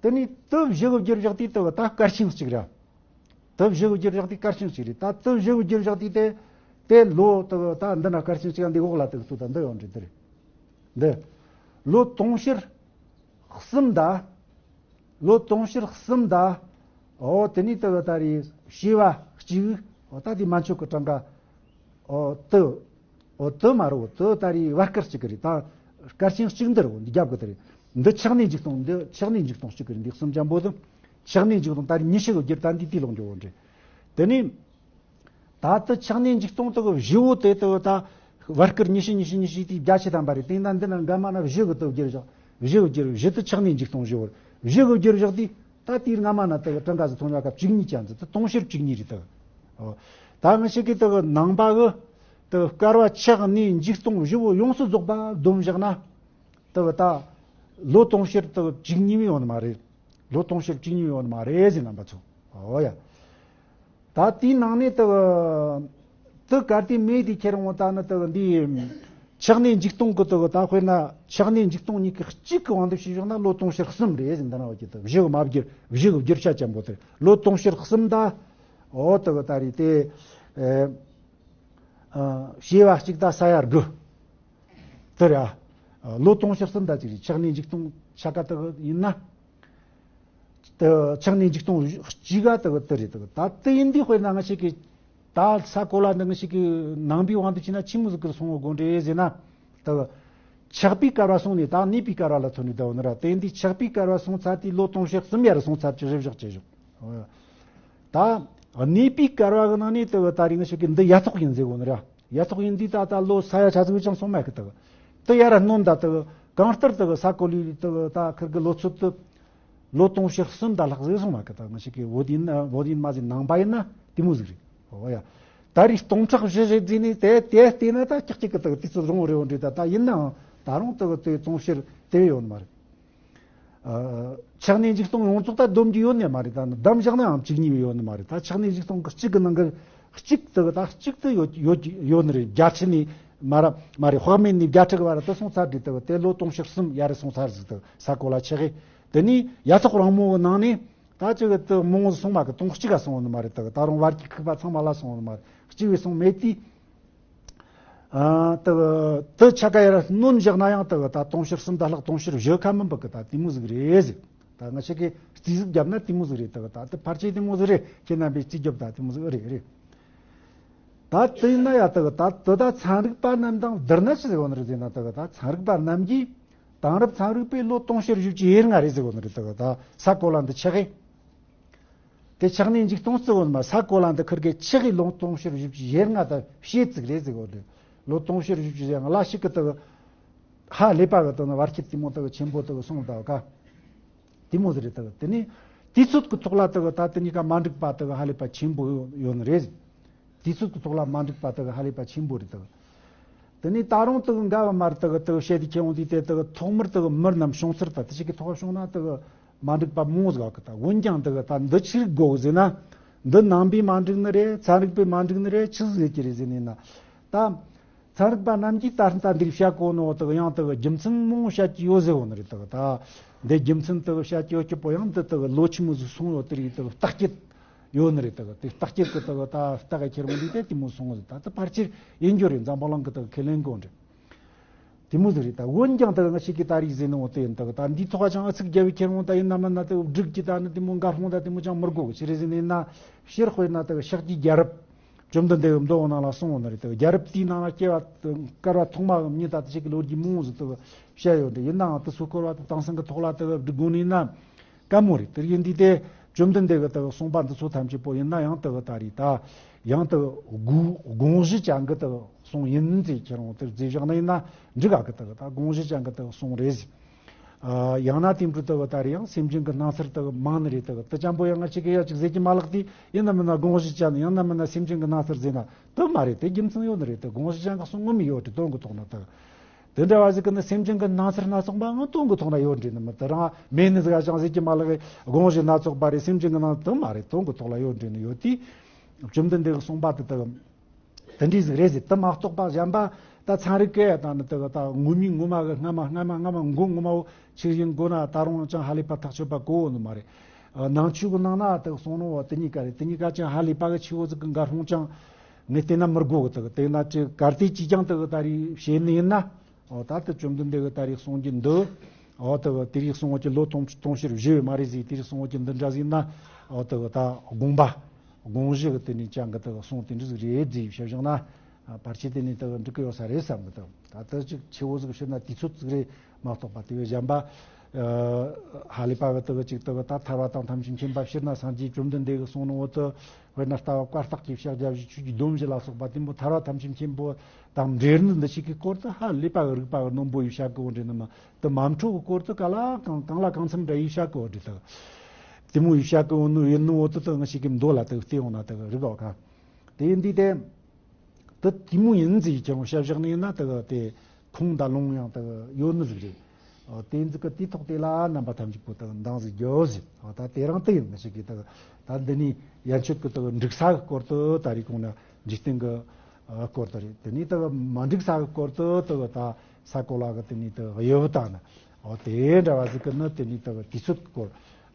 དེ་ནས་དུ་བཞི་གི་རྒྱུ་བཞག་དུས་དུ་ད་སྐར་ཆེན་གཅིག་ར། དུ་བཞི་གི་རྒྱུ་བཞག་དུས་སྐར་ཆེན་གཅིག་རེད། ད་དུ་བཞི་གི་རྒྱུ་བཞག་དུས་དེ། དེ་ལོ་དུ་ད་འདི་ན་སྐར་ཆེན་གཅིག་འདི་འོག་ལ་དུ་དུ་ད་འདི་ཡོད་འདྲི་དེ་རེད། འདི། ལོ་དུང་ཕྱུར་གསུམ་ད། ལོ་དུང་ཕྱུར་གསུམ་ད། ཨོ་དེ་ནས་དུ་ད་རེ་བྱེ་བ་གཅིག་ཨོ་ད་དེ་མན་ཆོད་གི་གྲངས་ཀ་ཨོ་དུ། ཨོ་དུ་མ་རོ་དུ་ད་རེ་བར་སྐལ་གཅིག་གི་རེད། ད་སྐར་ཆེན་གཅིག་འདི་རོ་འདི་རྒྱབ་གི་དེ་རེད། འདི་ཆགས་གནས་འཇིག་སྟོང་འདི་ཆགས་གནས་འཇིག་སྟོང་གཅིག་གི་རེད། འདི་གསུམ་ཅན་པོ་དུ་ཆགས་གནས་འཇིག་སྟོང་ད་རེ་ཉི་ཤུ་གི་རྒྱུ་ད་འདི་དེ་ལོག་འགྱོ་འོ་འདྲི། དེ་ནས། ད་ལྟ་ཆགས་གནས་འཇིག་སྟོང་དག་བཞི་བོ་དེ་དག་ད་བར་སྐལ་ཉི་ཤུ་ཉི་ཤུ་ཉི་ཤུ་དེ་བརྒྱ་ཆ་ཐམ་པ་རེད། དེ་ན་འདི་ན་འགའ་མ་ན་བཞི་གི་དུ་བསྒྱུར་བཞག་བཞི་གི་བསྒྱུར་བཞི་དུ་ཆགས་གནས་འཇིག་སྟོང་བཞི་བོ་བཞི་གི་བསྒྱུར་བཞག་དེ་ད་དེའི་སྔ་མ་ན་དག་གྲངས་ཀ་ཟི་ཐོང་ཡ་སྐབས་བཅུ་གཉིས་ཅན་ཟི་དུ་དུང་ཕྱུར་བཅུ་གཉིས་རེད་དག་ད་ང་ཞིག་གི་དག་ནང་པ་གི་དག་བསྐལ་བ་ཆགས་གནས་འཇིག་སྟོང་བཞི་བོ་ཡོངས་སུ་རྫོགས་པ་བསྡོམས་བཞག་ན། དག་ད་ལོ་དུང་ཕྱུར་དག་བཅུ་གཉིས་ཡོང་ནི་མ་རེད། ལོ་དུང་ཕྱུར་བཅུ་གཉིས་ཡོང་ནི་མ་རེད་ཟེར་རྣམ་པ་ཚོ། ཨོ་ཡ། ད་དེའི་ནང་ནས་དག་དུ་གར་དེ་མེད་དེ་ཁྱེར་འོང་ད་ནི་དག་འདི་ཆགས་གནས་འཇིག་སྟོང་གི་དག་ད་དཔེར་ན་ཆགས་གནས་འཇིག་སྟོང་གཉིས་ཀྱི་གཅིག་གི་དབང་དུ་བྱས་བཞག་ན་ལོ་དུང་ཕྱུར་གསུམ་རེད་ཟེར། འདི་ན་འོ་ཀྱི་དག་བཞི་གི་མ་བསྒྱུར་བཞི་གི་བསྒྱུར་བྱ་ཅན་པོ་དེ་ལོ་དུང་ཕྱུར་གསུམ་ད། ཨོ་དག་ད་རེད་དེ། ཨ། བྱེ་བ་གཅིག་དང་ས་ཡ་དགུ། དེ་རེད་ཨ། ལོ་དུང་ཕྱུར་གསུམ་དང་གཅིག་རེད། ཆགས་གནས་འཇིག་སྟོང་ཆ་ག་དག་ཡིན་ན། དེ་ཆགས་གནས་འཇིག་སྟོང་གཅིག་ག་དག་དེ་རེད་དག་ད་དེ་ཡིན་དུས་དཔེར་ན་ང་ཞིག་གིས་ད་ས་གོ་ལ་འདི་ང་ཞིག་གི་ནང་པའི་དབང་དུ་བྱས་ན་ཆི་མོ་ཟིག་གི་སོང་བ་དགོས་འདྲེ་ཟེར་ན། དག་ཆགས་པའི་སྐལ་བ་སོང་ནས་ད་གནས་པའི་སྐལ་བ་ལ་ཐོན་ནས་བསྡད་ཡོད་ནི་ར། དེ་ཡིན་དུས་ཆགས་པའི་སྐལ་བ་སོང་ཚར་དུས་ལོ་དུང་ཕྱུར་གསུམ་ཡར་སོང་ཚར་གྱི་རེ་བཞག་བྱེད་བཞག་ད། གནས་པའི་སྐལ་བ་གི་ནང་ནས་དེ་ད་རིང་ཞིག་གི་འདི་ཡ་ཐོག་ཡིན་ཟེར་གོ་ནི་ར། ཡ་ཐོག་ཡིན་དུས་ད་ད་ལོ་ས་ཡ་ཆ་ཟིག་ཅང་སོང་མ་གི་དེ། དེ་ཡ་ར་སྣོན་ད་དེ་གང་ལྟར་དེ་ས་གོ་ལི་དེ་ད་ཁིར་གི་ལོ་ཚོད་དེ་ལོ་དུང་ཕྱུར་གསུམ་ད་ལྷག་ཟིག་སོང་མ་གི་དེ། ང་ཞིག་གི་བོད་ཡིན་བོད་ཡིན་མ་ཟིག་ནང་པ་ཡིན་ན་དེ་མོ་ཟིག་རེད། ཨོ་ཡ། ད་རིང་སྟོང་ཕྲག་བཞི་ཞིག་ཟིག་ནས་དེ་དེ་བལྟས་ན་ད་ཀྱག་ཀྱག་གི་དེ་དུས་ཚོད་རིང་བོ་རེད་བོ་འདྲི། ད་ད་ཡིན་ནའང་ད་རུང་དེ་དེ་དུང་ཕྱུར་དེ་ཡོད་ནི་མ་རེད། ཆགས་གནས་འཇིག་སྟོང་ཡོངས་རྫོགས་ད་བསྡོམས་རྒྱུ་ཡོད་ནི་མ་རེད། ད་བསྡོམས་བཞག་ན་ཡང་བཅུ་གཉིས་ཡོད་ནི་མ་རེད། ད་ཆགས་གནས་འཇིག་སྟོང་གི་གཅིག་གི་ནང་གི་གཅིག་དེ་ད་གཅིག་དེ་ཡོད་ཡོད་ཡོད་ནི་རེད། བརྒྱ་ཆ་ནས་མ་ར་མ་རེད། དཔག་མེད་ནས་བརྒྱ་ཕྲག་བར་དུ་སོང་ཚར་དུས་དེ་དེ་ལོ་དུང་ཕྱུར་གསུམ་ཡར་སོང་ཚར་ཟིག་དེ་ས་གོ་ལ་ཆགས་གི་དེ་ནས་ཡ་ཐོག་རིང་མོ་གི་ནང་ནས་ད་ཅིག་དེ་མང་བོ་སོང་མ་གི་དུང་གཅིག་ག་སོང་ནི་མ་རེད། དེ་ད་རུང་བར་གྱི་ཁུག་པ་ཚང་མ་ལ་སོང་ནི་མ་རེད། གཅིག་བས་སོང་མེད་དུས། ཨ། དེ་དེ་ཆ་ག་ཡར་སྣོན་བཞག་ན་ཡང་དེ་ད་དུང་ཕྱུར་གསུམ་ད་ལྷག་དུང་ཕྱུར་བཞི་ཁ་མིན་པ་གི་ད་དེ་མོ་ཟིག་རེད་ཟེར། ད་ང་ཞིག་གིས་རྩིས་ཟིག་བརྒྱབ་ན་དེ་མོ་ཟིག་རེད། དེ་ད་དེ་ཕལ་ཆེར་དེ་མོ་ཟིག་རེད། ཁྱེད་རྣམ་པས་རྩིས་བརྒྱབ་ད་དེ་མོ་ཟིག་རེད་རེད། ད་དེ་ཡིན་ན་ཡ་དེ་ད་དེ་ད་ཚན་རིག་པ་རྣམས་དང་བསྡུར་ན་ཅི་ཟེར་གོ་ནི་རེད་ཟེར་ན། དེ་ད་ཚན་རིག་པ་རྣམས་ཀྱིས་དེང་རབས་ཚན་རིག་པའི་ལོ་དུང་ཕྱུར་བཞི་བཅུ་ཞེ་ལྔ་རེད་ཟེར་གོ་ནི་རེད། དེ་ད་ས་གོ་ལ་འདི་ཆགས་གི་དེ་ཆགས་གནས་འཇིག་སྟོང་བརྩི་བོ་ནི་མ་ས་གོ་ལ་འདི་ཁིར་གི་ཆགས་གི་ལོ་དུང་ཕྱུར་བཞི་བཅུ་ཞེ་ལྔ་དང་ཕྱེད་ཙིག་རེད་ཟེར་གོ་དེ། ལོ་དུང་ཕྱུར་བཞི་བཅུ་ཞེ་ལྔ་ལ་ཞིག་གི་དག་ཧ་ལས་པ་གི་དག་ནི་བར་ཁྱད་དེ་མོ་དག་ཆེན་པོ་དག་སོང་དག་ག་དེ་མོ་ཟིག་རེད་དག་དེ་ནི་དུས་ཚོད་ཀྱི་ཐོག་ལ་དག་ད་དེ་གཉིས་ཀ་མ་འགྲིག་པ་དག་ཧ་ལས་པ་ཆེན་པོ་ཡོད་ནི་རེད། དུས་ཚོད་ཀྱི་ཐོག་ལ་མ་འགྲིག་པ་དག་ཧ་ལས་པ་ཆེན་པོ་རེད་དག་དེ་ནས་ད་རུང་དག་འགལ་བ་མ་རེད་དག་དག་བཤད་དེ་ཁྱེད་འོང་དུས་དེ་དག་ཐོག་མར་དག་མི་རྣམས་བྱུང་ཚུལ་དང་དེ་ཞིག་གི་ཐོག་བྱུང་ན་དག་མ་འགྲིག་པ་མང་ཟིག་གི་ད། འོན་ཀྱང་དག་ད་འདི་ཆི་རིགས་དགོས་ཟེར་ན། འདི་ནང་པའི་མ་འགྲིག་ནི་རེད། ཚན་རིག་པའི་མ་འགྲིག་ནི་རེད། ཆི་ཟིག་ཟེར་གྱི་རེད་ཟེར་ནས་ན། ད་ཚན་རིག་པ་རྣམས་ཀྱིས་ད་ད་འདིར་བཤད་གོ་ནོ་དག་ཡང་དག་རྒྱུ་མཚན་མང་བོ་བཤད་ཀྱི་ཡོད་ཟེར་གོ་ནི་རེད་དག་ད་འདི་རྒྱུ་མཚན་དག་བཤད་ཀྱི་ཡོད་ཀྱི་པོ་ཡང་འདི་དག་ལོ་ཆི་མོ་ཟིག་སོང་ཡོད་དེ་རིགས་དག་བརྟག་དཔྱད་ཡོད་ནི་རེད་དག་དེ་བརྟག་དཔྱད་ཀྱི་དག་ད་བརྟག་ག་ཁྱེར་འོང་དུས་དེ་དེ་མོ་སོང་ཟིག་ད་དེ་ཕལ་ཆེར་ཡིན་རྒྱུ་རེད། འཛམ་བུ་གླིང་གི་དག་ཁས་ལེན་གོ་འདྲ། དེ་མོ་ཟིག་རེད་ད། འོན་ཀྱང་དག་ང་ཞིག་གིས་ད་རིག་ཟིན་ནོ་དེ་ཡིན་དག་ད་འདིའི་ཐོག་ཅང་ཨ་ཚིག་རྒྱབ་ཁྱེར་འོང་ད་ཡིན་ནམ་ན་དེ་སྒྲིག་གི་ད་ནི་དེ་མོ་འགའ་ཧོང་ད་དེ་མོ་ཅང་མི་དགོ་གི་ཆི་རེད་ཟེར་ནས་ན། ཕྱིར་དཔེར་ན་དག་ཤཱཀྱའི་རྒྱལ་རབས་བཅོམ་ལྡན་འདས་མདོ་ནང་ལ་གསུངས་ཡོད་ནི་རེད་དག་རྒྱལ་རབས་དེའི་ནང་ལ་སྐྱེ་བ་སྐལ་བ་ཐོག་མ་གི་མྱི་ད་དེ་ཞིག་གི་ལོ་རྒྱུས་མང་བོ་ཟིག་དག་བཤད་ཡོད་འདྲ། ཡིན་ནའང་དེ་ཚོ་སྐོར་བ་དེ་དེང་སང་གི་ཐོག་ལ་དག་སྒྲིག་དགོས་ནི་ཡིན་ན། དཀའ་མོ་རེད། དེ་ཡིན་དུས་དེ་བཅོམ་ལྡན་འདས་ཀྱི་དག་གསུངས་པ་འདི་ཚོ་ཐམས་ཅད་པོ་ཡིན་ན་ཡང་དག་ད་རེད་ད། ཡང་དག་དགོངས་དགོངས་གཞི་ཅན་གྱི་དག་གསུང་ཡིན་ཟེར་ཁྱེར་འོང་དེར་རྫས་བཞག་ན་ཡིན་ན་འགྲིག་ག་གི་དག་ད་དགོངས་གཞི་ཅན་གྱི་དག་གསུང་རེད་ཟེར། ཡང་ན་དེ་འཕྲོ་དག་ད་རེ་ཡང་སེམས་ཅན་གྱི་སྣང་ཚུལ་དག་མང་ནི་རེད། དག་དེ་ཅན་པོ་ཡང་ང་ཅིག་གི་ཡ་ཅིག་ཟེར་གྱི་མ་ལག་དེ་ཡིན་ན་མིན་ན་དགོངས་གཞི་ཅན་ཡང་ན་མིན་ན་སེམས་ཅན་གྱི་སྣང་ཚུལ་ཟེར་ན་དེ་མ་རེད། དེ་རྒྱུ་མཚན་ཡོད་ནི་རེད། དེ་དགོངས་གཞི་ཅན་གྱི་གསུང་ངོ་མི་ཡོད་དེ་དོན་གྱི་ཐོག་ན་དག་དེ་འདྲ་བ་ཟིག་གི་ནི་སེམས་ཅན་གྱི་སྣང་ཚུལ་སྣ་ཚོགས་པ་ང་དོན་གྱི་ཐོག་ན་ཡོད་འདྲེ་ནི་མི་དེ་རང་མེད་ནི་ཟིག་ཅང་ཟེར་གྱི་མ་ལག་གི་དགོངས་གཞི་སྣ་ཚོགས་པ་རེད། སེམས་ཅན་གྱི་སྣང་དེ་མ་རེད། དོན་གྱི་ཐོག་ལ་ཡོད་འདྲེ་ནི་ཡོད་དེ། བཅོམ་ལྡན་འདས་ཀྱི་གསུངས་པ་དེ་དག་དེ་འདྲའི་ཟིག་རེད་ཟེར། དེ་མ་གཏོགས་པ་གཞན་པ་ད་ཚན་རིག་གི་དང་ནི་དེ་གི་ད་ངོ་མའི་ངོ་མ་གི་སྔ་མ་སྔ་མ་སྔ་མ་མགོ་ངོ་མ་བོ་ཆི་ཡིན་དགོས་ན་ད་རུང་ཅང་ཧ་ལས་པ་ཐག་ཆོད་པ་གོ་ནི་མ་རེད། ཨ་ནང་ཆོས་གི་ནང་ན་དེ་གི་གསུང་ནོ་བ་དེ་གཉིས་ཀ་རེད། དེ་གཉིས་ཀ་ཅང་ཧ་ལས་པ་གི་ཆེ་བོ་ཟིག་གི་འགའ་སོང་ཅང་ངས་བལྟས་ན་མི་དགོས་གི། དེ་གི་དེ་ན་ཅི་གར་དེ་ཅི་ཅང་དེ་གི་ད་རེས་བཤད་ནི་ཡིན་ན། འོ་ད་ལྟ་བཅོམ་ལྡན་འདས་ཀྱི་ད་རེས་གསུང་གི་འདི། འོ་དེ་གི་དེ་རིགས་གསུང་བ་གི་ལོ་དུང་དུང་ཕྱུར་བཞི་ཡོད་མ་རེད་ཟིག་དེ་རིགས་གསུང་བ་གི་འདི་འདྲ་ཟིག་ན། འོ་དེ་གི་ད་དགོངས་པ། དགོངས་གཞི་གི་དེ་ནས་ཅང་གི་དེ་གི་གསུང་དེ་འདྲ་ཟིག་རེད་ཟིག་བཤད་བཞག་ན། ཕལ་ཆེར་དེ་ནས་དེ་གི་འགྲིག་གི་ཡོད་ས་རེད་བསམ་གི། དེ་ད་ལྟ་ཅིག་ཆེ་བོ་ཟིག་བཤད་ན་དུས་ཚོད་ཟིག་རེད་མ་གཏོགས་པ། དེ་བས་གཞན་པ་ཧ་ལས་པ་གི་དེ་གི་ཅིག་དེ་གི་ད་ཐར་པ་དང་ཐམས་ཅད་མཁྱེན་པ་ཕྱིར་ན་སངས་རྒྱས་བཅོམ་ལྡན་འདས་ཀྱི་གསུང་ནོ་འོ་དེ། དཔེར་ན་ལྟ་བ་བཀའ་རྟགས་ཀྱི་ཕྱག་རྒྱ་བཞི་ཆོས་ཀྱི་སྡོམ་བཞི་ལ་སོགས་པ་དེ་མོ་ཐར་པ་ཐམས་ཅད་མཁྱེན་པོ་དང་འབྲེལ་ནི་འདི་ཞིག་གི་སྐོར་དུ་ཧ་ལས་པ་རིགས་པ་རྣོན་པོ་ཡིས་བཤད་གི་འོ་འདྲེ་ནི་མ་དུ་མ་འཕྲོ་གི་སྐོར་དུ་ག་ལ་གང་གང་ལ་གང་འཚམ་འདྲ་ཡིས་བཤད་གི་འོ་འདྲེ་དུ། དེ་མོ་ཡིས་བཤད་གི་འོ་ནུ་ཡིན་ནི་འོ་དུ་དུ་ང་ཞིག་གི་མདོ་ལ་དུ་བལྟས་འོང་ན་དུ་རིག་འོ་ག་དེ་ཡིན་དུས་དེ། དུ་དེ་མོ་ཡིན་ཟིག་ཀྱང་བཤད་བཞག་ནི་ཡིན་ན་དུ་དེ་ཁུངས་དང་ལུང་ཡང་དུ་ཡོད་ནི་ཟིག་རེད། དེ་ཟིག་གི་དེའི་ཐོག་དེ་ལ་རྣམ་པ་ཐམས་ཅད་པོ་དག་འདང་ཟིག་རྒྱོ་ཟིག་ད་དེ་རང་དེ་ཡིན་མི་ཞིག་གིས་དག་ད་འདི་ནི་ཡན་ཆོད་ཀྱི་དག་འགྲིག་ས་གི་སྐོར་དུ་ད་རེས་གོང་ན་འཇིག་རྟེན་གྱི་སྐོར་དུ་རེད། དེ་ནི་དག་མ་འགྲིག་ས་གི་སྐོར་དུ་དག་ད་ས་གོ་ལ་གི་དེ་ནི་དག་དབྱིབས་དང་ན་འོ་དེ་འདྲ་བ་ཟིག་གི་ནི་དེ་ནི་དག་དུས་ཚོད་ཀྱི་སྐོར་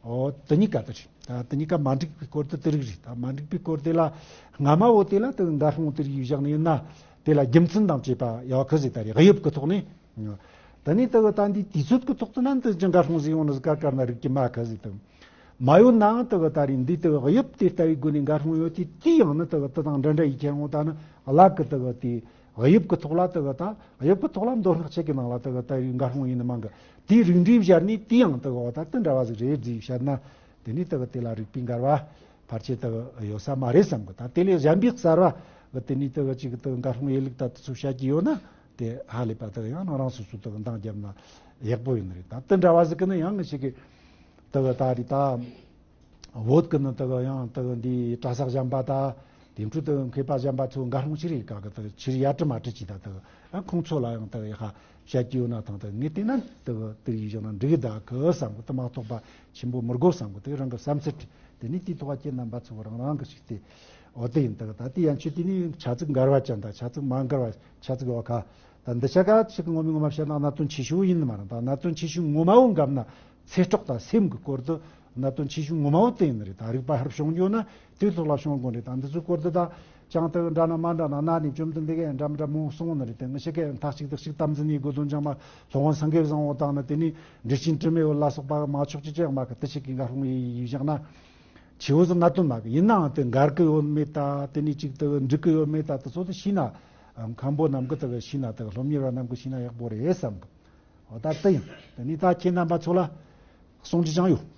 འོ་དེ་གཉིས་ཀ་དུ་རེད། ད་དེ་གཉིས་ཀ་མ་འགྲིག་པའི་སྐོར་དུ་དེ་རིགས་རེད། ད་མ་འགྲིག་པའི་སྐོར་དེ་ལ་སྔ་མ་འོ་དེ་ལ་དག་འགའ་ཧྲོང་དེ་རིགས་བཞག་ནས་ཡིན་ན་དེ་ལ་རྒྱུ་མཚན་དང་བཅས་པ་ཡོད་གི་ཟིག་ད་རེད་དབྱིབས་ཀྱི་ཐོག་ནས། ད་ནི་དེ་གི་ད་འདི་དུས་ཚོད་ཀྱི་ཐོག་ཏུ་ན་འདི་ཅི་འགའ་ཧྲོང་ཟིག་ཡོང་ནི་ཟིག་ག་གར་ན་རིག་གི་མ་ཁ་ཟིག་དང་། མ་ཡོད་ནའང་དེ་གི་ད་རིང་འདི་དེ་གི་དབྱིབས་དེ་ལྟ་བུའི་སྒོ་ནས་འགའ་ཧྲོང་ཡོད་དེ་དེ་ཡང་ནི་དེ་གི་དེ་དང་འདྲ་འདྲ་ཡི་ཁྱེད་ངོ་ད་ནི་བླ་གི་དེ་གི་དེ་དབྱིབས་ཀྱི་ཐོག་ལ་དེ་གི་ད་དབྱིབས་ཀྱི་ཐོག་ལ་མདོ་སྔགས་ཆེ་གི་ནང་ལ་དེ་གི་ད་རིང་འགའ་ཧྲོང་ཡིན་ནི་མང་གི་དེ་རིགས་འདྲའི་བཞག་ནས་དེ་ཡང་དེ་གི་འོ་ད་དེ་འདྲ་བ་ཟིག་རེད་ཟིག་བཤད་ན་དེ་ནི་དེ་གི་དེ་ལ་རིག་པའི་འགལ་བ་ཕལ་ཆེར་དེ་གི་ཡོད་ས་མ་རེད་བསམ་གི། ད་དེ་ལས་གཞན་པའི་གསར་བ་གི་དེ་ནི་དེ་གི་ཅིག་དེ་གི་འགའ་ཧྲོང་ཡེ་ལུགས་ད་དེ་ཚོ་བཤད་ཀྱི་ཡོད་ན། དེ་ཧ་ལས་པ་དག་ཡང་ན་རང་སོ་སོ་དག་འདང་བརྒྱབ་ན་ཡག་པོ་ཡིན་ནི་རེད། ད་དེ་འདྲ་བ་ཟིག་གི་ནི་ཡང་ངི་ཞིག་གི་དག་ད་རི་ད་བོད་གི་ནི་དག་ཡང་དག་འདི་གྲྭ་ས་གཞན་པ་ད་དེ་འཕྲུལ་དག་མཁས་པ་གཞན་པ་ཚོ་འགའ་ཧྲོང་ཆི་རེད་ག་གི་དག་ཆི་རེད་ཡ་བྲི་མ་བྲི་ཅི་ད་དག་ཨ་ཁོང་ཚོ་ལ་ཡང་དག་ཡ་ཧ་བཤད་ཀྱི་ཡོད་ན་ཐང་དག་ངས་བལྟས་ན་དག་དེ་ཡིས་བཞག་ན་འགྲིག་གི་ད་གི་བསམ་གི། དེ་མ་གཏོགས་པ་ཆེན་པོ་མི་དགོས་བསམ་གི། དེ་རང་གི་བསམ་ཚུལ་དེ་ནི་དེའི་ཐོག་ཁྱེད་རྣམ་པ་ཚོ་རང་རང་གི་ཞིག་དེ་འོ་དེ་ཡིན་དག་ད་དེ་ཡན་ཆོད་དེ་ནི་ཆ་ཚིག་འགལ་བ་ཅན་ད་ཆ་ཚིག་མ་འགལ་བ་ཆ་ཚིག་འོ་ཁ། ད་འདི་ཆ་ག་ཅིག་ངོ་མ་ངོ་མ་བཤད་ན་གནད་དོན་ཆེ་ཤོས་ཡིན་མ་རེད། ད་གནད་དོན་ཆེ་ཤོས་ངོ་མ་བོ་འགབ་ན་ཚེ་སྲོག་དང་སེམས་ཀྱི་སྐོར་དུ་གནད་དོན་ཆེ་ཤོས་ངོ་མ་བོ་དེ་ཡིན་རེད། ད་རིག་པ་ཧར་བྱུང་རྒྱུ་ན་དེའི་ཐོག་ལ་བྱུང་དགོས་རེད། ད་འདི་ཚོའི་སྐོར་དུ་ད་ཅང་དུ་འདྲ་ན་མ་འདྲ་ན་ན་ནི་བཅོམ་ལྡན་འདས་ཀྱིས་འདྲ་མི་འདྲ་མང་བོ་གསུངས་ནི་རེད། དེ་ངི་ཞིག་གིས་མཐའ་གཅིག་ཏུ་གཅིག་དམ་འཛིན་ཡེ་དགོས་དོན་ཅང་མ་སློབ་དཔོན་སངས་རྒྱས་བཟང་བོ་དང་ནི་དེ་ནི་འགྲེལ་ཆེན་དྲི་མེད་བོ་ལ་སོགས་པ་མ་ཆོག་ཅི་ཅང་མ་གི་དེ་ཞིག་གིས་འགའ་ཧྲོང་ཡེ་ཡིས་བཞག་ན། ཆེ་བོ་ཟིག་གནད་དོན་མ་གི་ཡིན་ནའང་དེ་འགལ་གི་ཡོད་མེད་ད་དེ་ནི་གཅིག་དེ་འགྲིག་གི་ཡོད་མེད་ད་དེ་ཚོ་དེ་ཤེས་ན་མཁན་པོ་རྣམས་ཀྱི་དེ་གི་ཤེས་ན་དེ་གི་སློབ་གཉེར་བ་རྣམས་ཀྱི་ཤེས་ན་ཡག་པོ་རེད་བསམ་གི། འོ་ད་དེ་ཡིན། དེ་ནི་ད་ཁྱེད་རྣམ་པ་ཚོ་ལ་གསུང་རྒྱུ་ཅང་ཡོད།